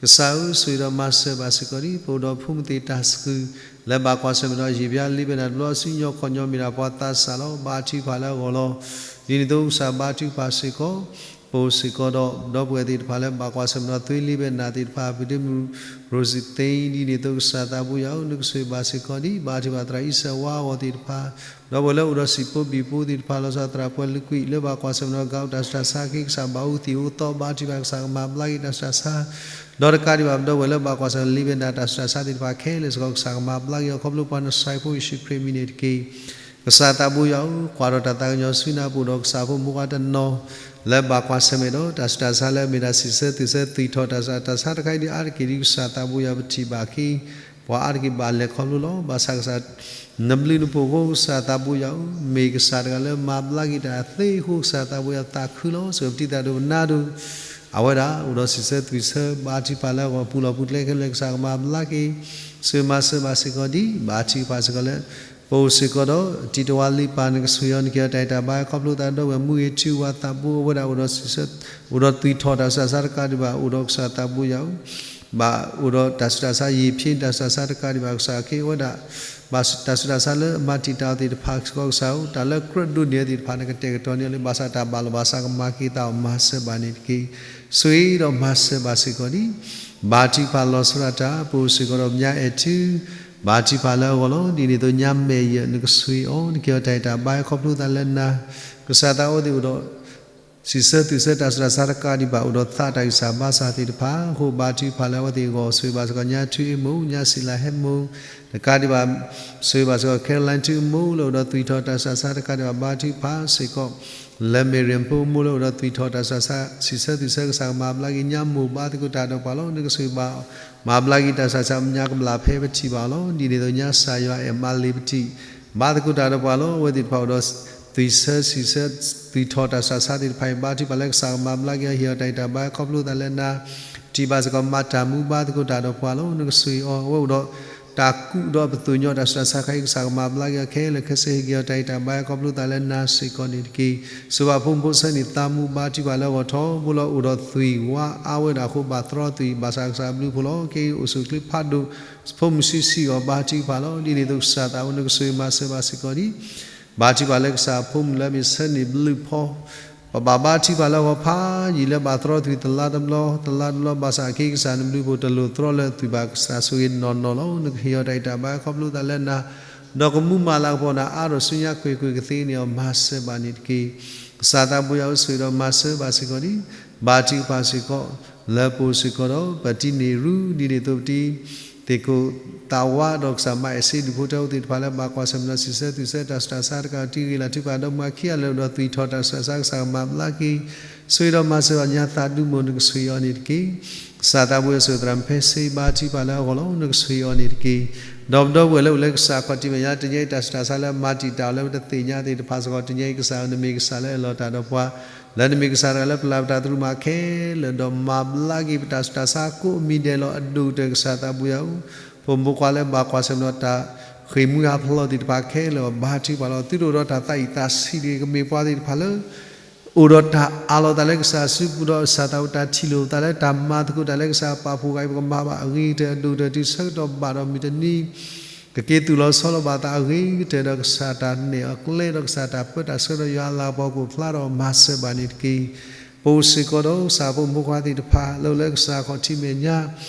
ကစၢ်ဧၢ ဆိၣ်ဂ့ၤဒီးမၤစၢၤဘၣ်စ့ၢ်ကီးဒံး ပအိၣ်ဒီးဖိမုၣ်သ့ၣ်တၢ်သကုၤ လၢဘၣ်ကွၢ်ဆၢၣ်မဲာ်ဒီးယံာ်ဘျါလံဘဲနၤတဘျီ အစုညီခီၣ်ညီမ့ၢ်ဒၣ်ပှၤသးစၢ်လီၤ. ဘါထုကဖၣ်လၢအဂီၢ်လီၤ. ဒ်န့ၣ်အသိးကစၢ်ဘါထုကဖၣ်စ့ၢ်ကီး ပအိၣ်စ့ၢ်ကီးဒီး ဒီပုၢ်ဝဲၢ်သ့ၣ်တဖၣ်လၢဘၣ်ကွၢ်ဆၢၣ်မဲာ်ဒီးသွံလံဘဲနၤသ့ၣ်တဖၣ် ပုၢ်ဒ့မုၣ် ရိစံသ့ ဒ်န့ၣ်အသိးကစၢ်သးဘိယွၤဧၢ နကဆိၣ်ဂ့ၤဘၣ်စ့ၢ်ကီးဒံး ဘါထုကဖၣ်သရၣ်အံၤစၢၤဝါအဂီၢ်သ့ၣ်တဖၣ် ဒီပုၢ်ဝဲၢ်လၢအိၣ်ဒီးစံၣ်ဖိဘံၣ်ဖိသ့ၣ်တဖၣ် လီၤဆီသရၣ်ပှဲၤလုးကွံာ် လၢဘၣ်ကွၢ်ဆၢၣ်မဲာ်ဒီးကအိၣ်တၢ်ဆူးတၢ်ဆါ ကစၢ်ဘၣ်အိၣ်သံၣ်အိၣ်သီ ဘါထုကဖၣ်ကစၢ်ကမၤဘျါက့ၤတၢ်ဆူးတၢ်ဆါ ဒီးတကးဒံးဘၣ် ပဒီပုၢ်ဝဲၢ်လၢဘၣ်ကွၢ်ဆၢၣ်မဲာ်လံဘဲနၤတၢ်ဆူးတၢ်ဆါသ့ၣ်တဖၣ်ခဲလၢာ်စ့ၢ်ကီး ကစၢ်ကမၤဘျါက့ၤအီၤ ခီဖျိပှၤနဆှဲဖိယ့ၣ်ၡူးခရံာ်အမံၤန့ၣ်တက့ၢ်. ကစၢ်သးဘိယွၤဧၢ ကွၢ်ထီၣ်တၢ်သးကညီၤဆူနၤ ပအိၣ်ဒီးကစၢ်ဖိမုၣ်ဖိခွါတနီၤ လၢဘၣ်ကွၢ်ဆၢၣ်မဲာ်ဒီး တၢ်ဆူးတၢ်ဆါလၢအမ့ၢ်ဒၣ်စံးဆၢသူၣ်ဆၢ သွံၣ်ထီၣ်တၢ်ဆူးတၢ်ဆါတခါအံၤဒ်အါတက့ၢ်ဒ်ကစၢ်သးဘိယွၤ ပထံၣ်ဘၣ်က့ၤ ပှၤအါတက့ၢ်ဘၣ်လဲၤခီဖျိလီၤ. ဘၣ်ဆၣ်ကစၢ် နဘျုးနဖှိၣ်အဃိ ကစၢ်သးဘိယွၤဧၢ မ့ၢ်ကစၢ်တဂၤလၢမၤဘျါက့ၤတၢ်သ့အဃိ ကစၢ်သးဘိယွၤသးခုလီၤ. ဆိၣ်ဂ့ၤပတံၤသကိးပနၢ်ဒိၣ် အဝဲဒၣ်အိၣ်ဒီးစံးဆၢသွံၣ်ဆၢ ဘါထုကဖၣ်လၢအဂီၢ် ပူၤလီၢ်ပူၤကျဲခဲလၢာ် ကစၢ်ကမၤဘျါက့ၤ ဆိၣ်ဂ့ၤမၤစၢၤဘၣ်စ့ၢ်ကီးဒံး ဘါထုကဖၣ်စ့ၢ်ကီးလၢ ပအိၣ်စ့ၢ်ကီးဒီး တံၤတဝါလံပၢ် နကဆိၣ်ဂ့ၤအီၤ နကဟ့ၣ်အီၤတၢ်အဲၣ်တၢ်ဘါ ခီဖျိသးဒီပုၢ်ဝဲၢ်မူဂ့ၤ ထံဝါသးဘိ အဝဲဒၣ်အိၣ်ဒီးစံးဆၢ အိၣ်ဒီးသွံၣ်ထီၣ်တၢ်ဆူးတၢ်ဆါတကးဒံးဘၣ် အိၣ်ဒီးကစၢ်သးဘိယွၤဧၢ ဘၣ်အိၣ်ဒီးတၢ်ဆူးတၢ်ဆါ ယံာ်ဖျ့တၢ်ဆူးတၢ်ဆါတကးဒံးဘၣ် ကစၢ်ကဟ့ၣ်ဝဲဒၣ် ဘၣ်တၢ်ဆူးတၢ်ဆါလၢအမၤတံာ်တာ်အီၤသ့ၣ်တဖၣ်စ့ၢ်ကီး ကစၢ်ဧၢ တၢ်လၢကြၢးဒိးန့ၢ်အီၤသ့ၣ်တဖၣ် နကတဲာ်ကတီၤန့ၢ်အီၤလံ ဘၣ်ဆၣ်တၢ်ဘၣ်လီၤ ဘၣ်ဆၣ်ကမၤက့ၤသးအီၤ မၤစၢၤဘၣ်န့ၣ်တက့ၢ်. ဆိၣ်ဂ့ၤဒီးမၤစၢၤဘၣ်စ့ၢ်ကီးဒံး ဘါထုကဖၣ်လီၤဆီဒၣ်တၢ် ပအိၣ်စ့ၢ်ကီးဒီးညါအဲၣ်ထု ဘါထုကဖၣ်လၢအဂီၢ်လီၤ. ဒ်န့ၣ်အသိးညါမဲာ်ယဲၢ် နကဆိၣ်ဂ့ၤအီၤ နကဟ့ၣ်အီၤတၢ်အဲၣ်တၢ်ဘါ ခီဖျိသးလၢနၤ ကစၢ်သးအိၣ်သ့ၣ်အိၣ်ဒီး စံးဆၢသူၣ်ဆၢတၢ်ဆူးတၢ်ဆါတကးဒံးဘၣ် အိၣ်ဒီးသးတၢ်ဂံၢ်စၢ်ဘါစၢ်သ့ၣ်တဖၣ်အဃိ ဘါထုကဖၣ်လၢအဝဲသ့ၣ်အဂီၢ် ဆိၣ်ဂ့ၤဘၣ်စ့ၢ်ကီး ညါထုအ့ၣ်မိၢ် ညါစံးလၤဟဲမိၢ် တကးဒံးဘၣ် ဆိၣ်ဂ့ၤဘၣ်စ့ၢ်ကီး ခဲလၢလၢ်ထုအ့ၣ်မိၢ်လၢအိၣ်ဒီးသွံၣ်ထီၣ်တၢ်ဆူးတၢ်ဆါတကးဒံးဘၣ် ဘါထုကဖၣ်စ့ၢ်ကီး လၢမ့ၢ်ရ့ၣ်ဖိအမိၢ်လၢအိၣ်ဒီးသွံၣ်ထီၣ်တၢ်ဆူးတၢ်ဆါ စံးဆၢသူၣ်ဆၢကစၢ်ကမၤဘျါက့ၤ ညါမိၢ်ဘါသကိးတၢ်ဒီးပှၤလီၤ နကဆိၣ်ဂ့ၤဘၣ် မၤဘျါက့ၤတၢ်ဆူးတၢ်ဆါ ညါကမျၢၢ်ဖဲပထံၣ်ဘၣ်အီၤလီၤ. ဒ်န့ၣ်အသိးညါစၢ်ယွၤအဲၣ်မါလ့ၤပထံၣ် ဘါသကိးတၢ်ဒီးပှၤလီၤ. အဝဲသ့ၣ်တဖၣ်အိၣ်ဒီး သွံၣ်ဆၢစံးဆၢ သွံၣ်ထီၣ်တၢ်ဆူးတၢ်ဆါသ့ၣ်တဖၣ်အံၤ ဘါထုကဖၣ်လၢကစၢ်ကမၤဘျါက့ၤအီၤ ဟ့ၣ်အီၤတၢ်အဲၣ်တၢ်ဘါ ခီဖျိသးလၢနၤ ပထံၣ်ဘၣ်စ့ၢ်ကီး မၤတၢ်မူဘါသကိးတၢ်ဒီးပှၤလီၤ နကဆိၣ်ဂ့ၤအီၤ အဝဲအိၣ်ဒီး တၢ်ကူၣ်ဒီးပသိၣ်ညီတၢ်ဆူးတၢ်ဆါတခါအံၤ ကစၢ်ကမၤဘျါက့ၤအီၤခဲလၢာ်ခဲဆ့ ဟ့ၣ်က့ၤအီၤတၢ်အဲၣ်တၢ်ဘါ ခီဖျိသးလၢနၤစ့ၢ်ကီးန့ၣ်တက့ၢ်. ဆိၣ်ဂ့ၤဘၣ်ဖိမုၣ်ဖိဆၢန့ၣ် သးမူဘါထုကဖၣ်လၢအဂီၢ်ထီ ဘိလီၤအိၣ်ဒီးသွံၣ်ဝါအါဝဲဒၣ်အဃိ ဘၣ်သရီသွံၣ် ဘၣ်ဆၣ်ကစၢ်ဘျုးဖှိၣ်လီၤ ခဲအံၤအိၣ်ဆူၣ်အိၣ်ချ့ဖးဒိၣ် ဖိမုၣ်ဆံးဆံးအဂီၢ် ဘါထုကဖၣ်လီၤ. ဒ်န့ၣ်အသိးကစၢ်သးအိၣ် နကဆိၣ်ဂ့ၤမၤစၢၤဘၣ်စ့ၢ်ကီးဒံး ဘါထုကဖၣ်လၢကစၢ်ဖိမုၣ်လၢအမ့ၢ်ဆၢန့ၢ်ဘျုးဖီ ပဘၣ်ဘါထုကဖၣ်လၢအဂီၢ်ဖးယံာ်လၢဘၣ်သရီသွံၣ်တလါတဘျီ တလါတဘျီ ဘၣ်ဆၣ်ခဲအံၤကစၢ်နဘျုးဖှိၣ်တလိၣ်သရီလၢသွံၣ်ဘၣ် ကစၢ်ဆိၣ်ဂ့ၤနီၢ်နီၢ်လီၤ နကဟ့ၣ်အီၤတၢ်အဲၣ်တၢ်ဘါ ခီဖျိသးလၢနၤ ဒီးကမူမၤလၤကပီၤနၤအါထီၣ်ဆူညါကွ့ၢ်ကွ့ၢ်ကသ့န့ၣ်အီၤ မၤစၢၤဘၣ်န့ၣ်တက့ၢ်. ကစၢ်သးဘိယွၤဧၢ ဆိၣ်ဂ့ၤဒီးမၤစၢၤဘၣ်စ့ၢ်ကီးဒံး ဘါထုကဖၣ်စ့ၢ်ကီး လၢပအိၣ်စ့ၢ်ကီးဒီး ပတံၤန့ၢ်ရူ ဒ်န့ၣ်အသိးပတံၤ သ့ၣ်ခိၣ်သးဝါဒီးကစၢ်မၤအဲၣ်စ့ဒူၣ်ဖိထၢဖိသ့ၣ်တဖၣ်လၢဘၣ်ကွၢ်ဆၢၣ်မဲာ်ဒီး စံးဆၢသူၣ်ဆၢတၢ်ဆူးတၢ်ဆါတကး တံၤဂ့ၤလၢ်ထုကဖၣ်ဒီးမၤခံဂၤလၢာ်ဒီးသွံၣ်ထီၣ်တၢ်ဆူးတၢ်ဆါ ကစၢ်ကမၤဘျါက့ၤ ဆိၣ်ဂ့ၤဒီးမၤစၢၤဘၣ်ညါသးဒူမိၢ် နကဆိၣ်ဂ့ၤအီၤန့ၣ်တက့ၢ်. ကစၢ်သးဘိယွၤ ဆိၣ်ဂ့ၤသရၣ်မုၣ်ဖဲစ့ ဘါထုကဖၣ်လၢအဂီၢ်လီၤ နကဆိၣ်ဂ့ၤအီၤန့ၣ်တက့ၢ်. ဒီးပဒီပုၢ်ဝဲၢ်လၢအိၣ်လၢကစၢ်ခီၣ်ထံးမဲာ်ညါ တနံၤအံၤတၢ်ဆူးတၢ်ဆါလၢမၤတံာ်တာ်အီၤလၢပတသ့ၣ်ညါသ့ၣ်တဖၣ်စ့ၢ်ကီး တနံၤအံၤကစၢ်ဧၢ နမ့ၢ်ကစၢ်လၢအလီၤတၢ်ဒီးပှၤ လၢနမ့ၢ်ကစၢ်တဂၤလၢပလၤပတၢ်သရူးမးခဲလၢာ် ဒီးမၤဘျါက့ၤပတၢ်ဆူးတၢ်ဆါကိးမံၤဒဲးလီၤ. အဒိၣ်ကတၢၢ်ကစၢ်သးဘိယွၤဧၢ, ဖိမုၣ်ဖိခွါလၢဘၣ်ကွၢ်ဆၢၣ်မဲာ်ဒီးတၢ်ဃ့ၢ်မှံဟးဖျိးသ့ၣ်တဖၣ်ခဲလၢာ် ဘါထုကဖၣ်လီၤ. သုတအိၣ်ဒီးတၢ်သးအံၣ်သးဆံးတဂ့ၤ, ကမ့ၢ်ပှၤသ့ၣ်တဖၣ်လၢ အိၣ်ဒီးတၢ်အးလီၤသးလၢကစၢ်စုပူၤဒီး ကစၢ်သးဝဲတၢ်ထံၣ်လိာ်သးလၢတၢ်မၤသကိးတၢ်လၢကစၢ်ပာ်ဖှိၣ်ဂၤအံၤ ပကမၤဘၣ်အဂ့ၤကတၢၢ် အဒိၣ်ကတၢၢ် တုၤဆၢကတီၢ်ဘၣ်ဒီးမုၢ်တနံၤ ကက့ၤသူၣ်လီၤဆီလီၤဘၣ်သးအဂ့ၤကတၢၢ်ဒီး ကစၢ်တၢ်နဲၣ်အီၤကျဲဒီး ကစၢ်တၢ်ပၢတၢ်ဆှၢဒီးယွၤအလၤကပီၤကအိၣ်ဖျါဒီးမၤစၢၤဘၣ်န့ၣ်တက့ၢ်. ပအိၣ်စ့ၢ်ကီးဒီးကစၢ်ဖိမုၣ်ဖိခွါသ့ၣ်တဖၣ် လၢအိၣ်လၢကစၢ်ခီၣ်ထံးမဲာ်ညါ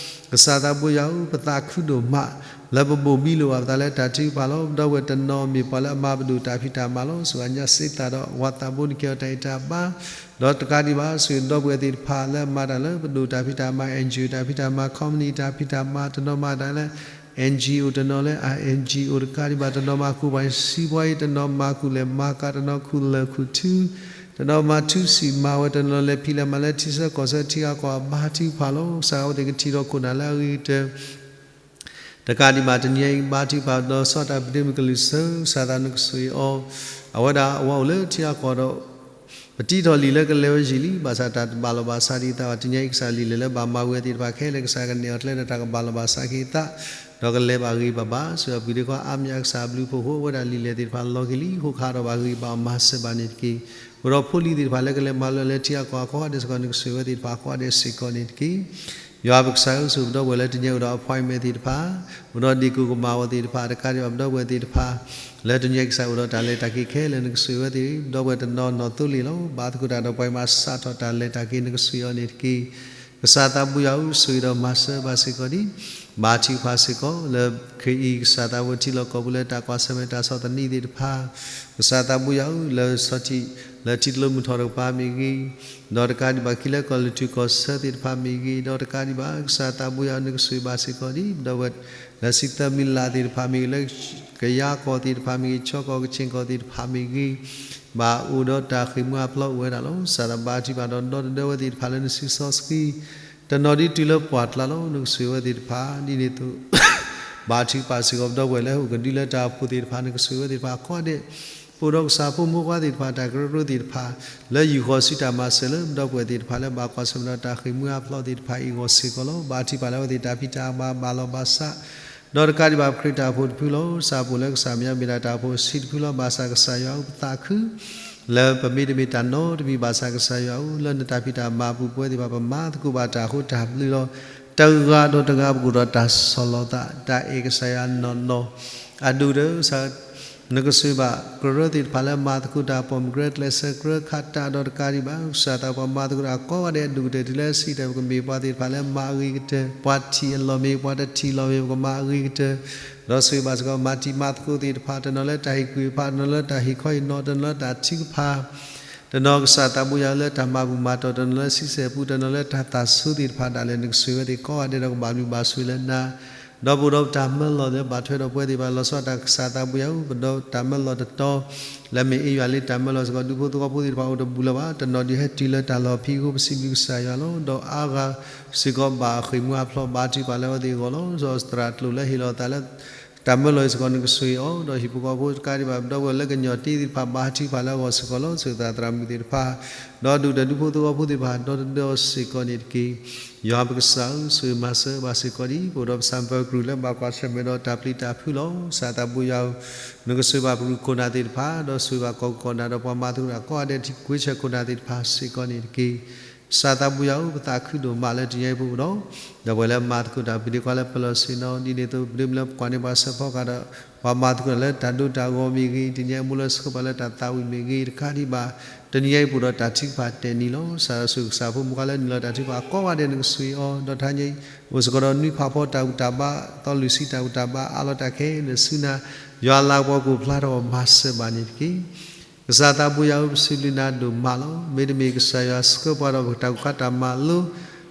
ကစၢ်သးဘိယွၤဧၢ, ပသးခုဒိၣ်မး လၢပဘိၣ်ဘံလိာ်ဘၣ်ပသးလၢတၢ်ထုကဖၣ်လီၤ. ဒီပုၢ်ဝဲၢ်တနီၤမ့ၢ်ပှၤလၢအမၤပဒိၣ်တၢ်ဖံးတၢ်မၤလီၤ. ဆိၣ်ဂ့ၤညါစ့သးဒီး ဝၤသးဘိ နကဟ့ၣ်အီၤတၢ်အဲၣ်တၢ်ဘါ ဒီးတကးဒံးဘၣ် ဆိၣ်ဂ့ၤဒီပုၢ်ဝဲၢ်သ့ၣ်တဖၣ်လၢအမၤတၢ်လၢပဒိၣ်တၢ်ဖံးတၢ်မၤ NGO တၢ်ဖံးတၢ်မၤ company တၢ်ဖံးတၢ်မၤ တနီၤမၤတၢ်လၢ NGO တနီၤလၢ NGO တကးဒံးဘၣ် တနီၤမၤကူၣ်ပှၤစံးပှၤအံၤ တနီၤမၤကူၣ်လဲၤမၤကၤ တနီၤခူၣ်လၢၢ်ခူၣ်ထူ ဒီးမၤထူစံးမၤဝဲတနီၤ လဲၤဖံးလဲၤမၤလၢထံဆၢကီၢ်ဆၢ ထံဂၤကီၢ်ဂၤ ဘါထုကဖၣ်လီၤ. ကစၢ်ယွၤဝဲသ့ၣ်ကထံၣ်ဒီးခိၣ်နၢ်လၢအဂ့ၤကတၢၢ် တကးဒံးဘၣ် တနံၤအံၤ ဘါထုကဖၣ်ဒီးဆီၣ်တၢ်ပတ့မုၢ်ကလူးဆၢ ကစၢ်သးနကစွ့အီၤ, အဝဲဒၣ်အဝၤအိၣ်လၢထံဂၤကီၢ်ဒီး ပတံထီၣ်လံာ်လၢကလဲၤဝဲယံာ်လံ ဘၣ်ဆၣ်တၢ်တဘၣ်လီၢ်ဘၣ်စးဒံးအသးဘၣ်. တနံၤအံၤကစၢ်လံာ်လဲၢ်လၢဘၣ်မၤဝံၤအသ့ၣ်တဖၣ်ခဲလၢာ် ကစၢ်ကနဲၣ်အီၤကျဲဒီးတၢ်ကဘၣ်လီၢ်ဘၣ်စးက့ၤအသး ဒီးကလဲၤဘၣ်ဂ့ၤဘၣ်ဘၣ် ဆိၣ်အီၤပှၤဒ့ခွါအါမံၤအါ ကစၢ်အဘျုးအဖှိၣ်အဃိ အဝဲဒၣ်လံာ်လဲၢ်သ့ၣ်တဖၣ်လီၤက့ၤလံ ဃိခါဒီးဘၣ်ဂ့ၤဘၣ်အီၤမၤစၢၤဘၣ်န့ၣ်တက့ၢ်. အိၣ်ဒီးဖိလံၤသ့ၣ်တဖၣ်လၢကလဲၤမၤလၢလၢထံဂၤကီၢ်ဂၤကိးဂၤဒဲးစ့ၢ်ကီး နကဆိၣ်ဂ့ၤဝဲသ့ၣ်တဖၣ်ကိးဂၤဒဲးစ့ၢ်ကီးန့ၣ်တက့ၢ်. ယွၤပကစၢ်ဧၢ ဆိၣ်ပဒီပုၢ်ဝဲၢ်လၢတနံၤအံၤအိၣ်ဒီး appointment သ့ၣ်တဖၣ်, အိၣ်ဒီးဒ့ၣ်ကိၣ်ကမၣ်အီၤသ့ၣ်တဖၣ် တကးဒံးဘၣ်ပဒီပုၢ်ဝဲၢ်သ့ၣ်တဖၣ် လၢတနံၤအံၤကစၢ်အိၣ်ဒီးတၢ်လဲၤတၢ်က့ၤခဲလၢာ် နကဆိၣ်ဂ့ၤဝဲသ့ၣ် ပဒီပုၢ်ဝဲၢ်တနီၤနီၤသိလ့ၣ်လီၤ. ဘါသကိးတၢ်ဒီးပှၤမၤစးထီၣ်တၢ်လဲၤတၢ်က့ၤ နကဆိၣ်ဂ့ၤအီၤန့ၣ်တက့ၢ်. ကစၢ်သးဘိယွၤဧၢ ဆိၣ်ဂ့ၤဒီးမၤစၢၤဘၣ်စ့ၢ်ကီးဒံး ဘါထုကဖၣ်စ့ၢ်ကီး လၢခ့အံၤ ကစၢ်သးဝဲထံလီၢ်ကီၢ်ပူၤလၢတၢ်ကွၢ်ဆၢၣ်မဲာ်တၢ်ဆီၣ်သနံးသ့ၣ်တဖၣ်, ကစၢ်သးဘိယွၤဧၢ လၢဆီၣ်ထံး လၢထံတလိမုၢ်ထီၣ်တကပၤမ့ၢ်ဂ့ၤ, ဒီးတကးဒံးဘၣ် ခံလၢကီၢ်လၢထူၣ်ကီၢ်ဆၢသ့ၣ်တဖၣ်မ့ၢ်ဂ့ၤ, ဒီးတကးဒံးဘၣ် ကစၢ်သးဘိယွၤဧၢ နကဆိၣ်ဂ့ၤဘၣ်စ့ၢ်ကီးဒံး ပဒီပုၢ်ဝဲၢ် လၢစံးသၢမံၤလၢ်သ့ၣ်တဖၣ်မ့ၢ်ဂ့ၤ, လၢကယၤကီၢ်သ့ၣ်တဖၣ်မ့ၢ်ဂ့ၤ, ခၠီကီၢ်ကခ့ၣ်ကီၢ်သ့ၣ်တဖၣ်မ့ၢ်ဂ့ၤ, ဘၣ်အိၣ်ဒီးတၢ်ဃ့ၢ်မှံဟးဖျိးအိၣ်ဝဲဒၣ်လီၤ. ကစၢ်သးဘါထုကဖၣ်ဒီး ဒီသဒၢဝဲသ့ၣ်တဖၣ်လၢနစုစီဆှံ တနီၤဒ်တုၤလၢပှၢ်ကျါလီၤ. နကဆိၣ်ဂ့ၤဝဲသ့ၣ်တဖၣ် ဒ်န့ၣ်အသိး ဘါထုကဖၣ်စ့ၢ်ကီး ပဒီပုၢ်ဝဲၢ်လၢဟူးကဒုလၢတၢ်အိၣ်ဖှိၣ်သ့ၣ်တဖၣ် နကဆိၣ်ဂ့ၤဝဲသ့ၣ်တဖၣ်ကိးဂၤဒဲး, ပအိၣ်ဒီးကစၢ်ဖိမုၣ်ဖိခွါသ့ၣ်တဖၣ် တၢ်ကရၢကရိသ့ၣ်တဖၣ် လၢယူၢ်ဃီၤဆူတၢ်မၤစၢၤလၢ ပဒီပုၢ်ဝဲၢ်သ့ၣ်တဖၣ်လၢဘၣ်ကွၢ်ဆၢၣ်မဲာ်ဒီးတၢ်ဃ့ၢ်မှံဟးဖျိးသ့ၣ်တဖၣ်အံၤအဂီၢ်စ့ၢ်ကီးလီၤ. ဘါထုကဖၣ်လၢအဝဲသ့ၣ်တၢ်ဖံးတၢ်မၤဘၣ်လီၢ်ဘၣ်စး ဒီးတကးဒံးဘၣ်ပခရံာ်တၢ်အိၣ်ဖှိၣ်တဖုလီၤ. ကစၢ်ပအိၣ်လၢကစၢ်မဲာ်ညါမ့ၢ်ဒၣ်တၢ်အိၣ်ဖှိၣ်ဆံးတဖုလီၤ. ဘၣ်ဆၣ်ကစၢ်ယွၤဧၢ ပသးခု လၢပမ့တမ့ၢ်တၢ်နီတမံၤ ဘၣ်ဆၣ်ကစၢ်ယွၤဧၢ လၢနတၢ်ဖံးတၢ်မၤအပူၤ ပဝဲသ့ၣ်တဖၣ် ပမၤသကိးဘၣ်တၢ်အဃိတၢ်ဘျုးလီၤ. တဂၤဒီးတဂၤပကအိၣ်ဒီးတၢ်ဆီၣ်လီၤသး တၢ်အဲၣ်ကစၢ်ယွၤနီၢ်နီၢ် အဒိၣ်ဒီး နကဆိၣ်ဂ့ၤဘၣ်ကရၢသ့ၣ်တဖၣ်လၢမၤသကိးတၢ် ပိာ်မုၣ်ကရၢ ကျဲးစၢးကရၢ ခးတၢ်ဒီးတကးဒံးဘၣ် ကစၢ်သးပှၤမၤသကိးတၢ်ကိးဂၤဒဲး အဒိၣ်ကတၢၢ်တုၤလၢအဆံးတၢ် ပကမ့ၢ်ပှၤသ့ၣ်တဖၣ်လၢမၤအဂ့ၤကတၢၢ် ပှၤထံၣ်အလီၢ်မ့ၢ် ပှၤတထံၣ်လီၢ်မ့ၢ် ပကမၤအဂ့ၤကတၢၢ် ဒီးဆိၣ်ဂ့ၤဘၣ်စ့ၢ်ကီး မၤတံၤမၤသကိးသ့ၣ်တဖၣ် တနီၤလၢတၢ်ဟ့ၣ်ကူၣ်ဟ့ၣ်ဖး တနီၤလၢတၢ်ဟ့ၣ်ခီဟ့ၣ်နီၤ တနီၤလၢတၢ်ထုကဖၣ် တနီၤကစၢ်သးဘိယွၤလၢတၢ်မၤဘူၣ်မၤတီၢ် တနီၤလၢဆံဆဲၣ်ပူ တနီၤလၢတၢ်သးစူၤသ့ၣ်တဖၣ်ဒၣ်လဲာ် နကဆိၣ်ဂ့ၤဝဲသ့ၣ်ကိးဂၤဒဲးဒီးကဘၣ်ဘျုးဘၣ်ဆိၣ်လၢနၤ ဒီးပအိၣ်ဒီးပတၢ်မၢလီၤလၢဘၣ်ထွဲဒီးပဝဲသ့ၣ်တဖၣ် လီၤဆီဒၣ်တၢ်ကစၢ်သးဘိယွၤဧၢ ပဒီးတၢ်မၢလီၤတတီၤ လၢမ့ၢ်အ့ယွၤလံတၢ်မၢလီၤစ့ၢ်ကီး ဒူဖိသဝီဖိသ့ၣ်တဖၣ်အိၣ်တဘူၣ်လၢၤဘၣ် တနီၤဒုးဟဲတုၤလၢတၢ်လီၢ်ဖံးအဃိ ပစံးဘျုးကစၢ်ယွၤလီၤ. ဒီးအါဂၤစ့ၢ်ကီးဘၣ်ဃ့ၢ်မှံဟးဖျိး ဘါထုကဖၣ်လၢအဝဲသ့ၣ်အဂီၢ်လီၤ. စီၤသရၣ်ကျိာ်လၢဟ့ၣ်လီၤသးလၢတၢ်မၢလီၤအံၤစ့ၢ်ကီး နကဆိၣ်ဂ့ၤအီၤ ဒီးဟံၣ်ဖိဃီဖိတကးဒံးဘၣ် ပဒီပုၢ်ဝဲၢ်လၢကညီၤတ့သ့ၣ်တဖၣ် ဘါထုကဖၣ်လၢအဂီၢ်စ့ၢ်ကီးလီၤ. ဆိၣ်ဂ့ၤသးသရၣ်မုၣ်သ့ၣ်တဖၣ် ဒီးဒုၣ်ဒါဒူဖိသဝီဖိသ့ၣ်တဖၣ် ဒီသဒၢအီၤစ့ၢ်ကီးန့ၣ်တက့ၢ်. ယွၤပကစၢ်ဧၢ ဆိၣ်ဂ့ၤမၤစၢၤဘၣ်စ့ၢ်ကီးဒံး ပအိၣ်ဒီးပစံးပကရူၢ်လၢဘၣ်ကွၢ်ဆၢၣ်မဲာ်ဒီးတၢ်ပျံၤတၢ်ဖုးလီၤ. ကစၢ်သးဘိယွၤဧၢ နကဆိၣ်ဂ့ၤဘၣ်ပရူၢ်ခိၣ်နၢ်သ့ၣ်တဖၣ် ဒီးဆိၣ်ဂ့ၤဘၣ်ကီၢ်ခိၣ်ကီၢ်နၢ် ဒီးပှၤမၤသကိးတၢ်ကိးဂၤဒဲး ထံၣ်ကွ့ဆၢၣ်ခိၣ်နၢ်သ့ၣ်တဖၣ်စ့ၢ်ကီးန့ၣ်တက့ၢ်. ကစၢ်သးဘိယွၤဧၢ ပသးခုဒိၣ်မးလၢတနံၤအံၤပအိၣ်ဒီး ဒီပုၢ်ဝဲၢ်လၢမၤသကိးတၢ် ပဒ့ခွါလၢပလီၢ်ဆ့ၣ်နီၤ ဒ်န့ၣ်အသိး ပဒ့မုၢ်လၢပကွၢ်န့ၢ်ပှၤစၢဖီကၤဒီး ပှၤမၤသကိးတၢ်လၢတၢ်ဒိတၢ်ဂီၤမ့ၢ်ဂ့ၤ, တနံၤအံၤမိၢ်လၢဆှၢပှၤလၢတၢ်သးဝံၣ်မ့ၢ်ဂ့ၤ, တခါဒံးဘၣ် တနံၤအံၤပအိၣ်ဒီးတၢ်ထုကဖၣ်တဲာ်နံၤလီၤ. ကစၢ်ဆိၣ်ဂ့ၤကစၢ်ဖိမုၣ်ခွါလၢနုာ်လီၤတၢ်ထုကဖၣ်ကိးဂၤဒဲး နကဆိၣ်ဂ့ၤအီၤ ဒီးတဟါညါအံၤ အိၣ်စ့ၢ်ကီးဒီးနွံဖးဖီတၢ်ဘူၣ်တၢ်ဘါ သီလွံၢ်ဆံတၢ်ဘူၣ်တၢ်ဘါ အးလီၤတၢ်ခဲလၢာ်ဆူနၤ ယွၤလၤကပီၤကအိၣ်ဖျါထီၣ်မၤစၢၤဘၣ်န့ၣ်တက့ၢ်. ကစၢ်သးဘိယွၤဧၢ ပစံးဘျုးနၤဒိၣ်မးလီၤ. မ့တမ့ၢ်ကစၢ်ယွၤဆှၢပှၤဒီးပတၢ်ကူၣ်ခါတၢ်မၤလိ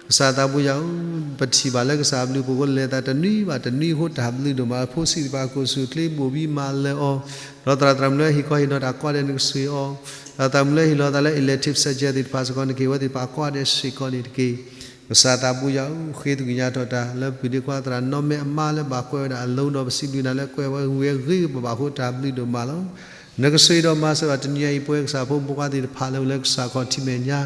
ကစၢ်သးဘိယွၤဧၢ ပထံၣ်ဘၣ်လၢကစၢ်အဘျုးအဖှိၣ်အဃိ လဲၤသးတနွံဘၣ်တနွံအဃိ တၢ်ဘျုးဒိၣ်မးလီၤ. ဖိဆံးသ့ၣ်တဖၣ်အကူၣ်ဆူၣ်အိၣ်ချ့ဘိၣ်ဘံမၤလၢအီၤ, ဒီးသရၣ်သရၣ်မုၣ်လၢဟ့ၣ်ခီဟ့ၣ်နီၤတၢ်ကိးဂၤဒဲး နကဆိၣ်ဂ့ၤအီၤ, သရၣ်သရၣ်မုၣ်လၢဟ့ၣ်လီၤသးလၢ elective surgery သ့ၣ်တဖၣ်စ့ၢ်ကီး နကဟ့ၣ်ဝဲသ့ၣ်တဖၣ်ကိးဂၤဒဲးစ့ၢ်ကီးန့ၣ်တက့ၢ်. ကစၢ်သးဘိယွၤဧၢ ဃ့သကွံာ်ညါထီၣ်တၢ်လၢပဒ့ခွါသရၣ်နီၢ်မဲအမါလၢဘၣ်ကွဲးဝဲဒၣ်အလိၤ ဒီးပစံးဘျုးနၤလၢကွဲးဝဲဂ့ၤဝဲဂ့ၤကဘၣ်ဘၣ်အဃိ တၢ်ဘျုးဒိၣ်မးလီၤ. နကဆိၣ်ဂ့ၤဒီးမၤစၢၤဘၣ်တနံၤအံၤ ပဝဲကစၢ်ဖိမုၣ်ဖိခွါသ့ၣ်တဖၣ်လၢအိၣ်လၢကစၢ်ခီၣ်ထံးမဲာ်ညါ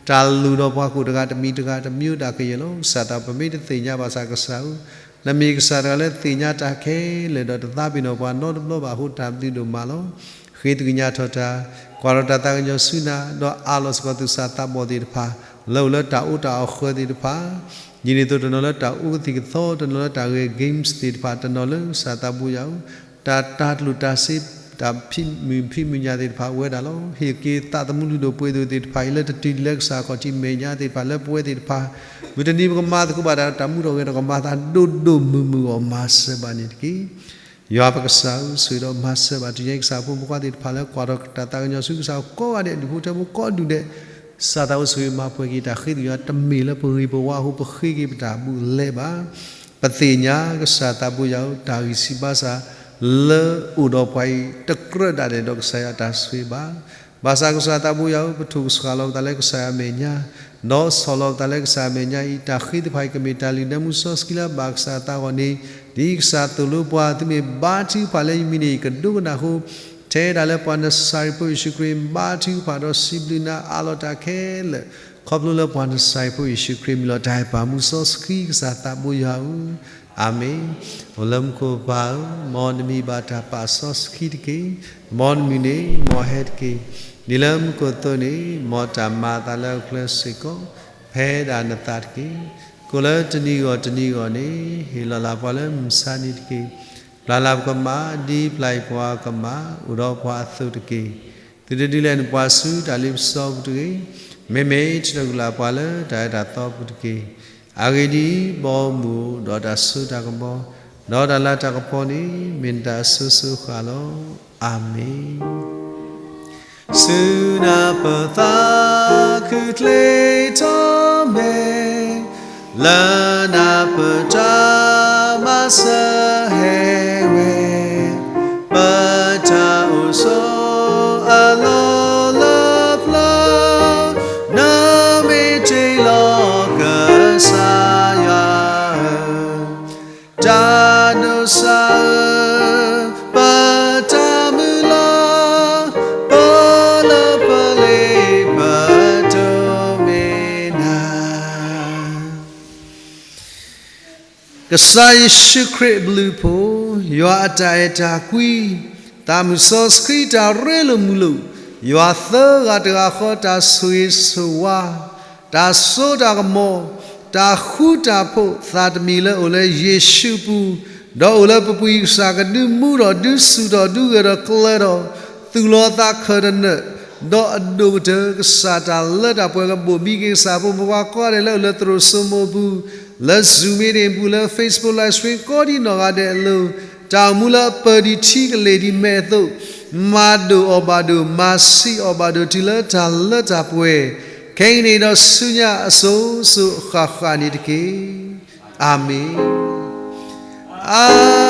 တၢ်လုၢ်ဒီးပှၤကိၣ်တဂၤတမံၤတဂၤတမံၤတၢ်ကယဲၢ်လီၤ. ကစၢ်သးပမ့ၢ်တသ့ၣ်ညါဘၣ်ဆၣ်ကစၢ်ဧၢ နမ့ၢ်ကစၢ်တဂၤလၢသ့ၣ်ညါတၢ်ခဲလၢာ် ဒီးတသးပ့ၤနီၣ်ပှၤနီတဘျီဘၣ်အဃိ တၢ်ဘျုးဒိၣ်မးလီၤ. ဃ့သကွံာ်ညါထီၣ်တၢ် ကွၢ်ထီၣ်တၢ်သးကညီၤဆူနၤ ဒီးအးလီၤစ့ၢ်ကီးသူၣ်စၢ်သးဘီၣ်သ့ၣ်တဖၣ် လၢအိၣ်လၢတၢ်အီၣ်တၢ်အီဃၢၤသ့ၣ်တဖၣ် ဒ်န့ၣ်အသိး တနီၤလၢတၢ်အူကသံၣ်ကသီ တနီၤလၢတၢ်ဂဲၤ games သ့ၣ်တဖၣ် တနီၤလၢကစၢ်သးဘိယွၤဧၢ တၢ်တၤကျိၣ်တၤစ့ တၢ်ဖံးမုၢ်ဖံးမုၢ်ညၣ်သ့ၣ်တဖၣ်အိၣ်ဝဲဒၣ်လီၤ. ဟ့ၣ်က့ၤသးသမူလုၢ်ဒိၣ်ပှ့ၤဒိၣ်သ့ၣ်တဖၣ်အံၤ လၢတတုၤလၢကစၢ်ခီၣ်ထံးမဲာ်ညါသ့ၣ်တဖၣ် လၢပဝဲသ့ၣ်တဖၣ် မုၢ်တနံၤပကမၤသကိးဘၣ်တၢ် တၢ်မူထီၣ်ဂဲၤထီၣ် ကမၤသးဒိၣ်ဒိၣ်မုၢ်မုၢ်အဂီၢ် မၤစၢၤဘၣ်န့ၣ်တက့ၢ်. ယွၤပကစၢ်ဧၢ ဆိၣ်ဂ့ၤဒီးမၤစၢၤဘၣ် တနံၤအံၤကစၢ်ဖိမုၣ်ဖိခွါသ့ၣ်တဖၣ်လၢကွၢ်ထီၣ်တၢ်သးကညီၤဆူကစၢ်ကိးဂၤဒဲး ဒူၣ်ဖိထၢဖိကိးဒူၣ်ဒဲး ကစၢ်သးအိၣ်ဆိၣ်ဂ့ၤမၤပှဲၤက့ၤတၢ်ဃ့သကွံာ်ညါ တမ့ၢ်လၢပဂ့ၤပဝါအဃိ ပဃ့က့ၤပတၢ်ဘူးလဲဘၣ်. ပသ့ၣ်ညါကစၢ်သးဘိယွၤဧၢ တၢ်ဂံၢ်စၢ်ဘါစၢ်လၢအိၣ်ဒီးပှၤအံၤ တကြၢးဒၣ်လဲာ်ဒီးကစၢ်ယွၤအတၢ်ဆိၣ်ဂ့ၤဘၣ်. ဘၣ်ဆၣ်ကစၢ်သးဘိယွၤဧၢ, ပထိၣ်ကဆှီလီၤပသးလၢကစၢ်အမဲာ်ညါ, ဒီးဆီၣ်လီၤပသးလၢကစၢ်အမဲာ်ညါအံၤ, တၢ်ဃ့သ့ၣ်တဖၣ်အံၤ ကမ့ၢ်တၢ်လုၢ်ဒဲမုၢ်စီဆှံလၢအဘၣ်ကစၢ်အသးအဂီၢ်န့ၣ်, ဒ်ကစၢ်သိၣ်လိပှၤ သုမ့ၢ်ဘါထုကဖၣ်လၢယမံၤန့ၣ် ယကဒိကနၣ်အဃိ, ထဲဒၣ်လၢပှၤနစၤရ့းဖိယ့ၣ်ၡူးခရံာ် ဘါထုကဖၣ်ဒီးစံးဘျုးနၤအးလီၤတၢ်ခဲလၢာ်, ခီဖျိလၢပှၤနစၤရ့းဖိယ့ၣ်ၡူးခရံာ်မံၤလီၤ. တၢ်အဲၣ်ပၢ်မုၢ်စီဆှံကစၢ်သးဘိယွၤဧၢ, အၤမ့ၣ်. အိၣ်လၢမူခိၣ်ပၢ်ဧၢ, မ်နမံၤဘၣ်တၢ်ပာ်စီဆှံတက့ၢ်. မ်နမုၢ်န့ၣ် မ်ဟဲတက့ၢ်. ဒ်လၢမူခိၣ်အသိးန့ၣ်, မ်တၢ်မၤအသးလၢအချၢစ့ၢ်ကီး, ဖဲဒၣ်နသးတက့ၢ်. ကိၣ်လၢတနံၤဂီၢ်တနံၤဂီၢ်န့ၣ်, ဟ့ၣ်လီၤလၢပှၤလၢမုၢ်ဆါနံၤတက့ၢ်. ပျၢ်လၢပကမၣ်, ဒ်ပျၢ်အံၤပှၤကမၣ်, အိၣ်ဒီးပှၤအသိးတက့ၢ်. သုတဒုးလဲနပှၤဆူတၢ်လ့ပစီပူၤတဂ့ၤ. မ့မ့ၢ်တၢ်ကလုၢ်လၢပှၤလၢတၢ်အဲၣ်တၢ်သီပူၤတက့ၢ်. အဂ့ၢ်ဒ်အံၤ, ဘီမုၢ်ဒီးတၢ်စိတၢ်ကမီၤ, ဒီးတၢ်လၤတၢ်ကပီၤန့ၣ်, မ့ၢ်နတၢ်အစိၤစိၤအဃၣ်လီၤ. အၤမ့ၣ်. ဆူနၢ်ပၢၢ်သးခုချ့ထီၣ်မဲာ်, လၢနၢ်ပၢၢ်တၢ်မၤစၢၤဟဲဝဲ, ပတၢ်အိၣ်ဆိးအလီၢ်လၢပျၢၤ, နမ့ၢ်တ့လီၤကစၢ်ယွၤဧၢ, တၢ်ဒိးစၢ်ဧၢ, ပတၢ်မုၢ်လၢ်, ပလၢပလ့ပတိၢ်မ့ၢ်နၤ. ကစၢ်ယ့ၣ်ၡူးခရံာ်အဘျုးအဖှိၣ်, ယွၤအတၢ်အဲၣ်တၢ်ကွံ, သးမုၢ်စီဆှံတၢ်ရ့လိာ်မုာ်လိာ်, ယွၤသၢဂၤတဂၤဃီတၢ်ဆိၣ်ဂ့ၤဆိၣ်ဝါ, တၢ်စိတၢ်ကမီၤ, တၢ်ဃူတၢ်ဖိး သးတမံၤလၢအိၣ်လၢယ့ၣ်ၡူးအပူၤ, ဒီးအိၣ်လၢပပှံၤကစၢ်ကဒုးမူဒီးဒုးဆူၣ်ထီၣ်ဒုးဂဲၤဒီးကျၢၤဒီး, သူၣ်လီၤသးခၢၣ်သနၢၣ်, ဒီးအဒိၣ်ကတၢၢ်ကစၢ်တၢ်လၢတၢ်ပှဲၤကဘိၣ်ဘံက့ၤကစၢ်ဖိမုၢ်ပှၤကိးဂၤဒဲးလၢအိၣ်လၢသရိာ်စိမိၤအပူၤ, လၢ Zoom meeting အပူၤ, လၢ Facebook live stream ကိးဒံနီၢ်ဂၤဒဲးအလိၤ, တၢ်အိၣ်မူလၢအပၢၢ်ဒံးထံကလ့ၢ်ဒံးမဲာ်အသိး, မၤဒိၣ်အီၣ်ဘၣ်ဒိၣ်, မၤဆံးအီၣ်ဘၣ်ဒိၣ်တုၤလၢတၢ်လၢတၢ်ပှဲၤ, ခဲအံၤန့ၣ်ဒီးဆူညါ အစိၤစိၤအဃၣ်ဃၣ်န့ၣ်တက့ၢ်. အၤမ့ၣ်. အၤ